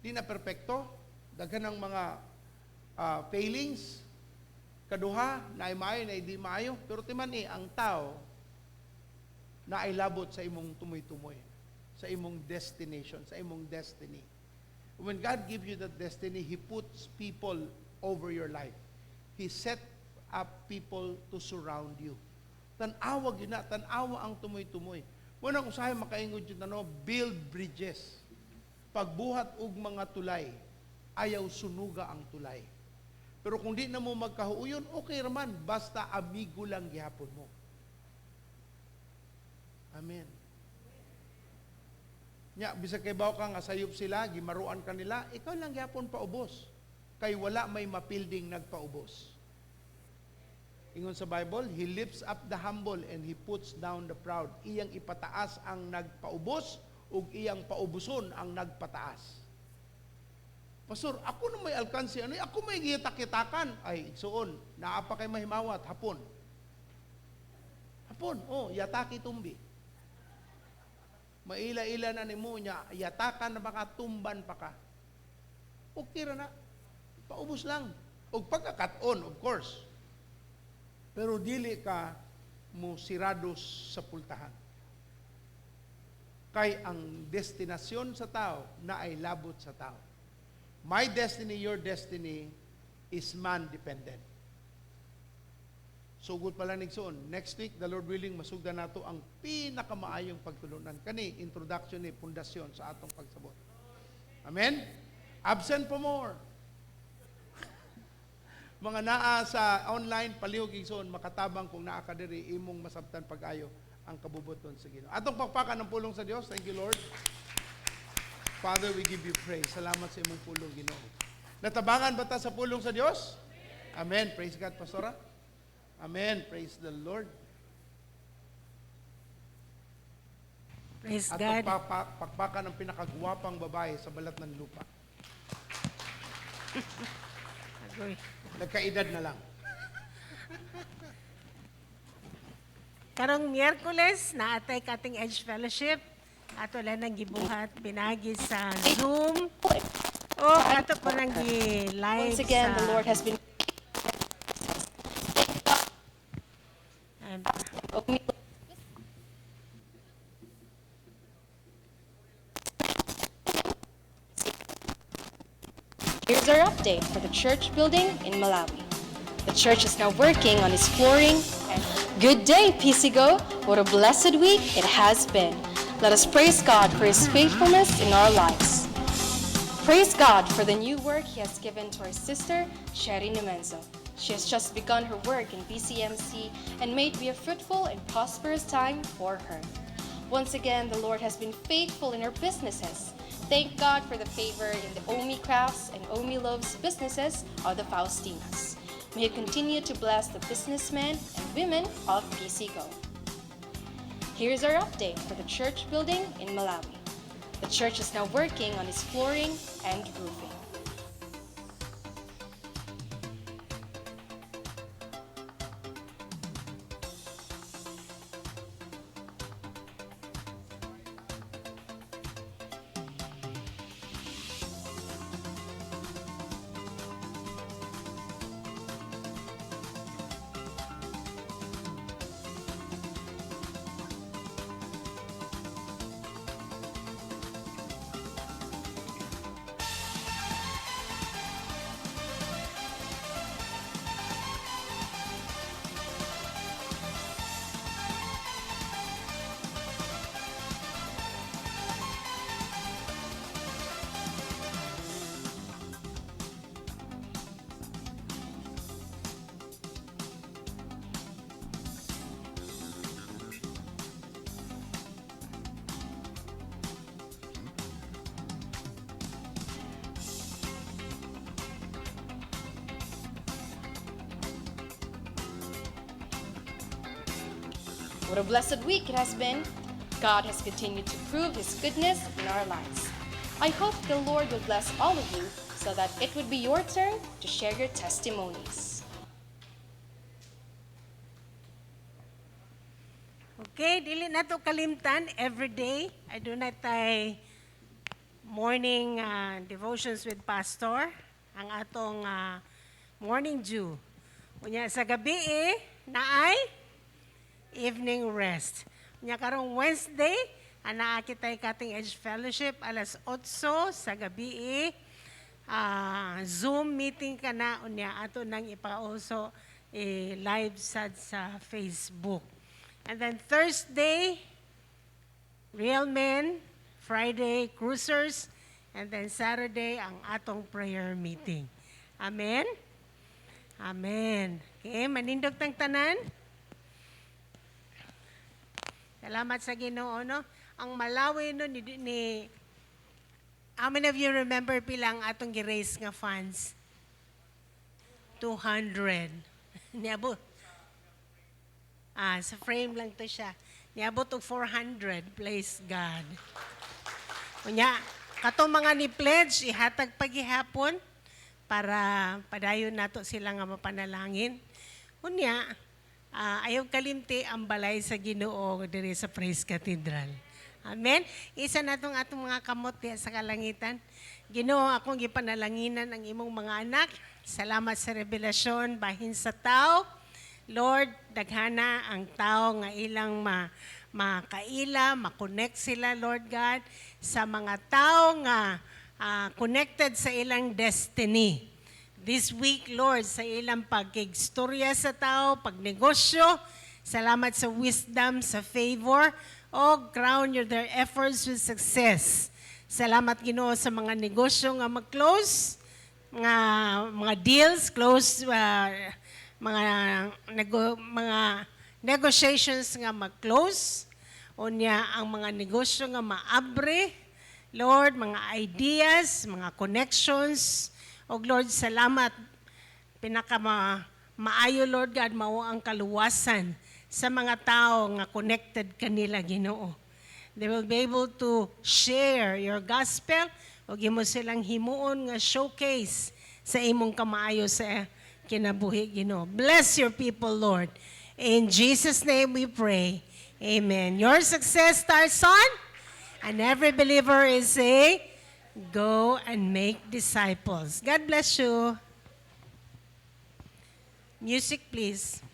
Di na perpekto, daghan ng mga failings, kaduha, naay maayo, naay di maayo, pero timan ang tao naay labot sa imong tumoy-tumoy, sa imong destination, sa imong destiny. When God gives you that destiny, He puts people over your life. He set up people to surround you. Tan-awa gyud na, tan-awa ang tumoy-tumoy. Muna kung usahay makaingod yun, ano, build bridges. Pagbuhat og mga tulay, ayaw sunuga ang tulay. Pero kung di na mo magkahuuyon, okay raman, basta amigo lang gihapon mo. Amen. Nya, bisag kay baw ka nga sayop sila, gimaruan ka nila, ikaw lang gihapon paubos. Kay wala may mapilding nagpaubos. Ingon sa Bible, He lifts up the humble and He puts down the proud. Iyang ipataas ang nagpaubos ug iyang paubuson ang nagpataas. Pastor, ako na may alkansi, ano, ako may gitak-kitakan. Ay, igsuon, naa pa kay mahimawat, hapon. Hapon, oh, yataki tumbi. Maila-ila na nimo niya, yatakan na baka tumban pa ka. Okay ra na. Paubos lang. Og pagkakat-on, of course. Pero dili ka mo sirado sa pultahan. Kay ang destinasyon sa tao na ay labot sa tao. My destiny, your destiny is man-dependent. Sugod pa lang igsoon. Next week, the Lord willing, masugdan nato ang pinakamaayong pagtulunan. Kani, introduction ni pundasyon sa atong pagsabot. Amen? Absent for more. Mga naa sa online, palihog igsoon, makatabang kung naa ka diri, imong masabtan pag-ayo ang kabubuton sa Ginoo. Atong pakpakan ng pulong sa Dios. Thank you, Lord. Father, we give you praise. Salamat sa imong pulong, Ginoo. Natabangan ba ta sa pulong sa Dios? Amen. Praise God, Pastora. Amen. Praise the Lord. Praise Atong God. pakpakan ng pinakagwapang babae sa balat ng lupa. Agoy. Nagkaedad na lang. Karong Miyerkules, naatay Cutting Edge Fellowship. Ato lang nang gibuhat pinagi sa Zoom. O ato po nang gi-live Once again, sa the Lord has been Here's our update for the church building in Malawi. The church is now working on its flooring and good day, PCGO! What a blessed week it has been. Let us praise God for His faithfulness in our lives. Praise God for the new work He has given to our sister, Sherry Nemenzo. She has just begun her work in BCMC and may it be a fruitful and prosperous time for her. Once again, the Lord has been faithful in her businesses. Thank God for the favor in the Omi Crafts and Omi Loves businesses of the Faustinas. May He continue to bless the businessmen and women of PCGO. Here's our update for the church building in Malawi. The church is now working on its flooring and roofing. What a blessed week it has been. God has continued to prove His goodness in our lives. I hope the Lord will bless all of you so that it would be your turn to share your testimonies. Okay, dili na to kalimtan every day. I do not tay morning devotions with pastor, ang atong morning dew. Unya sa gabi eh, naay evening rest. Unya karong Wednesday, anaa kitay Cutting Edge Fellowship alas 8 sa gabi eh. Zoom meeting ka na unya ato nang ipauso eh, live sad sa Facebook. And then Thursday, Real Men, Friday, Cruisers, and then Saturday, ang atong prayer meeting. Amen? Amen. Okay, manindog tang tanan. Salamat sa Ginoo, no? Ang Malawi no ni how many of you remember pila ang atong gi-raise nga funds? 200. Niabot. Ah, sa frame lang to siya. Niabot og 400. Praise God. Unya, katong mga ni pledge ihatag pagihapon para padayon nato sila nga mapanalangin. Unya, ayaw kalimti ang balay sa Ginoo diri sa Praise Cathedral. Amen. Isa natong atong mga kamot diha sa kalangitan. Ginoo, akong gipanalanginan ang imong mga anak. Salamat sa revelasyon bahin sa tao. Lord, daghana ang tao nga ilang makaila, makonect sila, Lord God, sa mga tao nga connected sa ilang destiny. This week, Lord, sa ilang pagkigstorya sa tao, pagnegosyo, salamat sa wisdom, sa favor, o crown your their efforts with success. Salamat, Ginoo, sa mga negosyo nga mag-close, nga mga deals, close, mga negotiations nga mag-close, unya ang mga negosyo nga maabre, Lord, mga ideas, mga connections. O Lord, salamat. Pinaka maayo, Lord God, mao ang kaluwasan sa mga tao nga connected kanila, Ginoo. They will be able to share your gospel o imo silang himuon nga showcase sa imong kamaayo sa kinabuhi, Ginoo. Bless your people, Lord. In Jesus' name we pray. Amen. Your success starts on, and every believer is a go and make disciples. God bless you. Music, please.